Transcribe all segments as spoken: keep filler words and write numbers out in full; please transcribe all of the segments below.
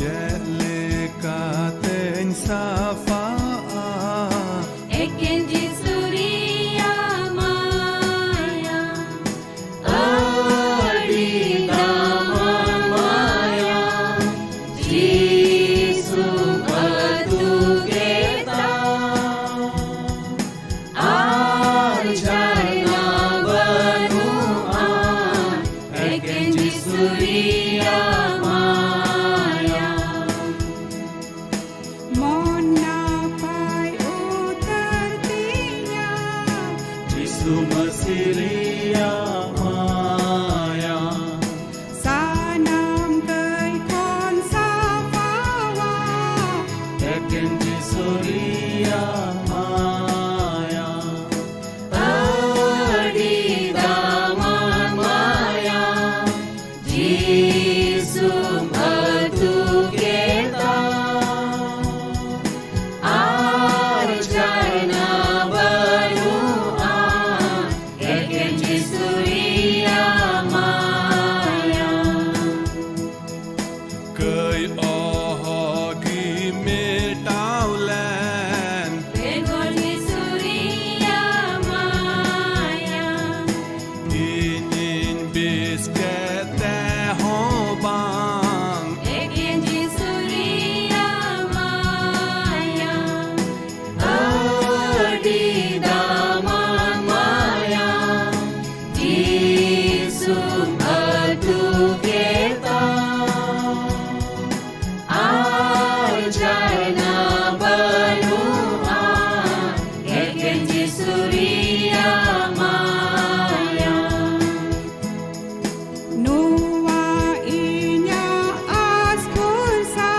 ᱪᱮᱫ ᱞᱮᱠᱟᱛᱮᱧ ᱥᱟᱯᱷᱟᱜᱼᱟ? ᱮᱠᱮᱱ ᱡᱤᱥᱩ ᱨᱮᱭᱟᱜ ᱢᱟᱭᱟ᱾ ᱟᱹᱰᱤ ᱫᱟᱢᱟᱱ ᱢᱟᱭᱟ, ᱡᱤᱥᱩᱢ ᱟᱹᱛᱩ ᱠᱮᱫᱟ᱾ ᱟᱨ ᱡᱷᱟᱨᱱᱟ ᱵᱟᱹᱱᱩᱜᱼᱟ, ᱮᱠᱮᱱ ᱡᱤᱥᱩ ᱨᱮᱭᱟᱜ ᱢᱟᱭᱟ᱾ ᱢᱚᱱ ᱱᱟᱯᱟᱭ ᱩᱛᱟᱹᱨ ᱛᱤᱧᱟ, ᱡᱤᱥᱩ ᱢᱟᱹᱥᱤ ᱨᱮᱭᱟᱜ ᱢᱟᱭᱟ᱾ ᱥᱟᱱᱟᱢ ᱠᱟᱹᱭ ᱠᱷᱚᱱ ᱥᱟᱯᱷᱟᱣᱟ, ᱮᱠᱮᱱ ᱡᱤᱥᱩ ᱨᱮᱭᱟᱜ ᱢᱟᱭᱟ᱾ ᱟᱹᱰᱤ ᱫᱟᱢᱟᱱ ᱢᱟᱭᱟ, ᱡᱤᱥᱩᱢ ᱟᱹᱛᱩ ᱠᱮᱫᱟ᱾ ᱟᱨ ᱡᱷᱟᱨᱱᱟ ᱵᱟᱹᱱᱩᱜᱼᱟ, ᱮᱠᱮᱱ ᱡᱤᱥᱩ ᱨᱮᱭᱟᱜ ᱢᱟᱭᱟ᱾ ᱠᱟᱹᱭ ᱚᱦᱚᱜᱤ ᱢᱮᱴᱟᱣ ᱞᱮᱱ, ᱵᱮᱜᱚᱨ ᱡᱤᱥᱩ ᱨᱮᱭᱟᱜ ᱢᱟᱭᱟ᱾ ᱤᱧᱤᱧ ᱵᱮᱥ ᱠᱮᱛᱮ ᱦᱚᱸ ᱵᱟᱝ, ᱮᱠᱮᱱ ᱡᱤᱥᱩ ᱨᱮᱭᱟᱜ ᱢᱟᱭᱟ᱾ ᱟᱹᱰᱤ ᱫᱟᱢᱟᱱ ᱢᱟᱭᱟ, ᱡᱤᱥᱩᱢ ᱟᱹᱛᱩ ᱠᱮᱫᱟ᱾ ᱟᱨ ᱡᱷᱟᱨᱱᱟ ᱵᱟᱹᱱᱩᱜᱼᱟ, ᱮᱠᱮᱱ ᱡᱤᱥᱩ ᱨᱮᱭᱟᱜ ᱢᱟᱭᱟ᱾ ᱱᱚᱣᱟ ᱤᱧᱟᱹᱜ ᱟᱥ ᱵᱷᱚᱨᱥᱟ,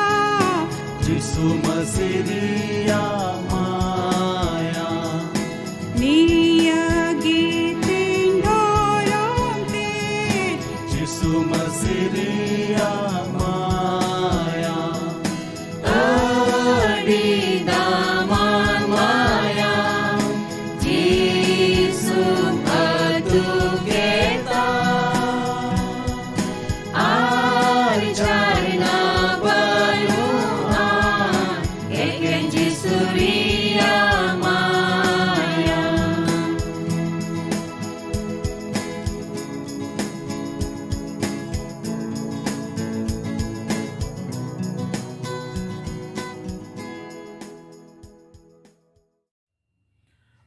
ᱡᱤᱥᱩ ᱢᱟᱹᱥᱤ ᱨᱮᱭᱟᱜ ᱢᱟᱭᱟ᱾ ᱱᱤᱭᱟᱹ ᱜᱮ ᱛᱤᱧ ᱫᱷᱚᱨᱚᱢ ᱛᱮ, ᱡᱤᱥᱩ ᱢᱟᱹᱥᱤ ᱨᱮᱭᱟᱜ ᱢᱟᱭᱟ᱾ ᱟᱹᱰᱤ ᱫᱟᱢᱟᱱ ᱢᱟᱭᱟ, ᱡᱤᱥᱩᱢ ᱟᱹᱛᱩ ᱠᱮᱫᱟ᱾ ᱟᱨ ᱡᱷᱟᱨᱱᱟ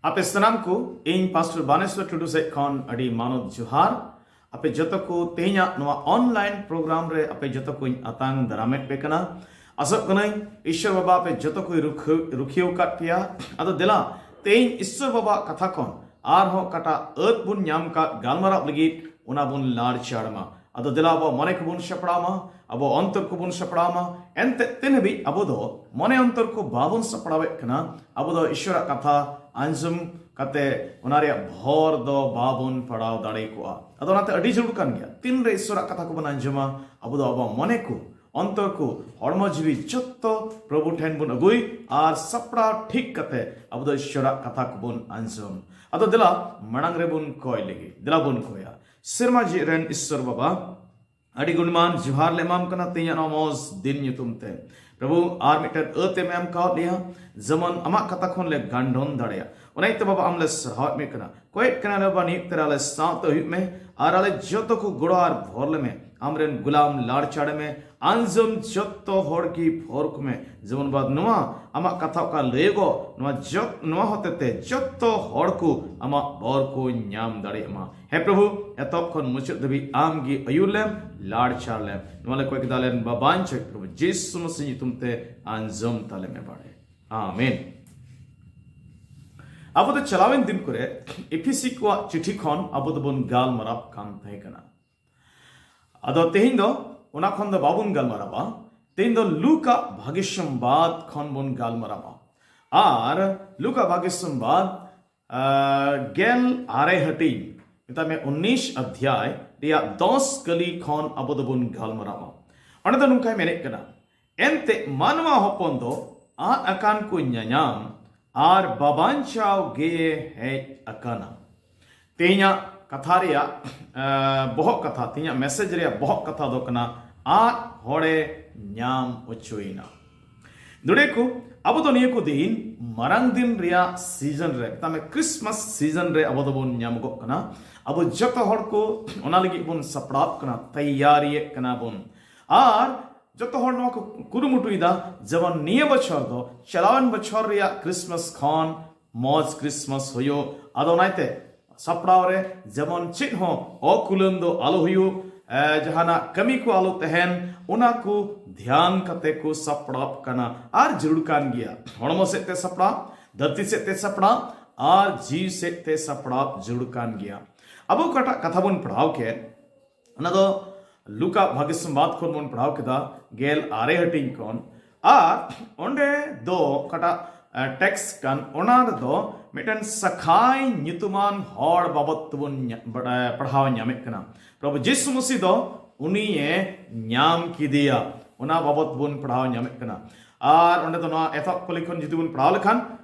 ᱟᱯᱮ ᱥᱟᱱᱟᱢ ᱠᱚ ᱤᱧ ᱯᱟᱥᱴᱚᱨ ᱵᱟᱱᱮᱥᱣᱚᱨ ᱴᱩᱰᱩ ᱥᱮᱫ ᱠᱷᱚᱱ ᱟᱹᱰᱤ ᱢᱟᱱᱚᱛ ᱡᱚᱦᱟᱨ᱾ ᱟᱯᱮ ᱡᱚᱛᱚ ᱠᱚ ᱛᱮᱦᱮᱧᱟᱜ ᱱᱚᱣᱟ online program ᱨᱮ ᱟᱯᱮ ᱡᱚᱛᱚ ᱠᱚᱧ ᱟᱛᱟᱝ ᱫᱟᱨᱟᱢᱮᱫ ᱯᱮ ᱠᱟᱱᱟ᱾ ᱟᱥᱚᱜ ᱠᱟᱹᱱᱟᱹᱧ ᱤᱥᱥᱚᱨ ᱵᱟᱵᱟ ᱟᱯᱮ ᱡᱚᱛᱚ ᱠᱚᱭ ᱨᱩᱠᱷᱟᱹ-, ᱨᱩᱠᱷᱤᱭᱟᱹᱣ ᱟᱠᱟᱫ ᱯᱮᱭᱟ᱾ ᱟᱫᱚ ᱫᱮᱞᱟ ᱛᱮᱦᱮᱧ ᱤᱥᱥᱚᱨ ᱵᱟᱵᱟᱣᱟᱜ ᱠᱟᱛᱷᱟ ᱠᱷᱚᱱ ᱟᱨᱦᱚᱸ ᱚᱠᱟᱴᱟᱜ ᱟᱹᱫ ᱵᱚᱱ ᱧᱟᱢ ᱟᱠᱟᱫ ᱜᱟᱞᱢᱟᱨᱟᱣ ᱞᱟᱹᱜᱤᱫ ᱚᱱᱟ ᱵᱚᱱ ᱞᱟᱲᱪᱟᱲ ᱢᱟ᱾ ᱟᱫᱚ ᱫᱮᱞᱟ ᱟᱵᱚ ᱢᱚᱱᱮ ᱠᱚᱵᱚᱱ ᱥᱟᱯᱲᱟᱣ ᱢᱟ, ᱟᱵᱚ ᱚᱱᱛᱚᱨ ᱠᱚᱵᱚᱱ ᱥᱟᱯᱲᱟᱣ ᱢᱟ᱾ ᱮᱱᱛᱮ ᱛᱤᱱ ᱦᱟᱹᱵᱤᱡ ᱟᱵᱚ ᱫᱚ ᱢᱚᱱᱮ ᱚᱱᱛᱚᱨ ᱠᱚ ᱵᱟᱵᱚᱱ ᱥᱟᱯᱲᱟᱣᱮᱫ ᱠᱟᱱᱟ, ᱟᱵᱚ ᱫᱚ ᱤᱥᱥᱚᱨᱟᱜ ᱠᱟᱛᱷᱟ ᱟᱸᱡᱚᱢ ᱠᱟᱛᱮ ᱚᱱᱟ ᱨᱮᱭᱟᱜ ᱵᱷᱚᱨ ᱫᱚ ᱵᱟᱵᱚᱱ ᱯᱟᱲᱟᱣ ᱫᱟᱲᱮ ᱠᱚᱜᱼᱟ᱾ ᱟᱫᱚ ᱚᱱᱟᱛᱮ ᱟᱹᱰᱤ ᱡᱟᱹᱨᱩᱲ ᱠᱟᱱ ᱜᱮᱭᱟ, ᱛᱤᱱᱨᱮ ᱤᱥᱥᱚᱨᱟᱜ ᱠᱟᱛᱷᱟ ᱠᱚᱵᱚᱱ ᱟᱸᱡᱚᱢᱟ, ᱟᱵᱚ ᱫᱚ ᱟᱵᱚᱣᱟᱜ ᱢᱚᱱᱮ ᱠᱚ, ᱚᱱᱛᱚᱨ ᱠᱚ, ᱦᱚᱲᱢᱚ ᱡᱤᱣᱤ ᱡᱚᱛᱚ ᱯᱨᱚᱵᱷᱩ ᱴᱷᱮᱱ ᱵᱚᱱ ᱟᱹᱜᱩᱭ ᱟᱨ ᱥᱟᱯᱲᱟᱣ ᱴᱷᱤᱠ ᱠᱟᱛᱮ ᱟᱵᱚ ᱫᱚ ᱤᱥᱥᱚᱨᱟᱜ ᱠᱟᱛᱷᱟ ᱠᱚᱵᱚᱱ ᱟᱸᱡᱚᱢ᱾ ᱟᱫᱚ ᱫᱮᱞᱟ ᱢᱟᱲᱟᱝ ᱨᱮᱵᱚᱱ ᱠᱚᱭ ᱞᱮᱜᱮ, ᱫᱮᱞᱟ ᱵᱚᱱ ᱠᱚᱭᱟ᱾ ᱥᱮᱨᱢᱟ ᱡᱤᱜ ᱨᱮᱱ ᱤᱥᱥᱚᱨ ᱵᱟᱵᱟ, ᱟᱹᱰᱤ ᱜᱩᱱᱢᱟᱱ ᱡᱚᱦᱟᱨ ᱞᱮ ᱮᱢᱟᱢ ᱠᱟᱱᱟ ᱛᱮᱦᱮᱧᱟᱜ ᱱᱚᱣᱟ ᱢᱚᱡᱽ ᱫᱤᱱ ᱧᱩᱛᱩᱢ ᱛᱮ᱾ ᱯᱨᱚᱵᱷᱩ, ᱟᱨ ᱢᱤᱫᱴᱮᱱ ᱟᱹᱛ ᱮᱢ ᱮᱢ ᱠᱟᱣᱟᱫ ᱞᱮᱭᱟ, ᱡᱮᱢᱚᱱ ᱟᱢᱟᱜ ᱠᱟᱛᱷᱟ ᱠᱷᱚᱱ ᱞᱮ ᱜᱟᱱᱰᱚᱱ ᱫᱟᱲᱮᱭᱟᱜ᱾ ᱚᱱᱟ ᱤᱭᱟᱹᱛᱮ ᱵᱟᱵᱟ ᱟᱢ ᱞᱮ ᱥᱟᱨᱦᱟᱣᱮᱫ ᱢᱮ ᱠᱟᱱᱟ, ᱠᱚᱭᱮᱫ ᱠᱟᱱᱟ ᱞᱮ ᱵᱟᱵᱟ ᱱᱤᱭᱟᱹ ᱚᱠᱛᱮ ᱨᱮ ᱟᱞᱮ ᱥᱟᱶᱛᱮ ᱦᱩᱭᱩᱜ ᱢᱮ ᱟᱨ ᱟᱞᱮ ᱡᱚᱛᱚ ᱠᱚ ᱜᱚᱲᱚ ᱟᱨ ᱵᱷᱚᱨ ᱞᱮᱢᱮ᱾ ᱟᱢᱨᱮᱱ ᱜᱩᱞᱟᱢ ᱞᱟᱲᱪᱟᱲ ᱢᱮ, ᱟᱸᱡᱚᱢ ᱡᱚᱛᱚ ᱦᱚᱲ ᱜᱮ ᱵᱷᱚᱨ ᱠᱚᱢᱮ, ᱡᱮᱢᱚᱱ ᱵᱟᱫ ᱱᱚᱣᱟ ᱟᱢᱟᱜ ᱠᱟᱛᱷᱟ ᱚᱠᱟ ᱞᱟᱹᱭᱚᱜᱚᱜ, ᱱᱚᱣᱟ ᱡᱚᱛ-, ᱱᱚᱣᱟ ᱦᱚᱛᱮᱛᱮ ᱡᱚᱛᱚ ᱦᱚᱲ ᱠᱚ ᱟᱢᱟᱜ ᱵᱚᱨ ᱠᱚ ᱧᱟᱢ ᱫᱟᱲᱮᱭᱟᱜ ᱢᱟ᱾ ᱦᱮᱸ ᱯᱨᱚᱵᱷᱩ, ᱮᱛᱚᱦᱚᱵ ᱠᱷᱚᱱ ᱢᱩᱪᱟᱹᱫ ᱫᱷᱟᱹᱵᱤᱡ ᱟᱢ ᱜᱮ ᱟᱹᱭᱩᱨ ᱞᱮᱢ, ᱞᱟᱲᱪᱟᱲ ᱞᱮᱢ᱾ ᱱᱚᱣᱟ ᱞᱮ ᱠᱚᱭ ᱠᱮᱫᱟ ᱞᱮᱱ ᱵᱟᱵᱟᱧ ᱪᱚᱭ ᱯᱨᱚᱵᱷᱩ ᱡᱤᱥᱩ ᱢᱟᱥᱤ ᱧᱩᱛᱩᱢ ᱛᱮ ᱟᱸᱡᱚᱢ ᱛᱟᱞᱮ ᱢᱮ ᱵᱟᱲᱮ᱾ ᱟᱢᱮᱱ᱾ ᱟᱵᱚ ᱫᱚ ᱪᱟᱞᱟᱣᱮᱱ ᱫᱤᱱ ᱠᱚᱨᱮ ᱮᱯᱷᱤᱥᱤ ᱠᱚᱣᱟᱜ ᱪᱤᱴᱷᱤ ᱠᱷᱚᱱ ᱟᱵᱚ ᱫᱚᱵᱚᱱ ᱜᱟᱞᱢᱟᱨᱟᱣ ᱠᱟᱱ ᱛᱟᱦᱮᱸ ᱠᱟᱱᱟ᱾ ᱟᱫᱚ ᱛᱮᱦᱮᱧ ᱫᱚ ᱚᱱᱟ ᱠᱷᱚᱱ ᱫᱚ ᱵᱟᱵᱚᱱ ᱜᱟᱞᱢᱟᱨᱟᱣᱟ᱾ ᱛᱮᱦᱮᱧ ᱫᱚ ᱞᱩᱠᱟ ᱵᱷᱟᱜᱤᱥᱚᱢᱵᱟᱫ ᱠᱷᱚᱱ ᱵᱚᱱ ᱜᱟᱞᱢᱟᱨᱟᱣᱟ᱾ ᱟᱨ ᱞᱩᱠᱟ ᱵᱷᱟᱜᱤᱥᱚᱢᱵᱟᱫ, ᱟᱨ, ᱜᱮᱞ ᱟᱨᱮ ᱦᱟᱹᱴᱤᱧ, ᱢᱮᱛᱟᱜ ᱢᱮ ᱩᱱᱤᱥ ᱚᱫᱷᱭᱟᱭ ᱨᱮᱭᱟᱜ ᱫᱚᱥ ᱠᱟᱹᱞᱤ ᱠᱷᱚᱱ ᱟᱵᱚ ᱫᱚᱵᱚᱱ ᱜᱟᱞᱢᱟᱨᱟᱣᱟ᱾ ᱚᱸᱰᱮ ᱫᱚ ᱱᱚᱝᱠᱟᱭ ᱢᱮᱱᱮᱫ ᱠᱟᱱᱟ, ᱮᱱᱛᱮ ᱢᱟᱱᱣᱟ ᱦᱚᱯᱚᱱ ᱫᱚ ᱟᱫ ᱟᱠᱟᱱ ᱠᱚ ᱧᱟᱧᱟᱢ ᱟᱨ ᱵᱟᱵᱟᱧᱪᱟᱣ ᱜᱮ ᱦᱮᱡ ᱟᱠᱟᱱᱟ᱾ ᱛᱮᱦᱮᱧᱟᱜ ᱠᱟᱛᱷᱟ ᱨᱮᱭᱟᱜ, ᱮ, ᱵᱚᱦᱚᱜ ᱠᱟᱛᱷᱟ, ᱛᱮᱦᱮᱧᱟᱜ message ᱨᱮᱭᱟᱜ ᱵᱚᱦᱚᱜ ᱠᱟᱛᱷᱟ ᱫᱚ ᱠᱟᱱᱟ, ᱟᱫ ᱦᱚᱲᱮ ᱧᱟᱢ ᱚᱪᱚᱭᱮᱱᱟ᱾ ᱫᱩᱲᱮ ᱠᱚ, ᱟᱵᱚ ᱫᱚ ᱱᱤᱭᱟᱹ ᱠᱚ ᱫᱤᱱ ᱢᱟᱨᱟᱝ ᱫᱤᱱ ᱨᱮᱭᱟᱜ season ᱨᱮ, ᱢᱮᱛᱟᱜ ᱢᱮ Christmas season ᱨᱮ ᱟᱵᱚ ᱫᱚᱵᱚᱱ ᱧᱟᱢᱚᱜᱚᱜ ᱠᱟᱱᱟ᱾ ᱟᱵᱚ ᱡᱚᱛᱚ ᱦᱚᱲ ᱠᱚ ᱚᱱᱟ ᱞᱟᱹᱜᱤᱫ ᱵᱚᱱ ᱥᱟᱯᱲᱟᱣ ᱠᱟᱱᱟ, ᱛᱮᱭᱟᱨᱤᱭᱮᱫ ᱠᱟᱱᱟ ᱵᱚᱱ᱾ ᱟᱨ ᱡᱚᱛᱚ ᱦᱚᱲ ᱱᱚᱣᱟ ᱠᱚ ᱠᱩᱨᱩᱢᱩᱴᱩᱭᱮᱫᱟ, ᱡᱮᱢᱚᱱ ᱱᱤᱭᱟᱹ ᱵᱚᱪᱷᱚᱨ ᱫᱚ ᱪᱟᱞᱟᱣᱮᱱ ᱵᱚᱪᱷᱚᱨ ᱨᱮᱭᱟᱜ Christmas ᱠᱷᱚᱱ ᱢᱚᱡᱽ ᱠᱨᱤᱥᱢᱟᱥ ᱦᱩᱭᱩᱜ᱾ ᱟᱫᱚ ᱚᱱᱟᱛᱮ ᱥᱟᱯᱲᱟᱣ ᱨᱮ ᱡᱮᱢᱚᱱ ᱪᱮᱫ ᱦᱚᱸ ᱚᱠᱩᱞᱟᱹᱱ ᱫᱚ ᱟᱞᱚ ᱦᱩᱭᱩᱜ, ᱮ, ᱡᱟᱦᱟᱱᱟᱜ ᱠᱟᱹᱢᱤ ᱠᱚ ᱟᱞᱚ ᱛᱟᱦᱮᱱ, ᱚᱱᱟ ᱠᱚ ᱫᱷᱮᱭᱟᱱ ᱠᱟᱛᱮ ᱠᱚ ᱥᱟᱯᱲᱟᱣ ᱠᱟᱱᱟ᱾ ᱟᱨ ᱡᱟᱹᱨᱩᱲ ᱠᱟᱱ ᱜᱮᱭᱟ ᱦᱚᱲᱢᱚ ᱥᱮᱫ ᱛᱮ ᱥᱟᱯᱲᱟᱣ, ᱫᱷᱟᱹᱨᱛᱤ ᱥᱮᱫ ᱛᱮ ᱥᱟᱯᱲᱟᱣ, ᱟᱨ ᱡᱤᱣᱤ ᱥᱮᱫ ᱛᱮ ᱥᱟᱯᱲᱟᱣ ᱡᱟᱹᱨᱩᱲ ᱠᱟᱱ ᱜᱮᱭᱟ᱾ ᱟᱵᱚ ᱚᱠᱟᱴᱟᱜ ᱠᱟᱛᱷᱟ ᱵᱚᱱ ᱯᱟᱲᱦᱟᱣ ᱠᱮᱫ, ᱚᱱᱟ ᱫᱚ ᱞᱩᱠᱟ ᱵᱷᱟᱜᱮ ᱥᱚᱢᱵᱟᱫ ᱠᱷᱚᱱ ᱵᱚᱱ ᱯᱟᱲᱦᱟᱣ ᱠᱮᱫᱟ, ᱜᱮᱞ ᱟᱨᱮ ᱦᱟᱹᱴᱤᱧ ᱠᱷᱚᱱ᱾ ᱟᱨ ᱚᱸᱰᱮ ᱫᱚ ᱚᱠᱟᱴᱟᱜ ᱴᱮᱠᱥᱴ ᱠᱟᱱ, ᱚᱱᱟ ᱨᱮᱫᱚ ᱢᱤᱫᱴᱮᱱ ᱥᱟᱠᱷᱟᱭ ᱧᱩᱛᱩᱢᱟᱱ ᱦᱚᱲ ᱵᱟᱵᱚᱫ ᱛᱮᱵᱚᱱ ᱧᱟ-, ᱵᱟᱲᱟᱭ, ᱯᱟᱲᱦᱟᱣ ᱧᱟᱢᱮᱫ ᱠᱟᱱᱟ᱾ ᱯᱨᱚᱵᱷᱩ ᱡᱤᱥᱩ ᱢᱟᱹᱥᱤ ᱫᱚ ᱩᱱᱤᱭᱮ ᱧᱟᱢ ᱠᱮᱫᱮᱭᱟ, ᱚᱱᱟ ᱵᱟᱵᱚᱫ ᱵᱚᱱ ᱯᱟᱲᱦᱟᱣ ᱧᱟᱢᱮᱫ ᱠᱟᱱᱟ᱾ ᱟᱨ ᱚᱸᱰᱮ ᱫᱚ ᱱᱚᱣᱟ ᱮᱛᱚᱦᱚᱵ ᱠᱚᱞᱤ ᱠᱷᱚᱱ ᱡᱩᱫᱤ ᱵᱚᱱ ᱯᱟᱲᱦᱟᱣ ᱞᱮᱠᱷᱟᱱ,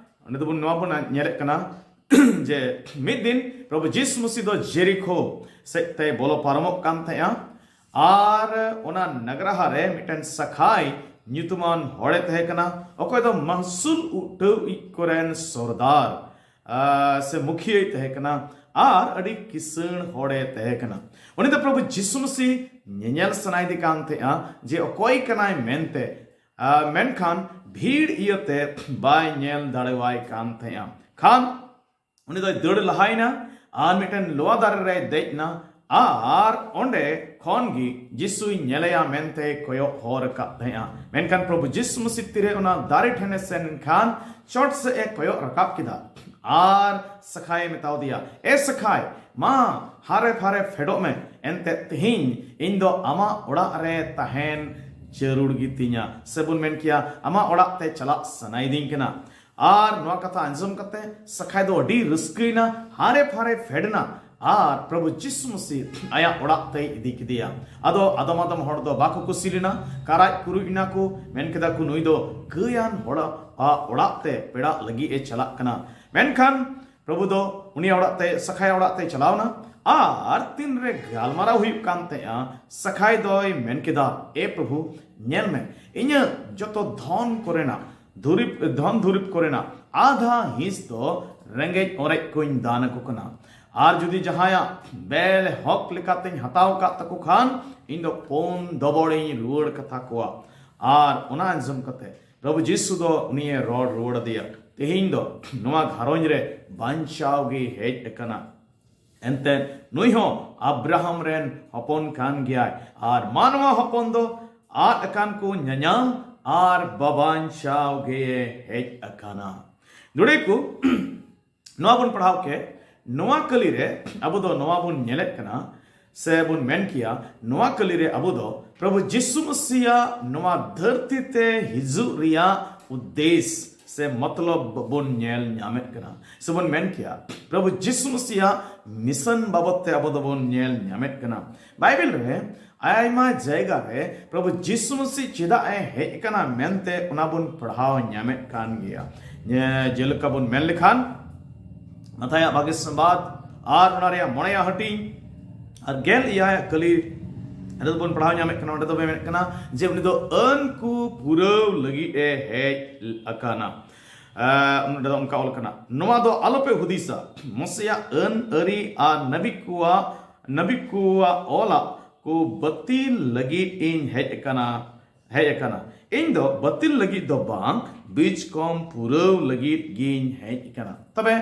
ᱚᱸᱰᱮ ᱫᱚᱵᱚᱱ ᱱᱚᱣᱟ ᱵᱚᱱ ᱧᱮᱞᱮᱫ ᱠᱟᱱᱟ ᱡᱮ ᱢᱤᱫ ᱫᱤᱱ ᱯᱨᱚᱵᱷᱩ ᱡᱤᱥᱩ ᱢᱟᱹᱥᱤ ᱫᱚ ᱡᱮᱨᱤᱠᱷᱳ ᱥᱮᱫ ᱛᱮᱭ ᱵᱚᱞᱚ ᱯᱟᱨᱚᱢᱚᱜ ᱠᱟᱱ ᱛᱟᱦᱮᱸᱜᱼᱟ᱾ ᱟᱨ ᱚᱱᱟ ᱱᱟᱜᱽᱨᱟᱦᱟ ᱨᱮ ᱢᱤᱫᱴᱮᱱ ᱥᱟᱠᱷᱟᱭ ᱧᱩᱛᱩᱢᱟᱱ ᱦᱚᱲᱮ ᱛᱟᱦᱮᱸ ᱠᱟᱱᱟ, ᱚᱠᱚᱭ ᱫᱚ ᱢᱟᱦᱥᱩᱞ ᱩᱴᱷᱟᱹᱣᱤᱡ ᱠᱚᱨᱮᱱ ᱥᱚᱨᱫᱟᱨ, ᱟ, ᱥᱮ ᱢᱩᱠᱷᱤᱭᱟᱹᱭ ᱛᱟᱦᱮᱸ ᱠᱟᱱᱟ᱾ ᱟᱨ ᱟᱹᱰᱤ ᱠᱤᱥᱟᱹᱬ ᱦᱚᱲᱮ ᱛᱟᱦᱮᱸ ᱠᱟᱱᱟ᱾ ᱩᱱᱤ ᱫᱚ ᱯᱨᱚᱵᱷᱩ ᱡᱤᱥᱩ ᱢᱟᱹᱥᱤ ᱧᱮᱧᱮᱞ ᱥᱟᱱᱟᱭᱮᱫᱮ ᱠᱟᱱ ᱛᱟᱦᱮᱸᱜᱼᱟ ᱡᱮ ᱚᱠᱚᱭ ᱠᱟᱱᱟᱭ ᱢᱮᱱᱛᱮ᱾ ᱟ, ᱢᱮᱱᱠᱷᱟᱱ ᱵᱷᱤᱲ ᱤᱭᱟᱹᱛᱮ ᱵᱟᱭ ᱧᱮᱞ ᱫᱟᱲᱮᱣᱟᱭ ᱠᱟᱱ ᱛᱟᱦᱮᱸᱜᱼᱟ᱾ ᱠᱷᱟᱱ ᱩᱱᱤ ᱫᱚᱭ ᱫᱟᱹᱲ ᱞᱟᱦᱟᱭᱮᱱᱟ ᱟᱨ ᱢᱤᱫᱴᱮᱱ ᱞᱚᱣᱟ ᱫᱟᱨᱮ ᱨᱮᱭ ᱫᱮᱡ ᱮᱱᱟ᱾ ᱟᱨ ᱚᱸᱰᱮ ᱠᱷᱚᱱ ᱜᱮ ᱡᱤᱥᱩᱭ ᱧᱮᱞᱮᱭᱟ ᱢᱮᱱᱛᱮ ᱠᱚᱭᱚᱜ ᱦᱚᱨ ᱟᱠᱟᱫ ᱛᱟᱦᱮᱸᱜᱼᱟ᱾ ᱢᱮᱱᱠᱷᱟᱱ ᱯᱨᱚᱵᱷᱩ ᱡᱤᱥᱩ ᱢᱟᱹᱥᱤ ᱛᱤᱨᱮ ᱚᱱᱟ ᱫᱟᱨᱮ ᱴᱷᱮᱱᱮ ᱥᱮᱱ ᱮᱱ ᱠᱷᱟᱱ, ᱪᱚᱴ ᱥᱮᱫ ᱮ ᱠᱚᱭᱚᱜ ᱨᱟᱠᱟᱵ ᱠᱮᱫᱟ᱾ ᱟᱨ ᱥᱟᱠᱷᱟᱭᱮ ᱢᱮᱛᱟᱣ ᱫᱮᱭᱟ, "ᱮ ᱥᱟᱠᱷᱟᱭ, ᱢᱟ ᱦᱟᱨᱮ ᱯᱷᱟᱨᱮ ᱯᱷᱮᱰᱚᱜ ᱢᱮ, ᱮᱱᱛᱮ ᱛᱮᱦᱮᱧ ᱤᱧ ᱫᱚ ᱟᱢᱟᱜ ᱚᱲᱟᱜ ᱨᱮ ᱛᱟᱦᱮᱱ ᱡᱟᱹᱨᱩᱲ ᱜᱮᱛᱤᱧᱟ", ᱥᱮᱵᱚᱱ ᱢᱮᱱ ᱠᱮᱭᱟ, ᱟᱢᱟᱜ ᱚᱲᱟᱜ ᱛᱮ ᱪᱟᱞᱟᱜ ᱥᱟᱱᱟᱭᱮᱫᱤᱧ ᱠᱟᱱᱟ᱾ ᱟᱨ ᱱᱚᱣᱟ ᱠᱟᱛᱷᱟ ᱟᱸᱡᱚᱢ ᱠᱟᱛᱮ ᱥᱟᱠᱷᱟᱭ ᱫᱚ ᱟᱹᱰᱤ ᱨᱟᱹᱥᱠᱟᱹᱭᱮᱱᱟ, ᱦᱟᱨᱮ ᱯᱷᱟᱨᱮ ᱯᱷᱮᱰ ᱮᱱᱟ᱾ ᱟᱨ ᱯᱨᱚᱵᱷᱩ ᱡᱤᱥᱩ ᱢᱟᱹᱥᱤ ᱟᱭᱟᱜ ᱚᱲᱟᱜ ᱛᱮᱭ ᱤᱫᱤ ᱠᱮᱫᱮᱭᱟ᱾ ᱟᱫᱚ ᱟᱫᱚᱢ ᱟᱫᱚᱢ ᱦᱚᱲ ᱫᱚ ᱵᱟᱠᱚ ᱠᱩᱥᱤ ᱞᱮᱱᱟ, ᱠᱟᱨᱟᱡ ᱠᱩᱨᱩᱡ ᱮᱱᱟ ᱠᱚ, ᱢᱮᱱ ᱠᱮᱫᱟ ᱠᱚ, "ᱱᱩᱭ ᱫᱚ ᱠᱟᱹᱭᱟᱱ ᱦᱚᱲᱟᱜ ᱚᱲᱟᱜ ᱛᱮ ᱯᱮᱲᱟᱜ ᱞᱟᱹᱜᱤᱫ ᱮ ᱪᱟᱞᱟᱜ ᱠᱟᱱᱟ᱾" ᱢᱮᱱᱠᱷᱟᱱ ᱯᱨᱚᱵᱷᱩ ᱫᱚ ᱩᱱᱤᱭᱟᱜ ᱚᱲᱟᱜ ᱛᱮ, ᱥᱟᱠᱷᱟᱭ ᱚᱲᱟᱜ ᱛᱮᱭ ᱪᱟᱞᱟᱣ ᱮᱱᱟ᱾ ᱟᱨ ᱛᱤᱱᱨᱮ ᱜᱟᱞᱢᱟᱨᱟᱣ ᱦᱩᱭᱩᱜ ᱠᱟᱱ ᱛᱟᱦᱮᱸᱜᱼᱟ, ᱥᱟᱠᱷᱟᱭ ᱫᱚᱭ ᱢᱮᱱ ᱠᱮᱫᱟ, "ᱮ ᱯᱨᱚᱵᱷᱩ, ᱧᱮᱞ ᱢᱮ, ᱤᱧᱟᱹᱜ ᱡᱚᱛᱚ ᱫᱷᱚᱱ ᱠᱚᱨᱮᱱᱟᱜ, ᱫᱩᱨᱤᱵ, ᱫᱷᱚᱱ ᱫᱩᱨᱤᱵ ᱠᱚᱨᱮᱱᱟᱜ ᱟᱫᱷᱟ ᱦᱤᱸᱥ ᱫᱚ ᱨᱮᱸᱜᱮᱡ ᱚᱨᱮᱡ ᱠᱚᱧ ᱫᱟᱱ ᱟᱠᱚ ᱠᱟᱱᱟ᱾ ᱟᱨ ᱡᱩᱫᱤ ᱡᱟᱦᱟᱸᱭᱟᱜ ᱵᱮᱞ ᱦᱚᱠ ᱞᱮᱠᱟᱛᱮᱧ ᱦᱟᱛᱟᱣ ᱟᱠᱟᱫ ᱛᱟᱠᱚ ᱠᱷᱟᱱ, ᱤᱧ ᱫᱚ ᱯᱩᱱ ᱰᱚᱵᱚᱲᱤᱧ ᱨᱩᱣᱟᱹᱲ ᱠᱟᱛᱟ ᱠᱚᱣᱟ᱾" ᱟᱨ ᱚᱱᱟ ᱟᱸᱡᱚᱢ ᱠᱟᱛᱮ ᱯᱨᱚᱵᱷᱩ ᱡᱤᱥᱩ ᱫᱚ ᱩᱱᱤᱭᱮ ᱨᱚᱲ ᱨᱩᱣᱟᱹᱲ ᱟᱫᱮᱭᱟ, ᱛᱮᱦᱮᱧ ᱫᱚ ᱱᱚᱣᱟ ᱜᱷᱟᱨᱚᱸᱡᱽ ᱨᱮ ᱵᱟᱧᱪᱟᱣ ᱜᱮ ᱦᱮᱡ ᱟᱠᱟᱱᱟ᱾ ᱮᱱᱛᱮ ᱱᱩᱭ ᱦᱚᱸ ᱟᱵᱨᱟᱦᱟᱢ ᱨᱮᱱ ᱦᱚᱯᱚᱱ ᱠᱟᱱ ᱜᱮᱭᱟᱭ, ᱟᱨ ᱢᱟᱱᱣᱟ ᱦᱚᱯᱚᱱ ᱫᱚ ᱟᱫ ᱟᱠᱟᱱ ᱠᱚ ᱧᱟᱧᱟᱢ ᱟᱨ ᱵᱟᱵᱟᱧᱪᱟᱣ ᱜᱮ ᱦᱮᱡ ᱟᱠᱟᱱᱟ᱾ ᱡᱩᱲᱤ ᱠᱚ, ᱱᱚᱣᱟ ᱵᱚᱱ ᱯᱟᱲᱦᱟᱣ ᱠᱮ, ᱱᱚᱣᱟ ᱠᱟᱹᱞᱤ ᱨᱮ ᱟᱵᱚ ᱫᱚ ᱱᱚᱣᱟ ᱵᱚᱱ ᱧᱮᱞᱮᱫ ᱠᱟᱱᱟ, ᱥᱮ ᱵᱚᱱ ᱢᱮᱱ ᱠᱮᱭᱟ, ᱱᱚᱣᱟ ᱠᱟᱹᱞᱤ ᱨᱮ ᱟᱵᱚ ᱫᱚ ᱯᱨᱚᱵᱷᱩ ᱡᱤᱥᱩ ᱢᱟᱥᱤᱭᱟᱜ ᱱᱚᱣᱟ ᱫᱷᱟᱹᱨᱛᱤ ᱛᱮ ᱦᱤᱡᱩᱜ ᱨᱮᱭᱟᱜ ᱩᱫᱽᱫᱮᱥ ᱥᱮ ᱢᱚᱛᱞᱚᱵ ᱵᱚᱱ ᱧᱮᱞ ᱧᱟᱢᱮᱫ ᱠᱟᱱᱟ, ᱥᱮ ᱵᱚᱱ ᱢᱮᱱ ᱠᱮᱭᱟ, ᱯᱨᱚᱵᱷᱩ ᱡᱤᱥᱩ ᱢᱟᱥᱤᱭᱟᱜ ᱢᱤᱥᱚᱱ ᱵᱟᱵᱚᱛ ᱛᱮ ᱟᱵᱚ ᱫᱚᱵᱚᱱ ᱧᱮᱞ ᱧᱟᱢᱮᱫ ᱠᱟᱱᱟ᱾ ᱵᱟᱭᱵᱮᱞ ᱨᱮ ᱟᱭᱢᱟ ᱡᱟᱭᱜᱟ ᱨᱮ ᱯᱨᱚᱵᱷᱩ ᱡᱤᱥᱩ ᱢᱟᱥᱤ ᱪᱮᱫᱟᱜ ᱮ ᱦᱮᱡ ᱟᱠᱟᱱᱟ ᱢᱮᱱᱛᱮ ᱚᱱᱟ ᱵᱚᱱ ᱯᱟᱲᱦᱟᱣ ᱧᱟᱢᱮᱫ ᱠᱟᱱ ᱜᱮᱭᱟ᱾ ᱡᱮ-, ᱡᱮᱞᱮᱠᱟ ᱵᱚᱱ ᱢᱮᱱ ᱞᱮᱠᱷᱟᱱ, ᱢᱟᱛᱷᱟᱭᱟᱜ ᱵᱟᱜᱮ ᱥᱚᱢᱵᱟᱫ ᱟᱨ ᱚᱱᱟ ᱨᱮᱭᱟᱜ ᱢᱚᱬᱮᱭᱟᱜ ᱦᱟᱹᱴᱤᱧ ᱟᱨ ᱜᱮᱞ ᱮᱭᱟᱭᱟᱜ ᱠᱟᱹᱞᱤ ᱨᱮ ᱵᱚᱱ ᱯᱟᱲᱦᱟᱣ ᱧᱟᱢᱮᱫ ᱠᱟᱱᱟ᱾ ᱚᱸᱰᱮ ᱫᱚ ᱢᱮᱱᱮᱫ ᱠᱟᱱᱟ ᱡᱮ ᱩᱱᱤ ᱫᱚ ᱟᱹᱱ ᱠᱚ ᱯᱩᱨᱟᱹᱣ ᱞᱟᱹᱜᱤᱫ ᱮ ᱦᱮᱡ ᱟᱠᱟᱱᱟ᱾ ᱟᱸ, ᱚᱸᱰᱮ ᱫᱚ ᱚᱱᱠᱟ ᱚᱞ ᱠᱟᱱᱟ, "ᱱᱚᱣᱟ ᱫᱚ ᱟᱞᱚᱯᱮ ᱦᱩᱫᱤᱥᱟ, ᱢᱚᱥᱮᱭᱟᱜ ᱟᱹᱱ ᱟᱹᱨᱤ ᱟᱨ ᱱᱟᱵᱤ ᱠᱚᱣᱟᱜ, ᱱᱟᱵᱤ ᱠᱚᱣᱟᱜ ᱚᱞᱟᱜ ᱠᱚ ᱵᱟᱹᱛᱤᱞ ᱞᱟᱹᱜᱤᱫ ᱤᱧ ᱦᱮᱡ ᱟᱠᱟᱱᱟ, ᱦᱮᱡ ᱟᱠᱟᱱᱟ᱾ ᱤᱧ ᱫᱚ ᱵᱟᱹᱛᱤᱞ ᱞᱟᱹᱜᱤᱫ ᱫᱚ ᱵᱟᱝ, ᱵᱤᱪᱠᱚᱢ ᱯᱩᱨᱟᱹᱣ ᱞᱟᱹᱜᱤᱫ ᱜᱤᱧ ᱦᱮᱡ ᱟᱠᱟᱱᱟ᱾" ᱛᱚᱵᱮ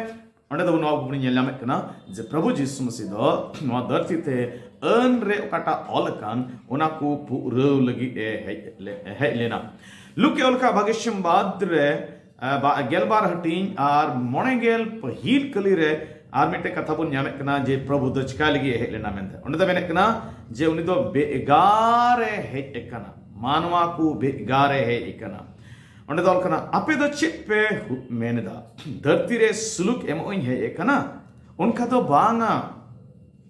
ᱚᱸᱰᱮ ᱫᱚ ᱱᱚᱣᱟ ᱵᱚᱱ ᱧᱮᱞ ᱧᱟᱢᱮᱫ ᱠᱟᱱᱟ ᱡᱮ ᱯᱨᱚᱵᱷᱩ ᱡᱤᱥᱩ ᱢᱟᱥᱤ ᱫᱚ ᱱᱚᱣᱟ ᱫᱷᱟᱹᱨᱛᱤ ᱛᱮ ᱟᱹᱱ ᱨᱮ ᱚᱠᱟᱴᱟᱜ ᱚᱞ ᱟᱠᱟᱱ, ᱚᱱᱟ ᱠᱚ ᱯᱩᱨᱟᱹᱣ ᱞᱟᱹᱜᱤᱫ ᱮ ᱦᱮᱡ ᱞᱮ-, ᱦᱮᱡ ᱞᱮᱱᱟ᱾ ᱞᱩᱠᱟ ᱚᱞ ᱠᱟᱜ ᱵᱷᱟᱜᱮ ᱥᱚᱢᱵᱟᱫ ᱨᱮ, ᱟ, ᱵᱟ-, ᱜᱮᱞᱵᱟᱨ ᱦᱟᱹᱴᱤᱧ ᱟᱨ ᱢᱚᱬᱮ ᱜᱮᱞ ᱯᱟᱹᱦᱤᱞ ᱠᱟᱹᱞᱤ ᱨᱮ ᱟᱨ ᱢᱤᱫᱴᱮᱱ ᱠᱟᱛᱷᱟ ᱵᱚᱱ ᱧᱟᱢᱮᱫ ᱠᱟᱱᱟ ᱡᱮ ᱯᱨᱚᱵᱷᱩ ᱫᱚ ᱪᱤᱠᱟᱭ ᱞᱟᱹᱜᱤᱫ ᱮ ᱦᱮᱡ ᱞᱮᱱᱟ ᱢᱮᱱᱛᱮ᱾ ᱚᱸᱰᱮ ᱫᱚ ᱢᱮᱱᱮᱫ ᱠᱟᱱᱟ ᱡᱮ ᱩᱱᱤ ᱫᱚ ᱵᱮᱜᱟᱨ ᱮ ᱦᱮᱡ ᱟᱠᱟᱱᱟ, ᱢᱟᱱᱣᱟ ᱠᱚ ᱵᱮᱜᱟᱨ ᱮ ᱦᱮᱡ ᱟᱠᱟᱱᱟ᱾ ᱚᱸᱰᱮ ᱫᱚ ᱚᱞ ᱠᱟᱱᱟ, "ᱟᱯᱮ ᱫᱚ ᱪᱮᱫ ᱯᱮ ᱦᱩ-, ᱢᱮᱱ ᱮᱫᱟ? ᱫᱷᱟᱹᱨᱛᱤ ᱨᱮ ᱥᱩᱞᱩᱠ ᱮᱢᱚᱜ ᱤᱧ ᱦᱮᱡ ᱟᱠᱟᱱᱟ? ᱚᱱᱠᱟ ᱫᱚ ᱵᱟᱝᱟ᱾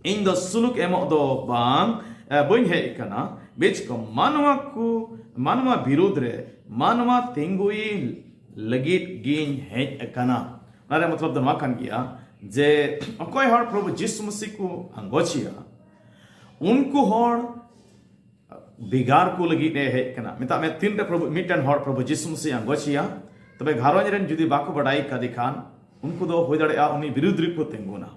ᱤᱧ ᱫᱚ ᱥᱩᱞᱩᱠ ᱮᱢᱚᱜ ᱫᱚ ᱵᱟᱝ, ᱮ, ᱵᱟᱹᱧ ᱦᱮᱡ ᱟᱠᱟᱱᱟ, ᱵᱮᱪᱠᱚᱢ ᱢᱟᱱᱣᱟ ᱠᱚ, ᱢᱟᱱᱣᱟ ᱵᱤᱨᱩᱫᱽ ᱨᱮ ᱢᱟᱱᱣᱟ ᱛᱤᱸᱜᱩᱭ ᱞᱟᱹᱜᱤᱫ ᱜᱤᱧ ᱦᱮᱡ ᱟᱠᱟᱱᱟ᱾" ᱚᱱᱟ ᱨᱮᱭᱟᱜ ᱢᱚᱛᱞᱚᱵ ᱫᱚ ᱱᱚᱣᱟ ᱠᱟᱱ ᱜᱮᱭᱟ ᱡᱮ ᱚᱠᱚᱭ ᱦᱚᱲ ᱯᱨᱚᱵᱷᱩ ᱡᱤᱥᱩ ᱢᱟᱥᱤ ᱠᱚ ᱟᱸᱜᱚᱪᱮᱭᱟ, ᱩᱱᱠᱩ ᱦᱚᱲ ᱵᱷᱮᱜᱟᱨ ᱠᱚ ᱞᱟᱹᱜᱤᱫ ᱮ ᱦᱮᱡ ᱠᱟᱱᱟ᱾ ᱢᱮᱛᱟᱜ ᱢᱮ, ᱛᱤᱱᱨᱮ ᱯᱨᱚᱵᱷᱩ, ᱢᱤᱫᱴᱮᱱ ᱦᱚᱲ ᱯᱨᱚᱵᱷᱩ ᱡᱤᱥᱩ ᱢᱟᱥᱤ ᱟᱸᱜᱚᱪᱮᱭᱟ, ᱛᱚᱵᱮ ᱜᱷᱟᱨᱚᱸᱡᱽ ᱨᱮᱱ ᱡᱩᱫᱤ ᱵᱟᱠᱚ ᱵᱟᱰᱟᱭ ᱠᱟᱫᱮ ᱠᱷᱟᱱ, ᱩᱱᱠᱩ ᱫᱚ ᱦᱩᱭ ᱫᱟᱲᱮᱭᱟᱜᱼᱟ ᱩᱱᱤ ᱵᱤᱨᱩᱫᱽ ᱨᱮᱠᱚ ᱛᱤᱸᱜᱩᱱᱟ᱾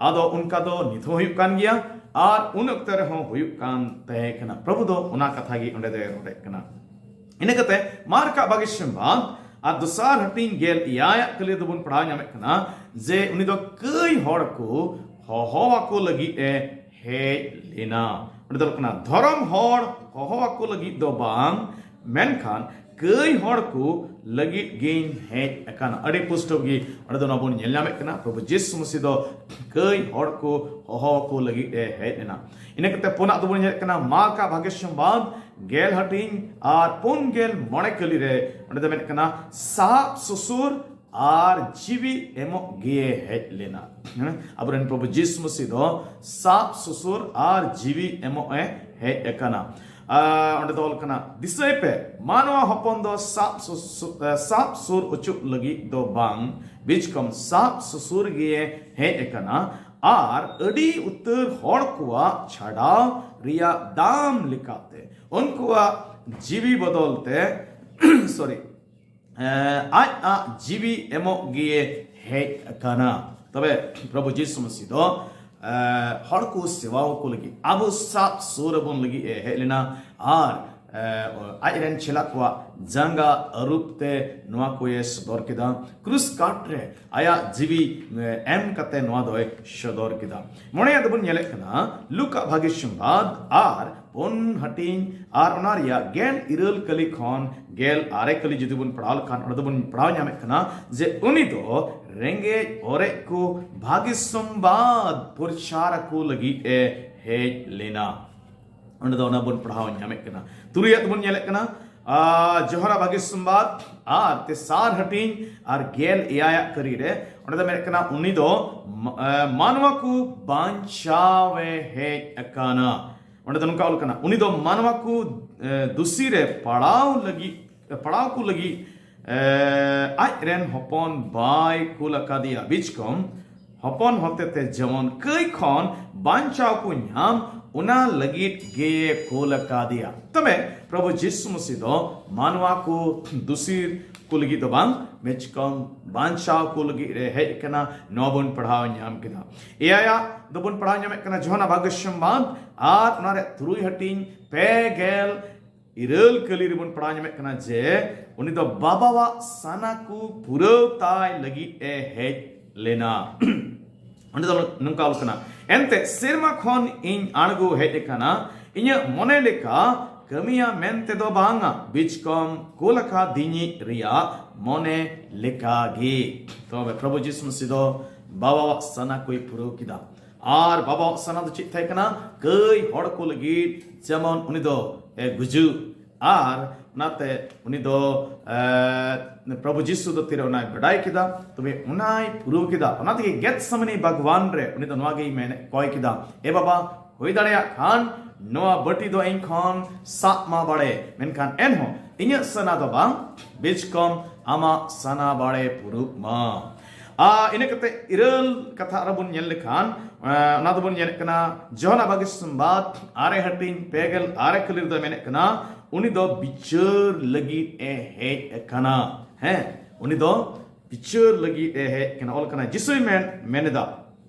ᱟᱫᱚ ᱚᱱᱠᱟ ᱫᱚ ᱱᱤᱛ ᱦᱚᱸ ᱦᱩᱭᱩᱜ ᱠᱟᱱ ᱜᱮᱭᱟ, ᱟᱨ ᱩᱱ ᱚᱠᱛᱚ ᱨᱮᱦᱚᱸ ᱦᱩᱭᱩᱜ ᱠᱟᱱ ᱛᱟᱦᱮᱸ ᱠᱟᱱᱟ᱾ ᱯᱨᱚᱵᱷᱩ ᱫᱚ ᱚᱱᱟ ᱠᱟᱛᱷᱟ ᱜᱮ ᱚᱸᱰᱮ ᱫᱚᱭ ᱨᱚᱲᱮᱫ ᱠᱟᱱᱟ᱾ ᱤᱱᱟᱹ ᱠᱟᱛᱮ ᱢᱟᱨᱠ ᱟᱜ ᱵᱷᱟᱜᱮ ᱥᱚᱢᱵᱟᱫ ᱟᱨ ᱫᱚᱥᱟᱨ ᱦᱟᱹᱴᱤᱧ ᱜᱮᱞ ᱮᱭᱟᱭᱟᱜ ᱠᱟᱹᱞᱤ ᱫᱚᱵᱚᱱ ᱯᱟᱲᱦᱟᱣ ᱧᱟᱢᱮᱫ ᱠᱟᱱᱟ ᱡᱮ ᱩᱱᱤ ᱫᱚ ᱠᱟᱹᱭ ᱦᱚᱲ ᱠᱚ ᱦᱚᱦᱚ ᱟᱠᱚ ᱞᱟᱹᱜᱤᱫ ᱮ ᱦᱮᱡ ᱞᱮᱱᱟ᱾ ᱚᱸᱰᱮ ᱫᱚ ᱦᱩᱭᱩᱜ ᱠᱟᱱᱟ ᱫᱷᱚᱨᱚᱢ ᱦᱚᱲ ᱦᱚᱦᱚ ᱟᱠᱚ ᱞᱟᱹᱜᱤᱫ ᱫᱚ ᱵᱟᱝ, ᱢᱮᱱᱠᱷᱟᱱ ᱠᱟᱹᱭ ᱦᱚᱲ ᱠᱚ ᱞᱟᱹᱜᱤᱫ ᱜᱤᱧ ᱦᱮᱡ ᱟᱠᱟᱱᱟ᱾ ᱟᱹᱰᱤ ᱯᱩᱥᱴᱟᱹᱣ ᱜᱮ ᱚᱸᱰᱮ ᱫᱚ ᱱᱚᱣᱟ ᱵᱚᱱ ᱧᱮᱞ ᱧᱟᱢᱮᱫ ᱠᱟᱱᱟ, ᱯᱨᱚᱵᱷᱩ ᱡᱤᱥᱩ ᱢᱟᱹᱥᱤ ᱫᱚ ᱠᱟᱹᱭ ᱦᱚᱲ ᱠᱚ ᱦᱚᱦᱚ ᱟᱠᱚ ᱞᱟᱹᱜᱤᱫ ᱮ ᱦᱮᱡ ᱞᱮᱱᱟ᱾ ᱤᱱᱟᱹ ᱠᱟᱛᱮ ᱯᱩᱱᱟᱜ ᱫᱚᱵᱚᱱ ᱧᱮᱞᱮᱫ ᱠᱟᱱᱟ ᱢᱟᱨᱠ ᱟᱜ ᱵᱷᱟᱜᱮ ᱥᱚᱢᱵᱟᱫ ᱜᱮᱞ ᱦᱟᱹᱴᱤᱧ ᱟᱨ ᱯᱩᱱ ᱜᱮᱞ ᱢᱚᱬᱮ ᱠᱟᱹᱞᱤ ᱨᱮ ᱚᱸᱰᱮ ᱫᱚ ᱢᱮᱱᱮᱫ ᱠᱟᱱᱟ ᱥᱟᱵ ᱥᱩᱥᱩᱨ ᱟᱨ ᱡᱤᱣᱤ ᱮᱢᱚᱜ ᱜᱮ ᱦᱮᱡ ᱞᱮᱱᱟ᱾ ᱦᱮᱸ? ᱟᱵᱚᱨᱮᱱ ᱯᱨᱚᱵᱷᱩ ᱡᱤᱥᱩ ᱢᱟᱹᱥᱤ ᱫᱚ ᱥᱟᱵ ᱥᱩᱥᱩᱨ ᱟᱨ ᱡᱤᱣᱤ ᱮᱢᱚᱜ ᱮ ᱦᱮᱡ ᱟᱠᱟᱱᱟ᱾ ᱟᱨ ᱚᱸᱰᱮ ᱫᱚ ᱚᱞ ᱠᱟᱱᱟ, ᱫᱤᱥᱟᱹᱭ ᱯᱮ, ᱢᱟᱱᱣᱟ ᱦᱚᱯᱚᱱ ᱫᱚ ᱥᱟᱵ ᱥᱩᱥᱩ-, ᱮ, ᱥᱟᱵ ᱥᱩᱨ ᱚᱪᱚᱜ ᱞᱟᱹᱜᱤᱫ ᱫᱚ ᱵᱟᱝ, ᱵᱤᱪᱠᱚᱢ ᱥᱟᱵ ᱥᱩᱥᱩᱨ ᱜᱮ ᱦᱮᱡ ᱟᱠᱟᱱᱟ ᱟᱨ ᱟᱹᱰᱤ ᱩᱛᱟᱹᱨ ᱦᱚᱲ ᱠᱚᱣᱟᱜ ᱪᱷᱟᱰᱟᱣ ᱨᱮᱭᱟᱜ ᱫᱟᱢ ᱞᱮᱠᱟᱛᱮ ᱩᱱᱠᱩᱣᱟᱜ ᱡᱤᱣᱤ ᱵᱚᱫᱚᱞ ᱛᱮ, ᱥᱚᱨᱤ, ᱮᱸ, ᱟᱡ ᱟᱜ ᱡᱤᱣᱤ ᱮᱢᱚᱜ ᱜᱮ ᱦᱮᱡ ᱟᱠᱟᱱᱟ᱾ ᱛᱚᱵᱮ ᱯᱨᱚᱵᱷᱩ ᱡᱤᱥᱩ ᱢᱟᱹᱥᱤ ᱫᱚ, ᱮᱸ, ᱦᱚᱲ ᱠᱚ ᱥᱮᱵᱟᱣ ᱠᱚ ᱞᱟᱹᱜᱤᱫ, ᱟᱵᱚ ᱥᱟᱵ ᱥᱩᱨ ᱟᱵᱚᱱ ᱞᱟᱹᱜᱤᱫ ᱮ ᱦᱮᱡ ᱞᱮᱱᱟ ᱟᱨ, ᱮᱸ, ᱟᱡ ᱨᱮᱱ ᱪᱮᱞᱟ ᱠᱚᱣᱟᱜ ᱡᱟᱸᱜᱟ ᱟᱹᱨᱩᱵ ᱛᱮ ᱱᱚᱣᱟ ᱠᱚᱭᱮ ᱥᱚᱫᱚᱨ ᱠᱮᱫᱟ᱾ ᱠᱨᱩᱥ ᱠᱟᱴ ᱨᱮ ᱟᱭᱟᱜ ᱡᱤᱣᱤ, ᱮᱸ, ᱮᱢ ᱠᱟᱛᱮ ᱱᱚᱣᱟ ᱫᱚᱭ ᱥᱚᱫᱚᱨ ᱠᱮᱫᱟ᱾ ᱢᱚᱬᱮᱭᱟᱜ ᱫᱚᱵᱚᱱ ᱧᱮᱞᱮᱫ ᱠᱟᱱᱟ ᱞᱩᱠᱟ ᱵᱷᱟᱜᱮ ᱥᱚᱢᱵᱟᱫ ᱟᱨ ᱯᱩᱱ ᱦᱟᱹᱴᱤᱧ ᱟᱨ ᱚᱱᱟ ᱨᱮᱭᱟᱜ ᱜᱮᱞ ᱤᱨᱟᱹᱞ ᱠᱟᱹᱞᱤ ᱠᱷᱚᱱ ᱜᱮᱞ ᱟᱨᱮ ᱠᱟᱹᱞᱤ ᱡᱩᱫᱤ ᱵᱚᱱ ᱯᱟᱲᱦᱟᱣ ᱞᱮᱠᱷᱟᱱ ᱚᱸᱰᱮ ᱫᱚᱵᱚᱱ ᱯᱟᱲᱦᱟᱣ ᱧᱟᱢᱮᱫ ᱠᱟᱱᱟ ᱡᱮ ᱩᱱᱤ ᱫᱚ ᱨᱮᱸᱜᱮᱡ ᱚᱨᱮᱡ ᱠᱚ ᱵᱷᱟᱜᱮ ᱥᱚᱢᱵᱟᱫ ᱯᱨᱚᱪᱟᱨ ᱟᱠᱚ ᱞᱟᱹᱜᱤᱫ ᱮ ᱦᱮᱡ ᱞᱮᱱᱟ᱾ ᱚᱸᱰᱮ ᱫᱚ ᱚᱱᱟ ᱵᱚᱱ ᱯᱟᱲᱦᱟᱣ ᱧᱟᱢᱮᱫ ᱠᱟᱱᱟ᱾ ᱛᱩᱨᱩᱭᱟᱜ ᱫᱚᱵᱚᱱ ᱧᱮᱞᱮᱫ ᱠᱟᱱᱟ, ᱟᱨ ᱡᱚᱦᱚᱨᱟ ᱵᱷᱟᱜᱮ ᱥᱚᱢᱵᱟᱫ ᱟᱨ ᱛᱮᱥᱟᱨ ᱦᱟᱹᱴᱤᱧ ᱟᱨ ᱜᱮᱞ ᱮᱭᱟᱭᱟᱜ ᱠᱟᱹᱨᱤ ᱨᱮ ᱚᱸᱰᱮ ᱫᱚ ᱢᱮᱱᱮᱫ ᱠᱟᱱᱟ ᱩᱱᱤ ᱫᱚ ᱢᱟ-, ᱮ, ᱢᱟᱱᱣᱟ ᱠᱚ ᱵᱟᱧᱪᱟᱣ ᱮ ᱦᱮᱡ ᱟᱠᱟᱱᱟ᱾ ᱚᱸᱰᱮ ᱫᱚ ᱱᱚᱝᱠᱟ ᱚᱞ ᱠᱟᱱᱟ, ᱩᱱᱤ ᱫᱚ ᱢᱟᱱᱣᱟ ᱠᱚ, ᱮ, ᱫᱩᱥᱤ ᱨᱮ ᱯᱟᱲᱟᱣ ᱞᱟᱹᱜᱤᱫ, ᱯᱟᱲᱟᱣ ᱠᱚ ᱞᱟᱹᱜᱤᱫ, ᱮ, ᱟᱡ ᱨᱮᱱ ᱦᱚᱯᱚᱱ ᱵᱟᱭ ᱠᱩᱞ ᱟᱠᱟᱫᱮᱭᱟ, ᱵᱤᱪᱠᱚᱢ ᱦᱚᱯᱚᱱ ᱦᱚᱛᱮᱛᱮ ᱡᱮᱢᱚᱱ ᱠᱟᱹᱭ ᱠᱷᱚᱱ ᱵᱟᱧᱪᱟᱣ ᱠᱚ ᱧᱟᱢ, ᱚᱱᱟ ᱞᱟᱹᱜᱤᱫ ᱜᱮ ᱠᱩᱞ ᱟᱠᱟᱫᱮᱭᱟ᱾ ᱛᱚᱵᱮ ᱯᱨᱚᱵᱷᱩ ᱡᱤᱥᱩ ᱢᱟᱹᱥᱤ ᱫᱚ ᱢᱟᱱᱣᱟ ᱠᱚ ᱫᱩᱥᱤ ᱠᱚ ᱞᱟᱹᱜᱤᱫ ᱫᱚ ᱵᱟᱝ, ᱵᱤᱪᱠᱚᱢ ᱵᱟᱧᱪᱟᱣ ᱠᱚ ᱞᱟᱹᱜᱤᱫ ᱨᱮ ᱦᱮᱡ ᱟᱠᱟᱱᱟ᱾ ᱱᱚᱣᱟ ᱵᱚᱱ ᱯᱟᱲᱦᱟᱣ ᱧᱟᱢ ᱠᱮᱫᱟ᱾ ᱮᱭᱟᱭᱟᱜ ᱫᱚᱵᱚᱱ ᱯᱟᱲᱦᱟᱣ ᱧᱟᱢᱮᱫ ᱠᱟᱱᱟ ᱡᱚᱦᱚᱱᱟ ᱵᱷᱟᱜᱮ ᱥᱚᱢᱵᱟᱫ ᱟᱨ ᱚᱱᱟ ᱨᱮ ᱛᱩᱨᱩᱭ ᱦᱟᱹᱴᱤᱧ ᱯᱮ ᱜᱮᱞ ᱤᱨᱟᱹᱞ ᱠᱟᱹᱞᱤ ᱨᱮᱵᱚᱱ ᱯᱟᱲᱦᱟᱣ ᱧᱟᱢᱮᱫ ᱠᱟᱱᱟ ᱡᱮ ᱩᱱᱤ ᱫᱚ ᱵᱟᱵᱟᱣᱟᱜ ᱥᱟᱱᱟ ᱠᱚ ᱯᱩᱨᱟᱹᱣ ᱛᱟᱭ ᱞᱟᱹᱜᱤᱫ ᱮ ᱦᱮᱡ ᱞᱮᱱᱟ᱾ ᱚᱸᱰᱮ ᱫᱚ ᱱᱚᱝᱠᱟ ᱚᱞ ᱠᱟᱱᱟ, "ᱮᱱᱛᱮ ᱥᱮᱨᱢᱟ ᱠᱷᱚᱱ ᱤᱧ ᱟᱬᱜᱚ ᱦᱮᱡ ᱟᱠᱟᱱᱟ, ᱤᱧᱟᱹᱜ ᱢᱚᱱᱮ ᱞᱮᱠᱟ ᱠᱟᱹᱢᱤᱭᱟ ᱢᱮᱱᱛᱮ ᱫᱚ ᱵᱟᱝᱟ, ᱵᱤᱪᱠᱚᱢ ᱠᱩᱞ ᱟᱠᱟᱫᱤᱧᱤᱡ ᱨᱮᱭᱟᱜ ᱢᱚᱱᱮ ᱞᱮᱠᱟᱜᱮ᱾" ᱛᱚᱵᱮ ᱯᱨᱚᱵᱷᱩ ᱡᱤᱥᱩ ᱢᱟᱥᱤ ᱫᱚ ᱵᱟᱵᱟᱣᱟᱜ ᱥᱟᱱᱟ ᱠᱚᱭ ᱯᱩᱨᱟᱹᱣ ᱠᱮᱫᱟ᱾ ᱟᱨ ᱵᱟᱵᱟᱣᱟᱜ ᱥᱟᱱᱟ ᱫᱚ ᱪᱮᱫ ᱛᱟᱦᱮᱸ ᱠᱟᱱᱟ? ᱠᱟᱹᱭ ᱦᱚᱲ ᱠᱚ ᱞᱟᱹᱜᱤᱫ ᱡᱮᱢᱚᱱ ᱩᱱᱤ ᱫᱚ ᱮ ᱜᱩᱡᱩᱜ, ᱟᱨ ᱚᱱᱟᱛᱮ ᱩᱱᱤ ᱫᱚ ᱮ, ᱯᱨᱚᱵᱷᱩ ᱡᱤᱥᱩ ᱫᱚ ᱛᱤᱨᱮ ᱚᱱᱟᱭ ᱵᱟᱰᱟᱭ ᱠᱮᱫᱟ, ᱛᱚᱵᱮ ᱚᱱᱟᱭ ᱯᱩᱨᱟᱹᱣ ᱠᱮᱫᱟ᱾ ᱚᱱᱟ ᱛᱮᱜᱮ ᱜᱮᱛᱥᱮᱢᱟᱱᱤ ᱵᱟᱜᱽᱣᱟᱱ ᱨᱮ ᱩᱱᱤ ᱫᱚ ᱱᱚᱣᱟ ᱜᱮᱭ ᱢᱮᱱ ᱠᱚᱭ ᱠᱮᱫᱟ, "ᱮ ᱵᱟᱵᱟ, ᱦᱩᱭ ᱫᱟᱲᱮᱭᱟᱜ ᱠᱷᱟᱱ ᱱᱚᱣᱟ ᱵᱟᱹᱴᱤ ᱫᱚ ᱤᱧ ᱠᱷᱚᱱ ᱥᱟᱵ ᱢᱟ ᱵᱟᱲᱮ, ᱢᱮᱱᱠᱷᱟᱱ ᱮᱱᱦᱚᱸ ᱤᱧᱟᱹᱜ ᱥᱟᱱᱟ ᱫᱚ ᱵᱟᱝ, ᱵᱤᱪᱠᱚᱢ ᱟᱢᱟᱜ ᱥᱟᱱᱟ ᱵᱟᱲᱮ ᱯᱩᱨᱩᱜ ᱢᱟ᱾" ᱟᱨ ᱤᱱᱟᱹ ᱠᱟᱛᱮ ᱤᱨᱟᱹᱞ ᱠᱟᱛᱷᱟ ᱟᱨᱚ ᱵᱚᱱ ᱧᱮᱞ ᱞᱮᱠᱷᱟᱱ, ᱮ, ᱚᱱᱟ ᱫᱚᱵᱚᱱ ᱧᱮᱞᱮᱫ ᱠᱟᱱᱟ ᱡᱚᱦᱟᱱᱟ ᱵᱷᱟᱹᱜᱤ ᱥᱚᱢᱵᱟᱫ ᱟᱨᱮ ᱦᱟᱹᱴᱤᱧ ᱯᱮ ᱜᱮᱞ ᱟᱨᱮ ᱠᱟᱹᱞᱤ ᱨᱮᱫᱚ ᱢᱮᱱᱮᱫ ᱠᱟᱱᱟ, ᱩᱱᱤ ᱫᱚ ᱵᱤᱪᱟᱹᱨ ᱞᱟᱹᱜᱤᱫ ᱮ ᱦᱮᱡ ᱟᱠᱟᱱᱟ᱾ ᱦᱮᱸ, ᱩᱱᱤ ᱫᱚ ᱵᱤᱪᱟᱹᱨ ᱞᱟᱹᱜᱤᱫ ᱮ ᱦᱮᱡ ᱟᱠᱟᱱᱟ᱾ ᱚᱞ ᱠᱟᱱᱟ, ᱡᱤᱥᱩᱭ ᱢᱮᱱ, ᱢᱮᱱ ᱮᱫᱟ,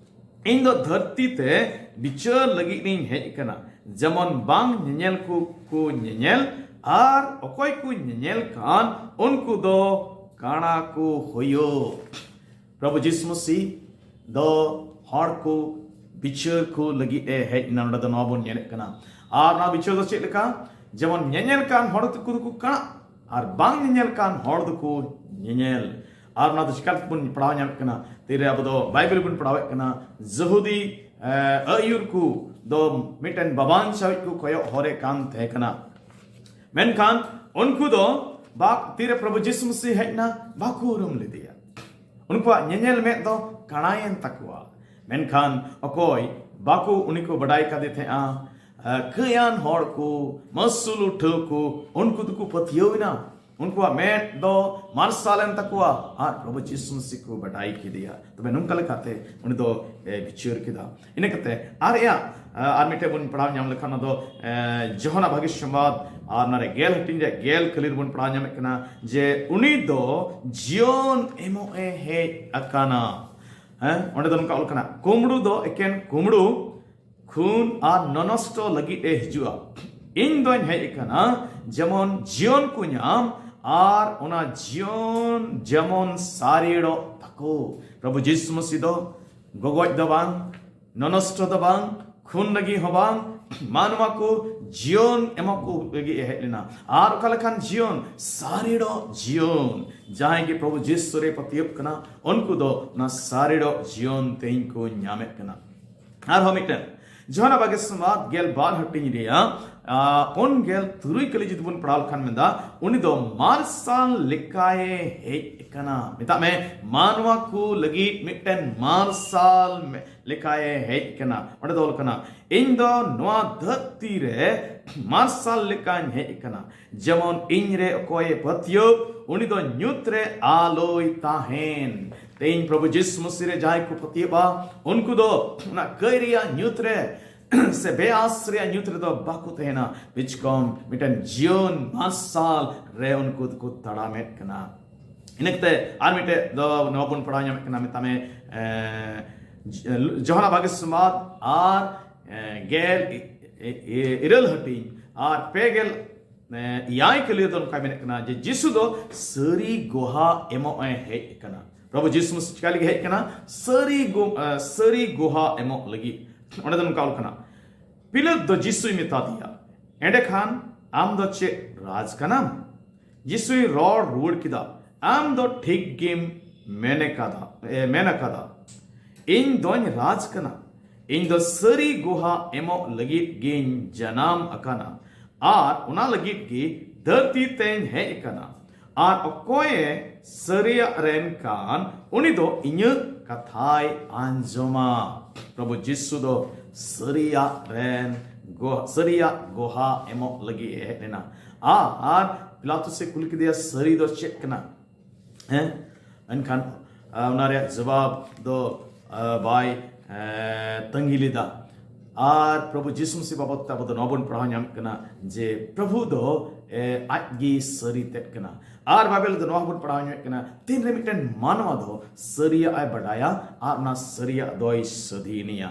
"ᱤᱧ ᱫᱚ ᱫᱷᱟᱹᱨᱛᱤ ᱛᱮ ᱵᱤᱪᱟᱹᱨ ᱞᱟᱹᱜᱤᱫ ᱤᱧ ᱦᱮᱡ ᱟᱠᱟᱱᱟ, ᱡᱮᱢᱚᱱ ᱵᱟᱝ ᱧᱮᱧᱮᱞ ᱠᱚ ᱠᱚ ᱧᱮᱧᱮᱞ, ᱟᱨ ᱚᱠᱚᱭ ᱠᱚ ᱧᱮᱧᱮᱞ ᱠᱟᱱ ᱩᱱᱠᱩ ᱫᱚ ᱠᱟᱬᱟ ᱠᱚ ᱦᱩᱭᱩᱜ᱾" ᱯᱨᱚᱵᱷᱩ ᱡᱤᱥᱩ ᱢᱟᱥᱤ ᱫᱚ ᱦᱚᱲ ᱠᱚ ᱵᱤᱪᱟᱹᱨ ᱠᱚ ᱞᱟᱹᱜᱤᱫ ᱮ ᱦᱮᱡ ᱮᱱᱟ᱾ ᱱᱚᱰᱮ ᱫᱚ ᱱᱚᱣᱟ ᱵᱚᱱ ᱧᱮᱞᱮᱫ ᱠᱟᱱᱟ᱾ ᱟᱨ ᱱᱚᱣᱟ ᱵᱤᱪᱟᱹᱨ ᱫᱚ ᱪᱮᱫ ᱞᱮᱠᱟ? ᱡᱮᱢᱚᱱ ᱧᱮᱧᱮᱞ ᱠᱟᱱ ᱦᱚᱲ ᱫᱚᱠᱚ ᱫᱚᱠᱚ ᱠᱟᱬᱟ, ᱟᱨ ᱵᱟᱝ ᱧᱮᱧᱮᱞ ᱠᱟᱱ ᱦᱚᱲ ᱫᱚᱠᱚ ᱧᱮᱧᱮᱞ᱾ ᱟᱨ ᱚᱱᱟ ᱫᱚ ᱪᱤᱠᱟ ᱵᱚᱱ ᱯᱟᱲᱦᱟᱣ ᱧᱟᱢᱮᱫ ᱠᱟᱱᱟ? ᱛᱤᱨᱮ ᱟᱵᱚ ᱫᱚ ᱵᱟᱭᱵᱮᱞ ᱵᱚᱱ ᱯᱟᱲᱦᱟᱣᱮᱫ ᱠᱟᱱᱟ, ᱡᱟᱹᱦᱩᱫᱤ, ᱮ, ᱟᱹᱭᱩᱨ ᱠᱚ ᱫᱚ ᱢᱤᱫᱴᱮᱱ ᱵᱟᱵᱟᱱ ᱪᱟᱣᱤᱡ ᱠᱚ ᱠᱚᱭᱚᱜ ᱦᱚᱨᱮ ᱠᱟᱱ ᱛᱟᱦᱮᱸ ᱠᱟᱱᱟ᱾ ᱢᱮᱱᱠᱷᱟᱱ ᱩᱱᱠᱩ ᱫᱚ ᱵᱟ-, ᱛᱤᱨᱮ ᱯᱨᱚᱵᱷᱩ ᱡᱤᱥᱩ ᱢᱟᱥᱤ ᱦᱮᱡ ᱮᱱᱟ, ᱵᱟᱠᱚ ᱩᱨᱩᱢ ᱞᱮᱫᱮᱭᱟ᱾ ᱩᱱᱠᱩᱣᱟᱜ ᱧᱮᱧᱮᱞ ᱢᱮᱫ ᱫᱚ ᱠᱟᱬᱟᱭᱮᱱ ᱛᱟᱠᱚᱣᱟ᱾ ᱢᱮᱱᱠᱷᱟᱱ ᱚᱠᱚᱭ ᱵᱟᱠᱚ, ᱩᱱᱤ ᱠᱚ ᱵᱟᱰᱟᱭ ᱠᱟᱫᱮ ᱛᱟᱦᱮᱸᱜᱼᱟ, ᱮ, ᱠᱟᱹᱭᱟᱱ ᱦᱚᱲ ᱠᱚ, ᱢᱟᱹᱥᱩᱞ ᱩᱴᱷᱟᱹᱣ ᱠᱚ, ᱩᱱᱠᱩ ᱫᱚᱠᱚ ᱯᱟᱹᱛᱭᱟᱹᱣ ᱮᱱᱟ᱾ ᱩᱱᱠᱩᱣᱟᱜ ᱢᱮᱫ ᱫᱚ ᱢᱟᱨᱥᱟᱞ ᱮᱱ ᱛᱟᱠᱚᱣᱟ ᱟᱨ ᱯᱨᱚᱵᱷᱩ ᱡᱤᱥᱩ ᱢᱟᱥᱤ ᱠᱚ ᱵᱟᱰᱟᱭ ᱠᱮᱫᱮᱭᱟ᱾ ᱛᱚᱵᱮ ᱱᱚᱝᱠᱟ ᱞᱮᱠᱟᱛᱮ ᱩᱱᱤ ᱫᱚ, ᱮ, ᱵᱤᱪᱟᱹᱨ ᱠᱮᱫᱟ᱾ ᱤᱱᱟᱹ ᱠᱟᱛᱮ ᱟᱨ ᱮᱭᱟᱜ, ᱮ, ᱟᱨ ᱢᱤᱫᱴᱮᱡ ᱵᱚᱱ ᱯᱟᱲᱦᱟᱣ ᱧᱟᱢ ᱞᱮᱠᱷᱟᱱ, ᱚᱱᱟ ᱫᱚ, ᱮ, ᱡᱚᱦᱚᱱᱟ ᱵᱷᱟᱹᱜᱤ ᱥᱚᱢᱵᱟᱫ ᱟᱨ ᱚᱱᱟᱨᱮ ᱜᱮᱞ ᱦᱟᱹᱴᱤᱧ ᱨᱮᱭᱟᱜ ᱜᱮᱞ ᱠᱟᱹᱞᱤ ᱨᱮᱵᱚᱱ ᱯᱟᱲᱦᱟᱣ ᱧᱟᱢᱮᱫ ᱠᱟᱱᱟ ᱡᱮ ᱩᱱᱤ ᱫᱚ ᱡᱤᱭᱚᱱ ᱮᱢᱚᱜ ᱮ ᱦᱮᱡ ᱟᱠᱟᱱᱟ᱾ ᱦᱮᱸ, ᱚᱸᱰᱮ ᱫᱚ ᱱᱚᱝᱠᱟ ᱚᱞ ᱠᱟᱱᱟ, "ᱠᱩᱢᱲᱩ ᱫᱚ ᱮᱠᱮᱱ ᱠᱩᱢᱲᱩ, ᱠᱷᱩᱱ ᱟᱨ ᱱᱚᱱᱚᱥᱴᱚ ᱞᱟᱹᱜᱤᱫ ᱮ ᱦᱤᱡᱩᱜᱼᱟ, ᱤᱧ ᱫᱚᱧ ᱦᱮᱡ ᱟᱠᱟᱱᱟ ᱡᱮᱢᱚᱱ ᱡᱤᱭᱚᱱ ᱠᱚ ᱧᱟᱢ ᱟᱨ ᱚᱱᱟ ᱡᱤᱭᱚᱱ ᱡᱮᱢᱚᱱ ᱥᱟᱨᱮᱲᱚᱜ ᱛᱟᱠᱚ᱾ ᱯᱨᱚᱵᱷᱩ ᱡᱤᱥᱩ ᱢᱟᱥᱤ ᱫᱚ ᱜᱚᱜᱚᱡ ᱫᱚ ᱵᱟᱝ, ᱱᱚᱱᱚᱥᱴᱚ ᱫᱚ ᱵᱟᱝ, ᱠᱷᱩᱱ ᱞᱟᱹᱜᱤᱫ ᱦᱚᱸ ᱵᱟᱝ, ᱢᱟᱱᱣᱟ ᱠᱚ ᱡᱤᱭᱚᱱ ᱮᱢᱚᱜ ᱠᱚ ᱞᱟᱹᱜᱤᱫ ᱮ ᱦᱮᱡ ᱞᱮᱱᱟ᱾ ᱟᱨ ᱚᱠᱟ ᱞᱮᱠᱟᱱ ᱡᱤᱭᱚᱱ? ᱥᱟᱨᱮᱲᱚᱜ ᱡᱤᱭᱚᱱ᱾ ᱡᱟᱦᱟᱸᱭ ᱜᱮ ᱯᱨᱚᱵᱷᱩ ᱡᱤᱥᱩ ᱨᱮ ᱯᱟᱹᱛᱭᱟᱹᱜ ᱠᱟᱱᱟ, ᱩᱱᱠᱩ ᱫᱚ ᱚᱱᱟ ᱥᱟᱨᱮᱲᱚᱜ ᱡᱤᱭᱚᱱ ᱛᱮᱦᱮᱧ ᱠᱚ ᱧᱟᱢᱮᱫ ᱠᱟᱱᱟ᱾ ᱟᱨᱦᱚᱸ ᱢᱤᱫᱴᱮᱱ ᱡᱚᱦᱟᱱᱟ ᱵᱟᱜᱮ ᱥᱚᱢᱵᱟᱫ ᱜᱮᱞ ᱵᱟᱨ ᱦᱟᱹᱴᱤᱧ ᱨᱮᱭᱟᱜ, ᱟ, ᱯᱩᱱ ᱜᱮᱞ ᱛᱩᱨᱩᱭ ᱠᱟᱹᱞᱤ ᱡᱩᱫᱤ ᱵᱚᱱ ᱯᱟᱲᱦᱟᱣ ᱞᱮᱠᱷᱟᱱ ᱢᱮᱱᱫᱟ, ᱩᱱᱤ ᱫᱚ ᱢᱟᱨᱥᱟᱞ ᱞᱮᱠᱟᱭ ᱦᱮᱡ ᱟᱠᱟᱱᱟ᱾ ᱢᱮᱛᱟᱜ ᱢᱮ, ᱢᱟᱱᱣᱟ ᱠᱚ ᱞᱟᱹᱜᱤᱫ ᱢᱤᱫᱴᱮᱱ ᱢᱟᱨᱥᱟᱞ ᱢᱮ-, ᱞᱮᱠᱟᱭ ᱦᱮᱡ ᱟᱠᱟᱱᱟ᱾ ᱚᱸᱰᱮ ᱫᱚ ᱚᱞ ᱠᱟᱱᱟ, "ᱤᱧ ᱫᱚ ᱱᱚᱣᱟ ᱫᱷᱟᱹᱨᱛᱤ ᱨᱮ ᱢᱟᱨᱥᱟᱞ ᱞᱮᱠᱟᱧ ᱦᱮᱡ ᱟᱠᱟᱱᱟ, ᱡᱮᱢᱚᱱ ᱤᱧ ᱨᱮ ᱚᱠᱚᱭᱮ ᱯᱟᱹᱛᱭᱟᱹᱣ, ᱩᱱᱤ ᱫᱚ ᱧᱩᱛ ᱨᱮ ᱟᱞᱚᱭ ᱛᱟᱦᱮᱱ᱾" ᱛᱮᱦᱮᱧ ᱯᱨᱚᱵᱷᱩ ᱡᱤᱥᱩ ᱢᱟᱥᱤ ᱨᱮ ᱡᱟᱦᱟᱸᱭ ᱠᱚ ᱯᱟᱹᱛᱭᱟᱹᱜᱼᱟ, ᱩᱱᱠᱩ ᱫᱚ ᱚᱱᱟ ᱠᱟᱹᱭ ᱨᱮᱭᱟᱜ ᱧᱩᱛ ᱨᱮ ᱥᱮ ᱵᱮᱟᱥ ᱨᱮᱭᱟᱜ ᱧᱩᱛ ᱨᱮᱫᱚ ᱵᱟᱠᱚ ᱛᱟᱦᱮᱱᱟ᱾ ᱵᱤᱪᱠᱚᱢ ᱢᱤᱫᱴᱮᱱ ᱡᱤᱭᱚᱱ ᱢᱟᱨᱥᱟᱞ ᱨᱮ ᱩᱱᱠᱩ ᱫᱚᱠᱚ ᱛᱟᱲᱟᱢᱮᱫ ᱠᱟᱱᱟ᱾ ᱤᱱᱟᱹ ᱠᱟᱛᱮ ᱟᱨ ᱢᱤᱫᱴᱮᱡ ᱫᱚ ᱱᱚᱣᱟ ᱵᱚᱱ ᱯᱟᱲᱦᱟᱣ ᱧᱟᱢᱮᱫ ᱠᱟᱱᱟ, ᱢᱮᱛᱟᱜ ᱢᱮ, ᱮ, ᱡᱚᱦᱟᱱᱟ ᱵᱟᱜᱮ ᱥᱚᱢᱵᱟᱫ ᱟᱨ, ᱮ, ᱜᱮᱞ ᱤ-, ᱤ-, ᱤ-, ᱤᱨᱟᱹᱞ ᱦᱟᱹᱴᱤᱧ ᱟᱨ ᱯᱮ ᱜᱮᱞ ᱮ, ᱮᱭᱟᱭ ᱠᱟᱹᱞᱤ ᱫᱚ ᱱᱚᱝᱠᱟᱭ ᱢᱮᱱᱮᱫ ᱠᱟᱱᱟ ᱡᱮ ᱡᱤᱥᱩ ᱫᱚ ᱥᱟᱹᱨᱤ ᱜᱚᱦᱟ ᱮᱢᱚᱜ ᱮ ᱦᱮᱡ ᱟᱠᱟᱱᱟ᱾ ᱯᱨᱚᱵᱷᱩ ᱡᱤᱥᱩ ᱢᱟᱥᱤ ᱪᱤᱠᱟ ᱞᱟᱹᱜᱤᱫ ᱦᱮᱡ ᱟᱠᱟᱱᱟ? ᱥᱟᱹᱨᱤ ᱜᱚ-, ᱮ, ᱥᱟᱹᱨᱤ ᱜᱚᱦᱟ ᱮᱢᱚᱜ ᱞᱟᱹᱜᱤᱫ᱾ ᱚᱸᱰᱮ ᱫᱚ ᱱᱚᱝᱠᱟ ᱚᱞ ᱠᱟᱱᱟ, ᱯᱤᱞᱟᱹᱛ ᱫᱚ ᱡᱤᱥᱩᱭ ᱢᱮᱛᱟ ᱫᱮᱭᱟ, "ᱮᱸᱰᱮᱠᱷᱟᱱ ᱟᱢ ᱫᱚ ᱪᱮᱫ ᱨᱟᱡᱽ ᱠᱟᱱᱟᱢ?" ᱡᱤᱥᱩᱭ ᱨᱚᱲ ᱨᱩᱣᱟᱹᱲ ᱠᱮᱫᱟ, "ᱟᱢ ᱫᱚ ᱴᱷᱤᱠ ᱜᱮᱢ ᱢᱮᱱ ᱟᱠᱟᱫᱟ, ᱮ, ᱢᱮᱱ ᱟᱠᱟᱫᱟ᱾ ᱤᱧ ᱫᱚᱧ ᱨᱟᱡᱽ ᱠᱟᱱᱟ᱾ ᱤᱧ ᱫᱚ ᱥᱟᱹᱨᱤ ᱜᱚᱦᱟ ᱮᱢᱚᱜ ᱞᱟᱹᱜᱤᱫ ᱜᱤᱧ ᱡᱟᱱᱟᱢ ᱟᱠᱟᱱᱟ ᱟᱨ ᱚᱱᱟ ᱞᱟᱹᱜᱤᱫ ᱜᱮ ᱫᱷᱟᱹᱨᱛᱤ ᱛᱮᱧ ᱦᱮᱡ ᱟᱠᱟᱱᱟ᱾ ᱟᱨ ᱚᱠᱚᱭᱮ ᱥᱟᱹᱨᱤᱭᱟᱜ ᱨᱮᱱ ᱠᱟᱱ, ᱩᱱᱤ ᱫᱚ ᱤᱧᱟᱹᱜ ᱠᱟᱛᱷᱟᱭ ᱟᱸᱡᱚᱢᱟ᱾" ᱯᱨᱚᱵᱷᱩ ᱡᱤᱥᱩ ᱫᱚ ᱥᱟᱹᱨᱤᱭᱟᱜ ᱨᱮᱱ ᱜᱚ-, ᱥᱟᱹᱨᱤᱭᱟᱜ ᱜᱚᱦᱟ ᱮᱢᱚᱜ ᱞᱟᱹᱜᱤᱫ ᱮ ᱦᱮᱡ ᱞᱮᱱᱟ᱾ ᱟᱨ, ᱟᱨ ᱯᱤᱞᱟᱛᱩᱥ ᱮ ᱠᱩᱞᱤ ᱠᱮᱫᱮᱭᱟ, "ᱥᱟᱹᱨᱤ ᱫᱚ ᱪᱮᱫ ᱠᱟᱱᱟ?" ᱦᱮᱸ? ᱮᱱᱠᱷᱟᱱ, ᱟ, ᱚᱱᱟ ᱨᱮᱭᱟᱜ ᱡᱚᱵᱟᱵ ᱫᱚ, ᱟ, ᱵᱟᱭ, ᱮ, ᱛᱟᱺᱜᱤ ᱞᱮᱫᱟ᱾ ᱟᱨ ᱯᱨᱚᱵᱷᱩ ᱡᱤᱥᱩ ᱢᱟᱥᱤ ᱵᱟᱵᱚᱫ ᱛᱮ ᱟᱵᱚ ᱫᱚ ᱱᱚᱣᱟ ᱵᱚᱱ ᱯᱟᱲᱦᱟᱣ ᱧᱟᱢᱮᱫ ᱠᱟᱱᱟ ᱡᱮ ᱯᱨᱚᱵᱷᱩ ᱫᱚ, ᱮ, ᱟᱡ ᱜᱮ ᱥᱟᱹᱨᱤ ᱛᱮᱫ ᱠᱟᱱᱟ᱾ ᱟᱨ ᱵᱟᱭᱵᱮᱞ ᱨᱮᱫᱚ ᱱᱚᱣᱟ ᱦᱚᱸᱵᱚᱱ ᱯᱟᱲᱦᱟᱣ ᱧᱟᱢᱮᱫ ᱠᱟᱱᱟ, ᱛᱤᱱᱨᱮ ᱢᱤᱫᱴᱮᱱ ᱢᱟᱱᱣᱟ ᱫᱚ ᱥᱟᱹᱨᱤᱭᱟᱜ ᱮ ᱵᱟᱰᱟᱭᱟ ᱟᱨ ᱚᱱᱟ ᱥᱟᱹᱨᱤᱭᱟᱜ ᱫᱚᱭ ᱥᱟᱹᱫᱷᱤᱱᱮᱭᱟ᱾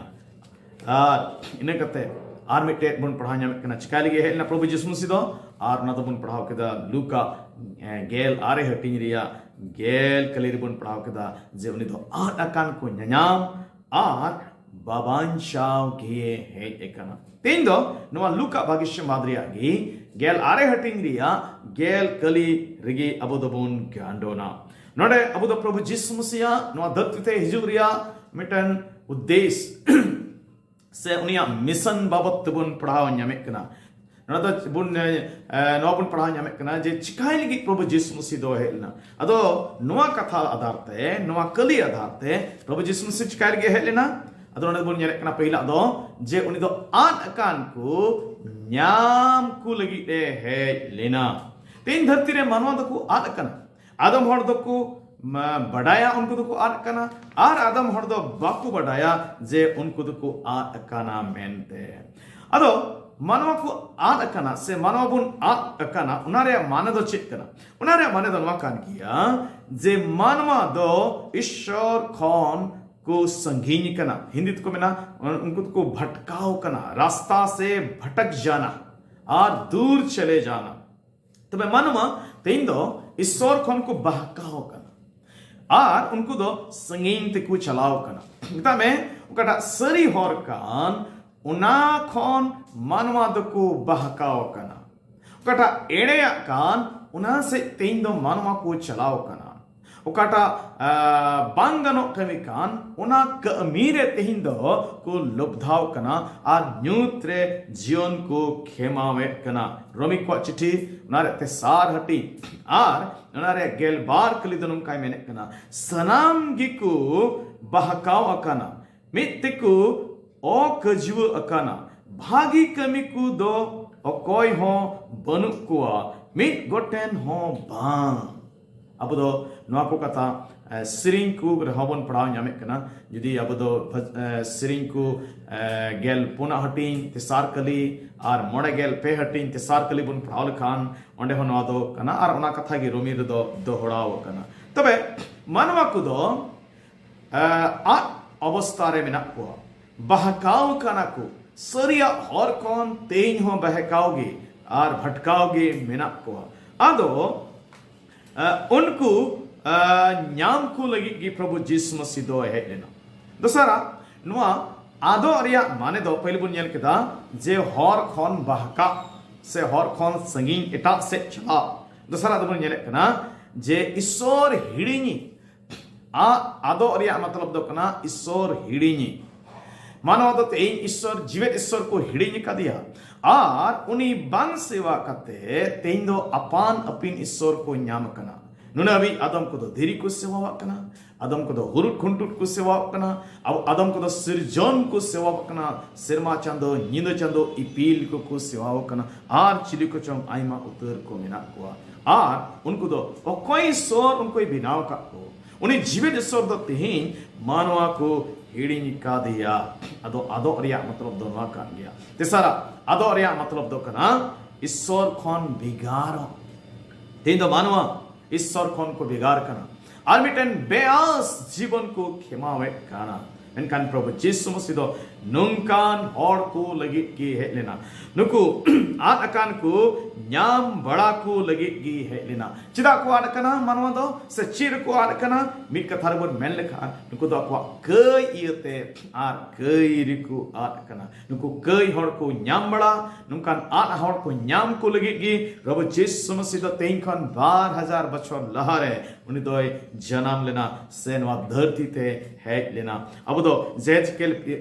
ᱟᱨ ᱤᱱᱟᱹ ᱠᱟᱛᱮ ᱟᱨ ᱢᱤᱫᱴᱮᱡ ᱵᱚᱱ ᱯᱟᱲᱦᱟᱣ ᱧᱟᱢᱮᱫ ᱠᱟᱱᱟ, ᱪᱤᱠᱟᱹ ᱞᱟᱹᱜᱤᱫ ᱦᱮᱡ ᱞᱮᱱᱟ ᱯᱨᱚᱵᱷᱩ ᱡᱤᱥᱩ ᱢᱟᱹᱥᱤ ᱫᱚ? ᱟᱨ ᱚᱱᱟ ᱫᱚᱵᱚᱱ ᱯᱟᱲᱦᱟᱣ ᱠᱮᱫᱟ ᱞᱩᱠᱟ, ᱮ, ᱜᱮᱞ ᱟᱨᱮ ᱦᱟᱹᱴᱤᱧ ᱨᱮᱭᱟᱜ ᱜᱮᱞ ᱠᱟᱹᱞᱤ ᱨᱮᱵᱚᱱ ᱯᱟᱲᱦᱟᱣ ᱠᱮᱫᱟ ᱡᱮ ᱩᱱᱤ ᱫᱚ ᱟᱫ ᱟᱠᱟᱱ ᱠᱚ ᱧᱟᱧᱟᱢ ᱟᱨ ᱵᱟᱵᱟᱧᱪᱟᱣ ᱜᱮ ᱦᱮᱡ ᱟᱠᱟᱱᱟ᱾ ᱛᱮᱦᱮᱧ ᱫᱚ ᱱᱚᱣᱟ ᱞᱩᱠᱟ ᱵᱷᱟᱜᱤᱥᱭᱚᱵᱟᱫ ᱨᱮᱭᱟᱜ ᱜᱮ ᱜᱮᱞ ᱟᱨᱮ ᱦᱟᱹᱴᱤᱧ ᱨᱮᱭᱟᱜ ᱜᱮᱞ ᱠᱟᱹᱞᱤ ᱨᱮᱜᱮ ᱟᱵᱚ ᱫᱚᱵᱚᱱ ᱜᱟᱱᱰᱚᱱᱟ᱾ ᱱᱚᱰᱮ ᱟᱵᱚ ᱫᱚ ᱯᱨᱚᱵᱷᱩ ᱡᱤᱥᱩ ᱢᱟᱹᱥᱤᱭᱟᱜ ᱱᱚᱣᱟ ᱫᱷᱟᱹᱨᱛᱤ ᱛᱮ ᱦᱤᱡᱩᱜ ᱨᱮᱭᱟᱜ ᱢᱤᱫᱴᱮᱱ ᱩᱫᱽᱫᱮᱥ ᱥᱮ ᱩᱱᱤᱭᱟᱜ mission ᱵᱟᱵᱚᱛ ᱛᱮᱵᱚᱱ ᱯᱟᱲᱦᱟᱣ ᱧᱟᱢᱮᱫ ᱠᱟᱱᱟ᱾ ᱱᱚᱰᱮ ᱫᱚ ᱵᱚᱱ, ᱮ, ᱱᱚᱣᱟ ᱵᱚᱱ ᱯᱟᱲᱦᱟᱣ ᱧᱟᱢᱮᱫ ᱠᱟᱱᱟ ᱡᱮ ᱪᱤᱠᱟᱭ ᱞᱟᱹᱜᱤᱫ ᱯᱨᱚᱵᱷᱩ ᱡᱤᱥᱩ ᱢᱟᱹᱥᱤ ᱫᱚ ᱦᱮᱡ ᱞᱮᱱᱟ᱾ ᱟᱫᱚ ᱱᱚᱣᱟ ᱠᱟᱛᱷᱟ ᱟᱫᱷᱟᱨ ᱛᱮ, ᱱᱚᱣᱟ ᱠᱟᱹᱞᱤ ᱟᱫᱷᱟᱨ ᱛᱮ ᱯᱨᱚᱵᱷᱩ ᱡᱤᱥᱩ ᱢᱟᱹᱥᱤ ᱪᱤᱠᱟᱭ ᱞᱟᱹᱜᱤᱫ ᱦᱮᱡ ᱞᱮᱱᱟ? ᱟᱫᱚ ᱱᱚᱰᱮ ᱵᱚᱱ ᱧᱮᱞᱮᱫ ᱠᱟᱱᱟ ᱯᱟᱹᱦᱤᱞᱟᱜ ᱫᱚ ᱡᱮ ᱩᱱᱤ ᱫᱚ ᱟᱫ ᱟᱠᱟᱱ ᱠᱚ ᱧᱟᱢ ᱠᱚ ᱞᱟᱹᱜᱤᱫ ᱮ ᱦᱮᱡ ᱞᱮᱱᱟ᱾ ᱛᱮᱦᱮᱧ ᱫᱷᱟᱹᱨᱛᱤ ᱨᱮ ᱢᱟᱱᱣᱟ ᱫᱚᱠᱚ ᱟᱫ ᱟᱠᱟᱱᱟ᱾ ᱟᱫᱚᱢ ᱦᱚᱲ ᱫᱚᱠᱚ, ᱢᱟ, ᱵᱟᱰᱟᱭᱟ ᱩᱱᱠᱩ ᱫᱚᱠᱚ ᱟᱫ ᱟᱠᱟᱱᱟ, ᱟᱨ ᱟᱫᱚᱢ ᱦᱚᱲ ᱫᱚ ᱵᱟᱠᱚ ᱵᱟᱰᱟᱭᱟ ᱡᱮ ᱩᱱᱠᱩ ᱫᱚᱠᱚ ᱟᱫ ᱟᱠᱟᱱᱟ ᱢᱮᱱᱛᱮ᱾ ᱟᱫᱚ ᱢᱟᱱᱣᱟ ᱠᱚ ᱟᱫ ᱟᱠᱟᱱᱟ ᱥᱮ ᱢᱟᱱᱣᱟ ᱵᱚᱱ ᱟᱫ ᱟᱠᱟᱱᱟ, ᱚᱱᱟ ᱨᱮᱭᱟᱜ ᱢᱟᱱᱮ ᱫᱚ ᱪᱮᱫ ᱠᱟᱱᱟ? ᱚᱱᱟ ᱨᱮᱭᱟᱜ ᱢᱟᱱᱮ ᱫᱚ ᱱᱚᱣᱟ ᱠᱟᱱ ᱜᱮᱭᱟ ᱡᱮ ᱢᱟᱱᱣᱟ ᱫᱚ ᱤᱥᱥᱚᱨ ᱠᱷᱚᱱ ᱠᱚ ᱥᱟᱺᱜᱤᱧ ᱠᱟᱱᱟ᱾ ᱦᱤᱱᱫᱤ ᱛᱮᱠᱚ ᱢᱮᱱᱟ, ᱩᱱᱠᱩ ᱫᱚᱠᱚ ᱵᱷᱟᱴᱠᱟᱣ ᱠᱟᱱᱟ, ᱨᱟᱥᱛᱟ ᱥᱮ ᱵᱷᱟᱴᱠ ᱡᱟᱱᱟ ᱟᱨ ᱫᱩᱨ ᱪᱚᱞᱮ ᱡᱟᱱᱟ᱾ ᱛᱚᱵᱮ ᱢᱟᱱᱣᱟ ᱛᱮᱦᱮᱧ ᱫᱚ ᱤᱥᱥᱚᱨ ᱠᱷᱚᱱ ᱠᱚ ᱵᱟᱦᱠᱟᱣ ᱠᱟᱱᱟ ᱟᱨ ᱩᱱᱠᱩ ᱫᱚ ᱥᱟᱺᱜᱤᱧ ᱛᱮᱠᱚ ᱪᱟᱞᱟᱣ ᱠᱟᱱᱟ᱾ ᱢᱮᱛᱟᱜ ᱢᱮ, ᱚᱠᱟᱴᱟᱜ ᱥᱟᱹᱨᱤ ᱦᱚᱨ ᱠᱟᱱ, ᱚᱱᱟ ᱠᱷᱚᱱ ᱢᱟᱱᱣᱟ ᱫᱚᱠᱚ ᱵᱟᱦᱠᱟᱣ ᱠᱟᱱᱟ᱾ ᱚᱠᱟᱴᱟᱜ ᱮᱲᱮᱭᱟᱜ ᱠᱟᱱ, ᱚᱱᱟ ᱥᱮᱫ ᱛᱮᱦᱮᱧ ᱫᱚ ᱢᱟᱱᱣᱟ ᱠᱚ ᱪᱟᱞᱟᱣ ᱠᱟᱱᱟ᱾ ᱚᱠᱟᱴᱟᱜ, ᱟ, ᱵᱟᱝ ᱜᱟᱱᱚᱜ ᱠᱟᱹᱢᱤ ᱠᱟᱱ, ᱚᱱᱟ ᱠᱟᱹᱢᱤ ᱨᱮ ᱛᱮᱦᱮᱧ ᱫᱚ ᱠᱚ ᱞᱚᱵᱫᱷᱟᱣ ᱠᱟᱱᱟ ᱟᱨ ᱧᱩᱛ ᱨᱮ ᱡᱤᱭᱚᱱ ᱠᱚ ᱠᱷᱮᱢᱟᱣᱮᱫ ᱠᱟᱱᱟ᱾ ᱨᱳᱢᱤ ᱠᱚᱣᱟᱜ ᱪᱤᱴᱷᱤ, ᱚᱱᱟ ᱨᱮ ᱛᱮᱥᱟᱨ ᱦᱟᱹᱴᱤᱧ ᱟᱨ ᱚᱱᱟ ᱨᱮ ᱜᱮᱞᱵᱟᱨ ᱠᱟᱹᱞᱤ ᱫᱚ ᱱᱚᱝᱠᱟᱭ ᱢᱮᱱᱮᱫ ᱠᱟᱱᱟ, ᱥᱟᱱᱟᱢ ᱜᱮᱠᱚ ᱵᱟᱦᱠᱟᱣ ᱟᱠᱟᱱᱟ, ᱢᱤᱫ ᱛᱮᱠᱚ ᱚᱠᱟᱹᱡᱩᱣᱟᱹ ᱟᱠᱟᱱᱟ, ᱵᱷᱟᱹᱜᱤ ᱠᱟᱹᱢᱤ ᱠᱚ ᱫᱚ ᱚᱠᱚᱭ ᱦᱚᱸ ᱵᱟᱹᱱᱩᱜ ᱠᱚᱣᱟ, ᱢᱤᱫ ᱜᱚᱴᱮᱱ ᱦᱚᱸ ᱵᱟᱝ᱾ ᱟᱵᱚ ᱫᱚ ᱱᱚᱣᱟ ᱠᱚ ᱠᱟᱛᱷᱟ, ᱮ, ᱥᱮᱨᱮᱧ ᱠᱚ ᱨᱮᱦᱚᱸ ᱵᱚᱱ ᱯᱟᱲᱦᱟᱣ ᱧᱟᱢᱮᱫ ᱠᱟᱱᱟ᱾ ᱡᱩᱫᱤ ᱟᱵᱚ ᱫᱚ, ᱮ, ᱥᱮᱨᱮᱧ ᱠᱚ, ᱮ, ᱜᱮᱞ ᱯᱩᱱᱟᱜ ᱦᱟᱹᱴᱤᱧ ᱛᱮᱥᱟᱨ ᱠᱟᱹᱞᱤ ᱟᱨ ᱢᱚᱬᱮ ᱜᱮᱞ ᱯᱮ ᱦᱟᱹᱴᱤᱧ ᱛᱮᱥᱟᱨ ᱠᱟᱹᱞᱤ ᱵᱚᱱ ᱯᱟᱲᱦᱟᱣ ᱞᱮᱠᱷᱟᱱ, ᱚᱸᱰᱮ ᱦᱚᱸ ᱱᱚᱣᱟ ᱫᱚ ᱠᱟᱱᱟ ᱟᱨ ᱚᱱᱟ ᱠᱟᱛᱷᱟ ᱜᱮ ᱨᱳᱢᱤ ᱨᱮᱫᱚ ᱫᱚᱦᱲᱟᱣ ᱟᱠᱟᱱᱟ᱾ ᱛᱚᱵᱮ ᱢᱟᱱᱣᱟ ᱠᱚᱫᱚ, ᱮ, ᱟᱫ ᱚᱵᱚᱥᱛᱟ ᱨᱮ ᱢᱮᱱᱟᱜ ᱠᱚᱣᱟ, ᱵᱟᱦᱠᱟᱣ ᱠᱟᱱᱟ ᱠᱚ, ᱥᱟᱹᱨᱤᱭᱟᱜ ᱦᱚᱨ ᱠᱷᱚᱱ ᱛᱮᱦᱮᱧ ᱦᱚᱸ ᱵᱟᱦᱠᱟᱣ ᱜᱮ ᱟᱨ ᱵᱷᱟᱴᱠᱟᱣ ᱜᱮ ᱢᱮᱱᱟᱜ ᱠᱚᱣᱟ᱾ ᱟᱫᱚ ᱟᱸ, ᱩᱱᱠᱩ ᱟᱸ, ᱧᱟᱢ ᱠᱚ ᱞᱟᱹᱜᱤᱫ ᱜᱮ ᱯᱨᱚᱵᱷᱩ ᱡᱤᱥᱩ ᱢᱟᱥᱤ ᱫᱚᱭ ᱦᱮᱡ ᱞᱮᱱᱟ᱾ ᱫᱚᱥᱟᱨᱟ, ᱱᱚᱣᱟ ᱟᱫᱚᱜ ᱨᱮᱭᱟᱜ ᱢᱟᱱᱮ ᱫᱚ ᱯᱟᱹᱦᱤᱞ ᱵᱚᱱ ᱧᱮᱞ ᱠᱮᱫᱟ ᱡᱮ ᱦᱚᱨ ᱠᱷᱚᱱ ᱵᱟᱦᱠᱟᱜ ᱥᱮ ᱦᱚᱨ ᱠᱷᱚᱱ ᱥᱟᱺᱜᱤᱧ ᱮᱴᱟᱜ ᱥᱮᱫ ᱪᱟᱞᱟᱜ᱾ ᱫᱚᱥᱟᱨᱟ ᱫᱚᱵᱚᱱ ᱧᱮᱞᱮᱫ ᱠᱟᱱᱟ ᱡᱮ ᱤᱥᱥᱚᱨ ᱦᱤᱲᱤᱧᱤᱡ ᱟᱜ ᱟᱫᱚᱜ ᱨᱮᱭᱟᱜ ᱢᱚᱛᱞᱚᱵ ᱫᱚ ᱠᱟᱱᱟ ᱤᱥᱥᱚᱨ ᱦᱤᱲᱤᱧᱤᱡ᱾ ᱢᱟᱱᱣᱟ ᱫᱚ ᱛᱮᱦᱮᱧ ᱤᱥᱥᱚᱨ, ᱡᱤᱣᱮᱫ ᱤᱥᱥᱚᱨ ᱠᱚ ᱦᱤᱲᱤᱧ ᱟᱠᱟᱫᱮᱭᱟ ᱟᱨ ᱩᱱᱤ ᱵᱟᱝ ᱥᱮᱵᱟ ᱠᱟᱛᱮ ᱛᱮᱦᱮᱧ ᱫᱚ ᱟᱯᱟᱱ ᱟᱹᱯᱤᱱ ᱤᱥᱥᱚᱨ ᱠᱚ ᱧᱟᱢ ᱟᱠᱟᱱᱟ᱾ ᱱᱩᱱᱟᱹᱜ ᱦᱟᱹᱵᱤᱡ ᱟᱫᱚᱢ ᱠᱚᱫᱚ ᱫᱷᱤᱨᱤ ᱠᱚ ᱥᱮᱵᱟᱣᱟᱜ ᱠᱟᱱᱟ, ᱟᱫᱚᱢ ᱠᱚᱫᱚ ᱦᱩᱨᱩᱫ ᱠᱷᱩᱱᱴᱩᱫ ᱠᱚ ᱥᱮᱵᱟᱣᱟᱜ ᱠᱟᱱᱟ, ᱟᱵᱚ ᱟᱫᱚᱢ ᱠᱚᱫᱚ ᱥᱤᱨᱡᱚᱱ ᱠᱚ ᱥᱮᱵᱟᱣᱟᱜ ᱠᱟᱱᱟ, ᱥᱮᱨᱢᱟ ᱪᱟᱸᱫᱚ, ᱧᱤᱫᱟᱹ ᱪᱟᱸᱫᱚ, ᱤᱯᱤᱞ ᱠᱚᱠᱚ ᱥᱮᱵᱟᱣᱟᱜ ᱠᱟᱱᱟ, ᱟᱨ ᱪᱤᱞᱤ ᱠᱚᱪᱚᱝ ᱟᱭᱢᱟ ᱩᱛᱟᱹᱨ ᱠᱚ ᱢᱮᱱᱟᱜ ᱠᱚᱣᱟ᱾ ᱟᱨ ᱩᱱᱠᱩ ᱫᱚ ᱚᱠᱚᱭ ᱤᱥᱥᱚᱨ ᱩᱱᱠᱩᱭ ᱵᱮᱱᱟᱣ ᱟᱠᱟᱫ ᱠᱚ, ᱩᱱᱤ ᱡᱤᱣᱮᱫ ᱤᱥᱥᱚᱨ ᱫᱚ ᱛᱮᱦᱮᱧ ᱢᱟᱱᱣᱟ ᱠᱚ ᱦᱤᱲᱤᱧ ᱠᱟᱫᱮᱭᱟ᱾ ᱟᱫᱚ ᱟᱫᱚᱜ ᱨᱮᱭᱟᱜ ᱢᱚᱛᱞᱚᱵ ᱫᱚ ᱱᱚᱣᱟ ᱠᱟᱱ ᱜᱮᱭᱟ᱾ ᱛᱮᱥᱟᱨᱟᱜ, ᱟᱫᱚᱜ ᱨᱮᱭᱟᱜ ᱢᱚᱛᱞᱚᱵ ᱫᱚ ᱠᱟᱱᱟ ᱤᱥᱥᱚᱨ ᱠᱷᱚᱱ ᱵᱷᱮᱜᱟᱨᱚᱜ᱾ ᱛᱮᱦᱮᱧ ᱫᱚ ᱢᱟᱱᱣᱟ ᱤᱥᱥᱚᱨ ᱠᱷᱚᱱ ᱠᱚ ᱵᱷᱮᱜᱟᱨ ᱠᱟᱱᱟ ᱟᱨ ᱢᱤᱫᱴᱮᱱ ᱵᱮᱭᱟᱥ ᱡᱤᱵᱚᱱ ᱠᱚ ᱠᱷᱮᱢᱟᱣᱮᱫ ᱠᱟᱱᱟ᱾ ᱢᱮᱱᱠᱷᱟᱱ ᱯᱨᱚᱵᱷᱩ ᱡᱤᱥᱩ ᱢᱟᱥᱤ ᱫᱚ ᱱᱚᱝᱠᱟᱱ ᱦᱚᱲ ᱠᱚ ᱞᱟᱹᱜᱤᱫ ᱜᱮ ᱦᱮᱡ ᱞᱮᱱᱟ᱾ ᱱᱩᱠᱩ ᱟᱫ ᱟᱠᱟᱱ ᱠᱚ ᱧᱟᱢ ᱵᱟᱲᱟ ᱠᱚ ᱞᱟᱹᱜᱤᱫ ᱜᱮ ᱦᱮᱡ ᱞᱮᱱᱟ᱾ ᱪᱮᱫᱟᱜ ᱠᱚ ᱟᱫ ᱟᱠᱟᱱᱟ ᱢᱟᱱᱣᱟ ᱫᱚ, ᱥᱮ ᱪᱮᱫ ᱨᱮᱠᱚ ᱟᱫ ᱟᱠᱟᱱᱟ? ᱢᱤᱫ ᱠᱟᱛᱷᱟ ᱨᱮᱵᱚᱱ ᱢᱮᱱ ᱞᱮᱠᱷᱟᱱ, ᱱᱩᱠᱩ ᱫᱚ ᱟᱠᱚᱣᱟᱜ ᱠᱟᱹᱭ ᱤᱭᱟᱹᱛᱮ ᱟᱨ ᱠᱟᱹᱭ ᱨᱮᱠᱚ ᱟᱫ ᱟᱠᱟᱱᱟ᱾ ᱱᱩᱠᱩ ᱠᱟᱹᱭ ᱦᱚᱲ ᱠᱚ ᱧᱟᱢ ᱵᱟᱲᱟ, ᱱᱚᱝᱠᱟᱱ ᱟᱫ ᱦᱚᱲ ᱠᱚ ᱧᱟᱢ ᱠᱚ ᱞᱟᱹᱜᱤᱫ ᱜᱮ ᱯᱨᱚᱵᱷᱩ ᱡᱤᱥᱩ ᱢᱟᱥᱤ ᱫᱚ ᱛᱮᱦᱮᱧ ᱠᱷᱚᱱ ᱵᱟᱨ ᱦᱟᱡᱟᱨ ᱵᱚᱪᱷᱚᱨ ᱞᱟᱦᱟᱨᱮ ᱩᱱᱤ ᱫᱚᱭ ᱡᱟᱱᱟᱢ ᱞᱮᱱᱟ ᱥᱮ ᱱᱚᱣᱟ ᱫᱷᱟᱹᱨᱛᱤ ᱛᱮ ᱦᱮᱡ ᱞᱮᱱᱟ᱾ ᱟᱵᱚ ᱫᱚ ᱡᱮᱦᱮᱡᱠᱮᱞ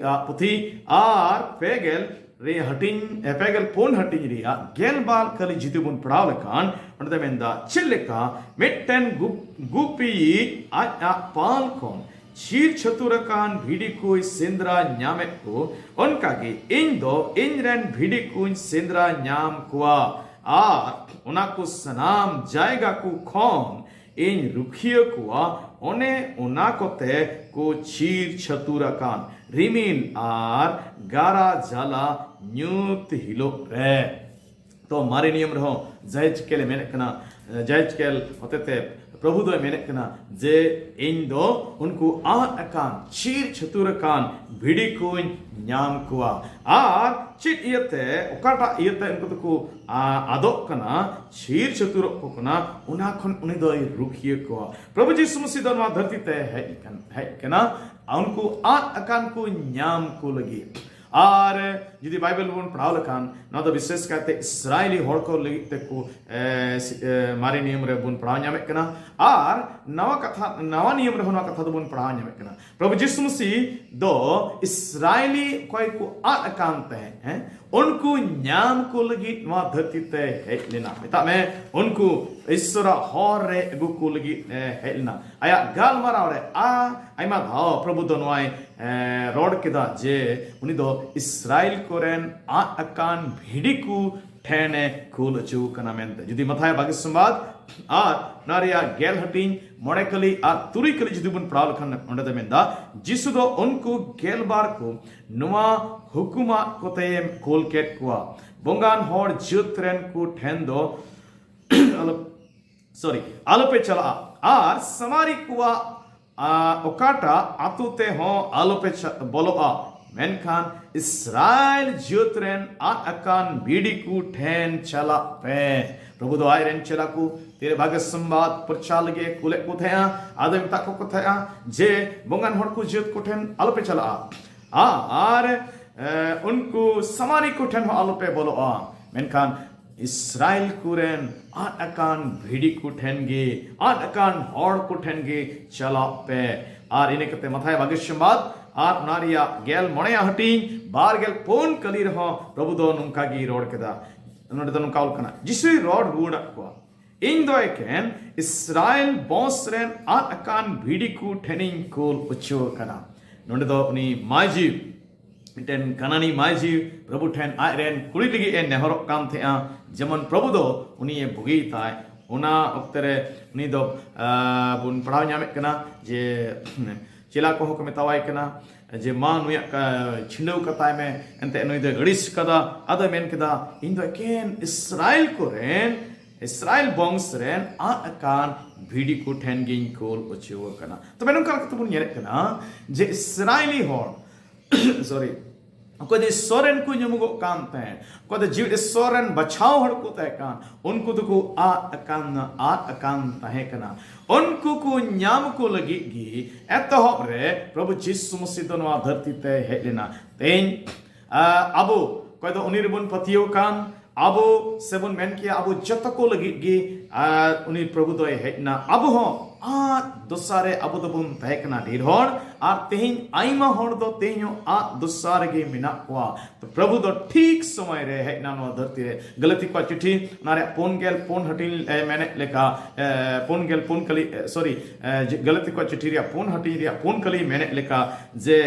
ᱯᱩᱛᱷᱤ ᱟᱨ ᱯᱮ ᱜᱮᱞ ᱨᱮ ᱦᱟᱹᱴᱤᱧ, ᱯᱮ ᱜᱮᱞ ᱯᱩᱱ ᱦᱟᱹᱴᱤᱧ ᱨᱮᱭᱟᱜ ᱜᱮᱞ ᱵᱟᱨ ᱠᱷᱟᱹᱞᱤ ᱡᱩᱫᱤ ᱵᱚᱱ ᱯᱟᱲᱦᱟᱣ ᱞᱮᱠᱷᱟᱱ, ᱚᱸᱰᱮ ᱫᱚ ᱢᱮᱱᱫᱟ, ᱪᱮᱫ ᱞᱮᱠᱟ ᱢᱤᱫᱴᱮᱱ ᱜᱩᱯ-, ᱜᱩᱯᱤᱭᱤᱡ ᱟᱡ ᱟᱜ ᱯᱟᱞ ᱠᱷᱚᱱ ᱪᱷᱤᱨ ᱪᱷᱟᱹᱛᱩᱨ ᱟᱠᱟᱱ ᱵᱷᱤᱰᱤ ᱠᱚᱭ ᱥᱮᱸᱫᱽᱨᱟ ᱧᱟᱢᱮᱫ ᱠᱚ, ᱚᱱᱠᱟᱜᱮ ᱤᱧ ᱫᱚ ᱤᱧ ᱨᱮᱱ ᱵᱷᱤᱰᱤ ᱠᱚᱧ ᱥᱮᱸᱫᱽᱨᱟ ᱧᱟᱢ ᱠᱚᱣᱟ ᱟᱨ ᱚᱱᱟ ᱠᱚ ᱥᱟᱱᱟᱢ ᱡᱟᱭᱜᱟ ᱠᱚ ᱠᱷᱚᱱ ᱤᱧ ᱨᱩᱠᱷᱤᱭᱟᱹ ᱠᱚᱣᱟ᱾ ᱚᱱᱮ ᱚᱱᱟ ᱠᱚᱛᱮ ᱠᱚ ᱪᱷᱤᱨ ᱪᱷᱟᱹᱛᱩᱨ ᱟᱠᱟᱱ ᱨᱤᱢᱤᱞ ᱟᱨ ᱜᱟᱨᱟ ᱡᱟᱞᱟ ᱧᱩᱛ ᱦᱤᱞᱳᱜ ᱨᱮ᱾ ᱛᱚ ᱢᱟᱨᱮ ᱱᱤᱭᱚᱢ ᱨᱮᱦᱚᱸ ᱡᱮᱦᱮᱡᱠᱮᱞ ᱮ ᱢᱮᱱᱮᱫ ᱠᱟᱱᱟ, ᱡᱟᱭᱡᱠᱮᱞ ᱦᱚᱛᱮᱛᱮ ᱯᱨᱚᱵᱷᱩ ᱫᱚᱭ ᱢᱮᱱᱮᱫ ᱠᱟᱱᱟ ᱡᱮ ᱤᱧ ᱫᱚ ᱩᱱᱠᱩ ᱟᱫ ᱟᱠᱟᱱ, ᱪᱷᱤᱨ ᱪᱷᱟᱹᱛᱩᱨ ᱟᱠᱟᱱ ᱵᱷᱤᱰᱤ ᱠᱚᱧ ᱧᱟᱢ ᱠᱚᱣᱟ᱾ ᱟᱨ ᱪᱮᱫ ᱤᱭᱟᱹᱛᱮ, ᱚᱠᱟᱴᱟᱜ ᱤᱭᱟᱹᱛᱮ ᱩᱱᱠᱩ ᱫᱚᱠᱚ, ᱟ, ᱟᱫᱚᱜ ᱠᱟᱱᱟ, ᱪᱷᱤᱨ ᱪᱷᱟᱹᱛᱩᱨᱚᱜ ᱠᱚ ᱠᱟᱱᱟ, ᱚᱱᱟ ᱠᱷᱚᱱ ᱩᱱᱤ ᱫᱚᱭ ᱨᱩᱠᱷᱤᱭᱟᱹ ᱠᱚᱣᱟ᱾ ᱯᱨᱚᱵᱷᱩ ᱡᱤᱥᱩ ᱢᱟᱹᱥᱤ ᱫᱚ ᱱᱚᱣᱟ ᱫᱷᱟᱹᱨᱛᱤ ᱛᱮ ᱦᱮᱡ ᱠᱟᱱ, ᱦᱮᱡ ᱠᱟᱱᱟ ᱩᱱᱠᱩ ᱟᱫ ᱟᱠᱟᱱ ᱠᱚ ᱧᱟᱢ ᱠᱚ ᱞᱟᱹᱜᱤᱫ᱾ ᱟᱨ ᱡᱩᱫᱤ ᱵᱟᱭᱵᱮᱞ ᱵᱚᱱ ᱯᱟᱲᱦᱟᱣ ᱞᱮᱠᱷᱟᱱ, ᱱᱚᱣᱟ ᱫᱚ ᱵᱤᱥᱮᱥ ᱠᱟᱭᱛᱮ ᱤᱥᱨᱟᱭᱮᱞᱤ ᱦᱚᱲ ᱠᱚ ᱞᱟᱹᱜᱤᱫ ᱛᱮᱠᱚ, ᱮ, ᱥᱤ-, ᱮ, ᱢᱟᱨᱮ ᱱᱤᱭᱚᱢ ᱨᱮ ᱵᱚᱱ ᱯᱟᱲᱦᱟᱣ ᱧᱟᱢᱮᱫ ᱠᱟᱱᱟ᱾ ᱟᱨ ᱱᱟᱣᱟ ᱠᱟᱛᱷᱟ, ᱱᱟᱣᱟ ᱱᱤᱭᱚᱢ ᱨᱮᱦᱚᱸ ᱱᱚᱣᱟ ᱠᱟᱛᱷᱟ ᱫᱚᱵᱚᱱ ᱯᱟᱲᱦᱟᱣ ᱧᱟᱢᱮᱫ ᱠᱟᱱᱟ᱾ ᱯᱨᱚᱵᱷᱩ ᱡᱤᱥᱩ ᱢᱟᱹᱥᱤ ᱫᱚ ᱤᱥᱨᱟᱭᱮᱞᱤ ᱚᱠᱚᱭ ᱠᱚ ᱟᱫ ᱟᱠᱟᱱ ᱛᱟᱦᱮᱸᱫ, ᱦᱮᱸ, ᱩᱱᱠᱩ ᱧᱟᱢ ᱠᱚ ᱞᱟᱹᱜᱤᱫ ᱱᱚᱣᱟ ᱫᱷᱟᱹᱨᱛᱤ ᱛᱮ ᱦᱮᱡ ᱞᱮᱱᱟ᱾ ᱢᱮᱛᱟᱜ ᱢᱮ, ᱩᱱᱠᱩ ᱤᱥᱥᱚᱨᱟᱜ ᱦᱚᱨ ᱨᱮ ᱟᱹᱜᱩ ᱠᱚ ᱞᱟᱹᱜᱤᱫ ᱮ ᱦᱮᱡ ᱞᱮᱱᱟ᱾ ᱟᱭᱟᱜ ᱜᱟᱞᱢᱟᱨᱟᱣ ᱨᱮ, ᱟ, ᱟᱭᱢᱟ ᱫᱷᱟᱣ ᱯᱨᱚᱵᱷᱩ ᱫᱚ ᱱᱚᱣᱟᱭ, ᱮ, ᱨᱚᱲ ᱠᱮᱫᱟ ᱡᱮ ᱩᱱᱤ ᱫᱚ ᱤᱥᱨᱟᱭᱮᱞ ᱠᱚᱨᱮᱱ ᱟᱫ ᱟᱠᱟᱱ ᱵᱷᱤᱰᱤ ᱠᱚ ᱴᱷᱮᱱᱮ ᱠᱩᱞ ᱦᱚᱪᱚ ᱠᱟᱱᱟ ᱢᱮᱱᱛᱮ᱾ ᱡᱩᱫᱤ ᱢᱟᱛᱷᱟᱭ ᱵᱟᱜᱮ ᱥᱚᱢᱵᱟᱫ ᱟᱨ ᱚᱱᱟ ᱨᱮᱭᱟᱜ ᱜᱮᱞ ᱦᱟᱹᱴᱤᱧ ᱢᱚᱬᱮ ᱠᱟᱹᱞᱤ ᱟᱨ ᱛᱩᱨᱩᱭ ᱠᱟᱹᱞᱤ ᱡᱩᱫᱤ ᱵᱚᱱ ᱯᱟᱲᱦᱟᱣ ᱞᱮᱠᱷᱟᱱ, ᱚᱸᱰᱮ ᱫᱚ ᱢᱮᱱᱫᱟ, ᱡᱤᱥᱩ ᱫᱚ ᱩᱱᱠᱩ ᱜᱮᱞᱵᱟᱨ ᱠᱚ ᱱᱚᱣᱟ ᱦᱩᱠᱩᱢᱟᱜ ᱠᱚᱛᱮᱭ ᱠᱩᱞ ᱠᱮᱫ ᱠᱚᱣᱟ, ᱵᱚᱸᱜᱟᱱ ᱦᱚᱲ ᱡᱟᱹᱛ ᱨᱮᱱ ᱠᱚ ᱴᱷᱮᱱ ᱫᱚ ᱟᱞᱚ, ᱥᱚᱨᱤ, ᱟᱞᱚᱯᱮ ᱪᱟᱞᱟᱜᱼᱟ, ᱟᱨ ᱥᱟᱢᱟᱨᱤ ᱠᱚᱣᱟᱜ, ᱟ, ᱚᱠᱟᱴᱟᱜ ᱟᱛᱳ ᱛᱮᱦᱚᱸ ᱟᱞᱚᱯᱮ ᱪᱟ-, ᱵᱚᱞᱚᱜᱼᱟ, ᱢᱮᱱᱠᱷᱟᱱ ᱤᱥᱨᱟᱭᱮᱞ ᱡᱟᱹᱛ ᱨᱮᱱ ᱟᱫ ᱟᱠᱟᱱ ᱵᱷᱤᱰᱤ ᱠᱚ ᱴᱷᱮᱱ ᱪᱟᱞᱟᱜ ᱯᱮ᱾ ᱯᱨᱚᱵᱷᱩ ᱫᱚ ᱟᱡ ᱨᱮᱱ ᱪᱮᱞᱟ ᱠᱚ ᱛᱤᱨᱮ ᱵᱷᱟᱜᱮ ᱥᱚᱢᱵᱟᱫ ᱯᱨᱚᱪᱟᱨ ᱞᱟᱹᱜᱤᱫ ᱮ ᱠᱩᱞᱮᱫ ᱠᱚ ᱛᱟᱦᱮᱸᱜᱼᱟ, ᱟᱫᱚᱭ ᱢᱮᱛᱟᱜ ᱠᱚ ᱛᱟᱦᱮᱸᱜᱼᱟ ᱡᱮ ᱵᱚᱸᱜᱟᱱ ᱦᱚᱲ ᱠᱚ ᱡᱟᱹᱛ ᱠᱚ ᱴᱷᱮᱱ ᱟᱞᱚᱯᱮ ᱪᱟᱞᱟᱜᱼᱟ᱾ ᱟ-, ᱟᱨ, ᱮ, ᱩᱱᱠᱩ ᱥᱟᱢᱟᱨᱤ ᱠᱚ ᱴᱷᱮᱱ ᱦᱚᱸ ᱟᱞᱚᱯᱮ ᱵᱚᱞᱚᱜᱼᱟ, ᱢᱮᱱᱠᱷᱟᱱ ᱤᱥᱨᱟᱭᱮᱞ ᱠᱚᱨᱮᱱ ᱟᱫ ᱟᱠᱟᱱ ᱵᱷᱤᱰᱤ ᱠᱚ ᱴᱷᱮᱱ ᱜᱮ, ᱟᱫ ᱟᱠᱟᱱ ᱦᱚᱲ ᱠᱚ ᱴᱷᱮᱱ ᱜᱮ ᱪᱟᱞᱟᱜ ᱯᱮ᱾ ᱟᱨ ᱤᱱᱟᱹ ᱠᱟᱛᱮ ᱢᱟᱛᱷᱟᱭ ᱵᱟᱜᱮ ᱥᱚᱢᱵᱟᱫ ᱟᱨ ᱚᱱᱟ ᱨᱮᱭᱟᱜ ᱜᱮᱞ ᱢᱚᱬᱮᱭᱟᱜ ᱦᱟᱹᱴᱤᱧ ᱵᱟᱨ ᱜᱮᱞ ᱯᱩᱱ ᱠᱟᱹᱞᱤ ᱨᱮᱦᱚᱸ ᱯᱨᱚᱵᱷᱩ ᱫᱚ ᱱᱚᱝᱠᱟ ᱜᱮᱭ ᱨᱚᱲ ᱠᱮᱫᱟ᱾ ᱱᱚᱰᱮ ᱫᱚ ᱱᱚᱝᱠᱟ ᱚᱞ ᱠᱟᱱᱟ, ᱡᱤᱥᱩᱭ ᱨᱚᱲ ᱨᱩᱣᱟᱹᱲᱟᱫ ᱠᱚᱣᱟ, "ᱤᱧ ᱫᱚ ᱮᱠᱮᱱ ᱤᱥᱨᱟᱭᱮᱞ ᱵᱚᱸᱥ ᱨᱮᱱ ᱟᱫ ᱟᱠᱟᱱ ᱵᱷᱤᱰᱤ ᱠᱚ ᱴᱷᱮᱱᱤᱧ ᱠᱩᱞ ᱚᱪᱚ ᱟᱠᱟᱱᱟ᱾" ᱱᱚᱰᱮ ᱫᱚ ᱩᱱᱤ ᱢᱟᱹᱡᱷᱤ, ᱢᱤᱫᱴᱮᱱ ᱠᱟᱱᱟᱱᱤ ᱢᱟᱹᱡᱷᱤ ᱯᱨᱚᱵᱷᱩ ᱴᱷᱮᱱ ᱟᱡ ᱨᱮᱱ ᱠᱩᱲᱤ ᱞᱟᱹᱜᱤᱫ ᱮ ᱱᱮᱦᱚᱨᱚᱜ ᱠᱟᱱ ᱛᱟᱦᱮᱸᱜᱼᱟ, ᱡᱮᱢᱚᱱ ᱯᱨᱚᱵᱷᱩ ᱫᱚ ᱩᱱᱤ ᱮ ᱵᱩᱜᱤᱭ ᱛᱟᱭ᱾ ᱚᱱᱟ ᱚᱠᱛᱮ ᱨᱮ ᱩᱱᱤ ᱫᱚ, ᱟ, ᱵᱚᱱ ᱯᱟᱲᱦᱟᱣ ᱧᱟᱢᱮᱫ ᱠᱟᱱᱟ ᱡᱮ ᱪᱮᱞᱟ ᱠᱚᱦᱚᱸ ᱠᱚ ᱢᱮᱛᱟᱣᱟᱭ ᱠᱟᱱᱟ ᱡᱮ, "ᱢᱟ, ᱱᱩᱭᱟᱜ ᱠᱟ-, ᱪᱷᱤᱸᱰᱟᱹᱣ ᱠᱟᱛᱟᱭ ᱢᱮ᱾" ᱮᱱᱛᱮ ᱱᱩᱭ ᱫᱚᱭ ᱟᱹᱲᱤᱥ ᱠᱟᱫᱟ᱾ ᱟᱫᱚᱭ ᱢᱮᱱ ᱠᱮᱫᱟ, "ᱤᱧ ᱫᱚ ᱮᱠᱮᱱ ᱤᱥᱨᱟᱭᱮᱞ ᱠᱚᱨᱮᱱ ᱤᱥᱨᱟᱭᱮᱞ ᱵᱚᱝᱥ ᱨᱮᱱ ᱟᱫ ᱟᱠᱟᱱ ᱵᱷᱤᱰᱤ ᱠᱚ ᱴᱷᱮᱱ ᱜᱤᱧ ᱠᱳᱞ ᱚᱪᱚ ᱟᱠᱟᱱᱟ᱾ ᱛᱚᱵᱮ ᱱᱚᱝᱠᱟ ᱞᱮᱠᱟᱛᱮ ᱵᱚᱱ ᱧᱮᱞᱮᱫ ᱠᱟᱱᱟ ᱡᱮ ᱤᱥᱨᱟᱭᱮᱞᱤ ᱦᱚᱲ ᱥᱚᱨᱤ ᱚᱠᱚᱭ ᱫᱚ ᱤᱥᱥᱚᱨ ᱨᱮᱱ ᱠᱚ ᱧᱩᱢᱩᱜᱚᱜ ᱠᱟᱱ ᱛᱟᱦᱮᱸ, ᱚᱠᱚᱭ ᱫᱚ ᱡᱤᱣᱤ ᱤᱥᱥᱚᱨ ᱨᱮᱱ ᱵᱟᱪᱷᱟᱣ ᱦᱚᱲ ᱠᱚ ᱛᱟᱦᱮᱸ ᱠᱟᱱ, ᱩᱱᱠᱩ ᱫᱚᱠᱚ ᱟᱫ ᱟᱠᱟᱱ ᱟᱫ ᱟᱠᱟᱱ ᱛᱟᱦᱮᱸ ᱠᱟᱱᱟ᱾ ᱩᱱᱠᱩ ᱠᱚ ᱧᱟᱢ ᱠᱚ ᱞᱟᱹᱜᱤᱫ ᱜᱮ ᱮᱛᱚᱦᱚᱵ ᱨᱮ ᱯᱨᱚᱵᱷᱩ ᱡᱤᱥᱩ ᱢᱟᱥᱤ ᱫᱚ ᱱᱚᱣᱟ ᱫᱷᱟᱹᱨᱛᱤ ᱛᱮ ᱦᱮᱡ ᱞᱮᱱᱟ᱾ ᱛᱮᱦᱮᱧ ᱟᱵᱚ ᱚᱠᱚᱭ ᱫᱚ ᱩᱱᱤ ᱨᱮᱵᱚᱱ ᱯᱟᱹᱛᱭᱟᱹᱣ ᱠᱟᱱ, ᱟᱵᱚ ᱥᱮᱵᱚᱱ ᱢᱮᱱ ᱠᱮᱭᱟ ᱟᱵᱚ ᱡᱚᱛᱚ ᱠᱚ ᱞᱟᱹᱜᱤᱫ ᱜᱮ ᱩᱱᱤ ᱯᱨᱚᱵᱷᱩ ᱫᱚᱭ ᱦᱮᱡ ᱮᱱᱟ᱾ ᱟᱵᱚ ᱦᱚᱸ ᱟᱫ ᱫᱚᱥᱟ ᱨᱮ ᱟᱵᱚ ᱫᱚᱵᱚᱱ ᱛᱟᱦᱮᱸ ᱠᱟᱱᱟ ᱰᱷᱮᱨ ᱦᱚᱲ, ᱟᱨ ᱛᱮᱦᱮᱧ ᱟᱭᱢᱟ ᱦᱚᱲ ᱫᱚ ᱛᱮᱦᱮᱧ ᱦᱚᱸ ᱟᱫ ᱫᱚᱥᱟ ᱨᱮᱜᱮ ᱢᱮᱱᱟᱜ ᱠᱚᱣᱟ᱾ ᱛᱚ ᱯᱨᱚᱵᱷᱩ ᱫᱚ ᱴᱷᱤᱠ ᱥᱚᱢᱚᱭ ᱨᱮ ᱦᱮᱡ ᱮᱱᱟ ᱱᱚᱣᱟ ᱫᱷᱟᱹᱨᱛᱤ ᱨᱮ᱾ ᱜᱟᱹᱞᱟᱹᱛᱤ ᱠᱚᱣᱟᱜ ᱪᱤᱴᱷᱤ ᱚᱱᱟ ᱨᱮᱭᱟᱜ ᱯᱩᱱ ᱜᱮᱞ ᱯᱩᱱ ᱦᱟᱹᱴᱤᱧ ᱢᱮᱱᱮᱫ ᱞᱮᱠᱟ, ᱯᱩᱱ ᱜᱮᱞ ᱯᱩᱱ ᱠᱟᱹᱞᱤ ᱥᱚᱨᱤ ᱜᱟᱹᱞᱟᱹᱛᱤ ᱠᱚᱣᱟᱜ ᱪᱤᱴᱷᱤ ᱨᱮᱭᱟᱜ ᱯᱩᱱ ᱦᱟᱹᱴᱤᱧ ᱨᱮᱭᱟᱜ ᱯᱩᱱ ᱠᱟᱹᱞᱤ ᱢᱮᱱᱮᱫ ᱞᱮᱠᱟ ᱡᱮ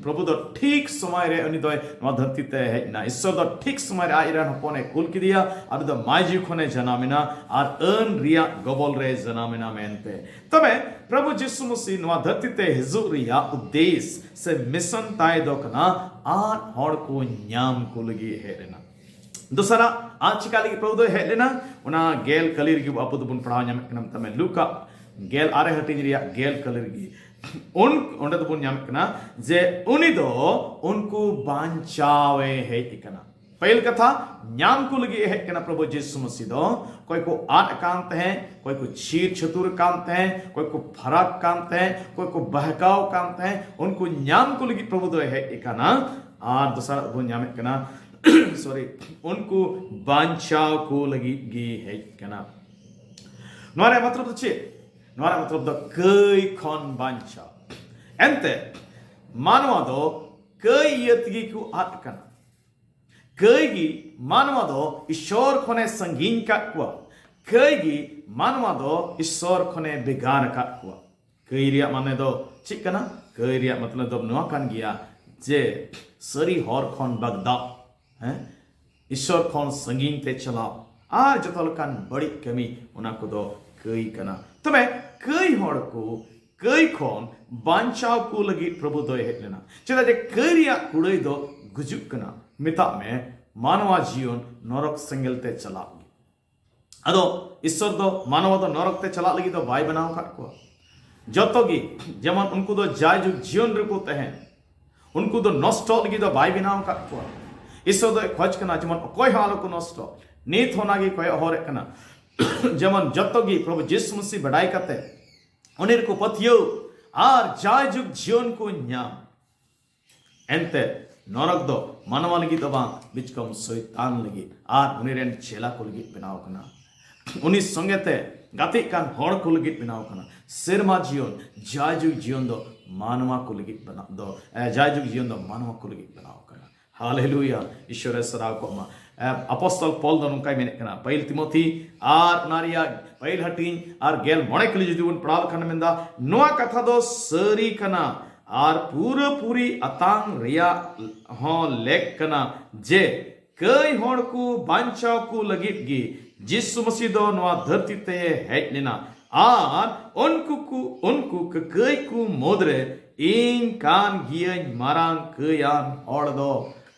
ᱯᱨᱚᱵᱷᱩ ᱫᱚ ᱴᱷᱤᱠ ᱥᱚᱢᱚᱭ ᱨᱮ ᱩᱱᱤ ᱫᱚᱭ ᱱᱚᱣᱟ ᱫᱷᱟᱹᱨᱛᱤ ᱛᱮ ᱦᱮᱡ ᱮᱱᱟ᱾ ᱤᱥᱥᱚᱨ ᱫᱚ ᱴᱷᱤᱠ ᱥᱚᱢᱚᱭ ᱨᱮ ᱟᱡ ᱨᱮᱱ ᱦᱚᱯᱚᱱᱮ ᱠᱩᱞ ᱠᱮᱫᱮᱭᱟ᱾ ᱟᱨ ᱩᱱᱤ ᱫᱚ ᱢᱟᱹᱭᱡᱩ ᱠᱷᱚᱱᱮ ᱡᱟᱱᱟᱢ ᱮᱱᱟ ᱟᱨ ᱟᱹᱱ ᱨᱮᱭᱟᱜ ᱜᱚᱵᱚᱞ ᱨᱮ ᱡᱟᱱᱟᱢ ᱮᱱᱟ ᱢᱮᱱᱛᱮ᱾ ᱛᱚᱵᱮ ᱯᱨᱚᱵᱷᱩ ᱡᱤᱥᱩ ᱢᱟᱥᱤ ᱱᱚᱣᱟ ᱫᱷᱟᱹᱨᱛᱤ ᱛᱮ ᱦᱤᱡᱩᱜ ᱨᱮᱭᱟᱜ ᱩᱫᱽᱫᱮᱥ ᱥᱮ mission ᱛᱟᱭ ᱫᱚ ᱠᱟᱱᱟ ᱟᱫ ᱦᱚᱲ ᱠᱚ ᱧᱟᱢ ᱠᱚ ᱞᱟᱹᱜᱤᱫ ᱦᱮᱡ ᱞᱮᱱᱟ᱾ ᱫᱚᱥᱟᱨᱟᱜ ᱟᱫ ᱪᱤᱠᱟ ᱞᱟᱹᱜᱤᱫ ᱯᱨᱚᱵᱷᱩ ᱫᱚᱭ ᱦᱮᱡ ᱞᱮᱱᱟ, ᱚᱱᱟ ᱜᱮᱞ ᱠᱟᱹᱞᱤ ᱨᱮᱜᱮ ᱟᱵᱚ ᱫᱚᱵᱚᱱ ᱯᱟᱲᱦᱟᱣ ᱧᱟᱢᱮᱫ ᱠᱟᱱᱟ᱾ ᱢᱮᱛᱟᱜ ᱢᱮ ᱞᱩᱠᱟ ᱜᱮᱞ ᱟᱨᱮ ᱦᱟᱹᱴᱤᱧ ᱨᱮᱭᱟᱜ ᱜᱮᱞ ᱠᱟᱹᱞᱤ ᱨᱮᱜᱮ ᱩᱱ ᱚᱸᱰᱮ ᱫᱚᱵᱚᱱ ᱧᱟᱢᱮᱫ ᱠᱟᱱᱟ ᱡᱮ ᱩᱱᱤ ᱫᱚ ᱩᱱᱠᱩ ᱵᱟᱧᱪᱟᱣ ᱮ ᱦᱮᱡ ᱟᱠᱟᱱᱟ᱾ ᱯᱟᱹᱦᱤᱞ ᱠᱟᱛᱷᱟ, ᱧᱟᱢ ᱠᱚ ᱞᱟᱹᱜᱤᱫ ᱮ ᱦᱮᱡ ᱠᱟᱱᱟ ᱯᱨᱚᱵᱷᱩ ᱡᱤᱥᱩ ᱢᱟᱥᱤ ᱫᱚ᱾ ᱚᱠᱚᱭ ᱠᱚ ᱟᱫ ᱟᱠᱟᱱ ᱛᱟᱦᱮᱸᱫ, ᱚᱠᱚᱭ ᱠᱚ ᱪᱷᱤᱨ ᱪᱷᱟᱹᱛᱩᱨ ᱟᱠᱟᱱ ᱛᱟᱦᱮᱸᱫ, ᱚᱠᱚᱭ ᱠᱚ ᱯᱷᱟᱨᱟᱠ ᱠᱟᱱ ᱛᱟᱦᱮᱸᱫ, ᱚᱠᱚᱭ ᱠᱚ ᱵᱟᱦᱠᱟᱣ ᱠᱟᱱ ᱛᱟᱦᱮᱸᱫ, ᱩᱱᱠᱩ ᱧᱟᱢ ᱠᱚ ᱞᱟᱹᱜᱤᱫ ᱯᱨᱚᱵᱷᱩ ᱫᱚᱭ ᱦᱮᱡ ᱟᱠᱟᱱᱟ᱾ ᱟᱨ ᱫᱚᱥᱟᱨ ᱵᱚᱱ ᱧᱟᱢᱮᱫ ᱠᱟᱱᱟ ᱥᱚᱨᱤ ᱩᱱᱠᱩ ᱵᱟᱧᱪᱟᱣ ᱠᱚ ᱞᱟᱹᱜᱤᱫ ᱜᱮ ᱦᱮᱡ ᱠᱟᱱᱟ᱾ ᱱᱚᱣᱟ ᱨᱮᱭᱟᱜ ᱢᱚᱛᱞᱚᱵ ᱫᱚ ᱪᱮᱫ? ᱱᱚᱣᱟ ᱨᱮᱭᱟᱜ ᱢᱚᱛᱞᱚᱵ ᱫᱚ ᱠᱟᱹᱭ ᱠᱷᱚᱱ ᱵᱟᱧᱪᱟᱣ᱾ ᱮᱱᱛᱮ ᱢᱟᱱᱣᱟ ᱫᱚ ᱠᱟᱹᱭ ᱤᱭᱟᱹ ᱛᱮᱜᱮ ᱠᱚ ᱟᱫ ᱠᱟᱱᱟ᱾ ᱠᱟᱹᱭ ᱜᱮ ᱢᱟᱱᱣᱟ ᱫᱚ ᱤᱥᱥᱚᱨ ᱠᱷᱚᱱᱮ ᱥᱟᱺᱜᱤᱧ ᱠᱟᱜ ᱠᱚᱣᱟ᱾ ᱠᱟᱹᱭ ᱜᱮ ᱢᱟᱱᱣᱟ ᱫᱚ ᱤᱥᱥᱚᱨ ᱠᱷᱚᱱᱮ ᱵᱷᱮᱜᱟᱨ ᱟᱠᱟᱫ ᱠᱚᱣᱟ᱾ ᱠᱟᱹᱭ ᱨᱮᱭᱟᱜ ᱢᱟᱱᱮ ᱫᱚ ᱪᱮᱫ ᱠᱟᱱᱟ? ᱠᱟᱹᱭ ᱨᱮᱭᱟᱜ ᱢᱚᱛᱞᱚᱵ ᱫᱚ ᱱᱚᱣᱟ ᱠᱟᱱ ᱜᱮᱭᱟ ᱡᱮ ᱥᱟᱹᱨᱤ ᱦᱚᱨ ᱠᱷᱚᱱ ᱵᱟᱜᱫᱟᱣ, ᱦᱮᱸ, ᱤᱥᱥᱚᱨ ᱠᱷᱚᱱ ᱥᱟᱺᱜᱤᱧ ᱛᱮ ᱪᱟᱞᱟᱣ ᱟᱨ ᱡᱚᱛᱚ ᱞᱮᱠᱟᱱ ᱵᱟᱹᱲᱤᱡ ᱠᱟᱹᱢᱤ, ᱚᱱᱟ ᱠᱚᱫᱚ ᱠᱟᱹᱭ ᱠᱟᱱᱟ᱾ ᱛᱚᱵᱮ ᱠᱟᱹᱭ ᱦᱚᱲ ᱠᱚ ᱠᱟᱹᱭ ᱠᱷᱚᱱ ᱵᱟᱧᱪᱟᱣ ᱠᱚ ᱞᱟᱹᱜᱤᱫ ᱯᱨᱚᱵᱷᱩ ᱫᱚᱭ ᱦᱮᱡ ᱞᱮᱱᱟ᱾ ᱪᱮᱫᱟᱜ ᱡᱮ ᱠᱟᱹᱭ ᱨᱮᱭᱟᱜ ᱠᱩᱲᱟᱹᱭ ᱫᱚ ᱜᱩᱡᱩᱜ ᱠᱟᱱᱟ᱾ ᱢᱮᱛᱟᱜ ᱢᱮ ᱢᱟᱱᱣᱟ ᱡᱤᱭᱚᱱ ᱱᱚᱨᱚᱠ ᱥᱮᱸᱜᱮᱞ ᱛᱮ ᱪᱟᱞᱟᱜ ᱜᱮ᱾ ᱟᱫᱚ ᱤᱥᱥᱚᱨ ᱫᱚ ᱢᱟᱱᱣᱟ ᱫᱚ ᱱᱚᱨᱚᱠ ᱛᱮ ᱪᱟᱞᱟᱜ ᱞᱟᱹᱜᱤᱫ ᱫᱚ ᱵᱟᱭ ᱵᱮᱱᱟᱣ ᱟᱠᱟᱫ ᱠᱚᱣᱟ᱾ ᱡᱚᱛᱚ ᱜᱮ ᱡᱮᱢᱚᱱ ᱩᱱᱠᱩ ᱫᱚ ᱡᱟᱭᱡᱩᱜᱽ ᱡᱤᱭᱚᱱ ᱨᱮᱠᱚ ᱛᱟᱦᱮᱱ, ᱩᱱᱠᱩ ᱫᱚ ᱱᱚᱥᱴᱚᱜ ᱞᱟᱹᱜᱤᱫ ᱫᱚ ᱵᱟᱭ ᱵᱮᱱᱟᱣ ᱟᱠᱟᱫ ᱠᱚᱣᱟ᱾ ᱤᱥᱥᱚᱨ ᱫᱚᱭ ᱠᱷᱚᱡᱽ ᱠᱟᱱᱟ ᱡᱮᱢᱚᱱ ᱚᱠᱚᱭ ᱦᱚᱸ ᱟᱞᱚ ᱠᱚ ᱱᱚᱥᱴᱚᱜ᱾ ᱱᱤᱛ ᱦᱚᱸ ᱚᱱᱟᱜᱮ ᱠᱚᱭᱚᱜ ᱦᱚᱨᱮᱫ ᱠᱟᱱᱟ᱾ ᱡᱮᱢᱚᱱ ᱡᱚᱛᱚ ᱜᱮ ᱯᱨᱚᱵᱷᱩ ᱡᱤᱥᱩ ᱢᱟᱹᱥᱤ ᱵᱟᱰᱟᱭ ᱠᱟᱛᱮ ᱩᱱᱤ ᱨᱮᱠᱚ ᱯᱟᱹᱛᱭᱟᱹᱣ ᱟᱨ ᱡᱟᱭᱡᱩᱜᱽ ᱡᱤᱭᱚᱱ ᱠᱚ ᱧᱟᱢ᱾ ᱮᱱᱛᱮ ᱱᱚᱨᱚᱠ ᱫᱚ ᱢᱟᱱᱣᱟ ᱞᱟᱹᱜᱤᱫ ᱫᱚ ᱵᱟᱝ, ᱵᱤᱪᱠᱚᱢ ᱥᱚᱭᱛᱟᱱ ᱞᱟᱹᱜᱤᱫ ᱟᱨ ᱩᱱᱤ ᱨᱮᱱ ᱪᱮᱞᱟ ᱠᱚ ᱞᱟᱹᱜᱤᱫ ᱵᱮᱱᱟᱣ ᱠᱟᱱᱟ᱾ ᱩᱱᱤ ᱥᱚᱸᱜᱮ ᱛᱮ ᱜᱟᱛᱮᱜ ᱠᱟᱱ ᱦᱚᱲ ᱠᱚ ᱞᱟᱹᱜᱤᱫ ᱵᱮᱱᱟᱣ ᱠᱟᱱᱟ᱾ ᱥᱮᱨᱢᱟ ᱡᱤᱭᱚᱱ, ᱡᱟᱭᱡᱩᱜᱽ ᱡᱤᱭᱚᱱ ᱫᱚ ᱢᱟᱱᱣᱟ ᱠᱚ ᱞᱟᱹᱜᱤᱫ ᱵᱮᱱᱟᱣ ᱫᱚ, ᱮ, ᱡᱟᱭᱡᱩᱜᱽ ᱡᱤᱭᱚᱱ ᱫᱚ ᱢᱟᱱᱣᱟ ᱠᱚ ᱞᱟᱹᱜᱤᱫ ᱵᱮᱱᱟᱣ ᱠᱟᱱᱟ᱾ ᱦᱟᱞᱮᱞᱩᱭᱟ, ᱤᱥᱣᱚᱨ ᱮ ᱥᱟᱨᱦᱟᱣ ᱠᱚᱜ ᱢᱟ᱾ ᱮ, ᱟᱯᱚᱥᱛᱚᱞ ᱯᱚᱞ ᱫᱚ ᱱᱚᱝᱠᱟᱭ ᱢᱮᱱᱮᱫ ᱠᱟᱱᱟ, ᱯᱟᱹᱦᱤᱞ ᱛᱤᱢᱚᱛᱷᱤ ᱟᱨ ᱚᱱᱟ ᱨᱮᱭᱟᱜ ᱯᱟᱹᱦᱤᱞ ᱦᱟᱹᱴᱤᱧ ᱟᱨ ᱜᱮᱞ ᱢᱚᱬᱮ ᱠᱷᱟᱹᱞᱤ ᱡᱩᱫᱤ ᱵᱚᱱ ᱯᱟᱲᱦᱟᱣ ᱞᱮᱠᱷᱟᱱ ᱢᱮᱱᱫᱟ, ᱱᱚᱣᱟ ᱠᱟᱛᱷᱟ ᱫᱚ ᱥᱟᱹᱨᱤ ᱠᱟᱱᱟ ᱟᱨ ᱯᱩᱨᱟᱹ ᱯᱩᱨᱤ ᱟᱛᱟᱝ ᱨᱮᱭᱟᱜ ᱦᱚᱸ ᱞᱮᱠ ᱠᱟᱱᱟ ᱡᱮ ᱠᱟᱹᱭ ᱦᱚᱲ ᱠᱚ ᱵᱟᱧᱪᱟᱣ ᱠᱚ ᱞᱟᱹᱜᱤᱫ ᱜᱮ ᱡᱤᱥᱩ ᱢᱟᱹᱥᱤ ᱫᱚ ᱱᱚᱣᱟ ᱫᱷᱟᱹᱨᱛᱤ ᱛᱮ ᱦᱮᱡ ᱞᱮᱱᱟ᱾ ᱟᱨ ᱩᱱᱠᱩ ᱠᱚ, ᱩᱱᱠᱩ ᱠᱟᱹᱠᱟᱹᱭ ᱠᱚ ᱢᱩᱫᱽᱨᱮ ᱤᱧ ᱠᱟᱱ ᱜᱤᱭᱟᱹᱧ ᱢᱟᱨᱟᱝ ᱠᱟᱹᱭᱟᱱ ᱦᱚᱲ ᱫᱚ᱾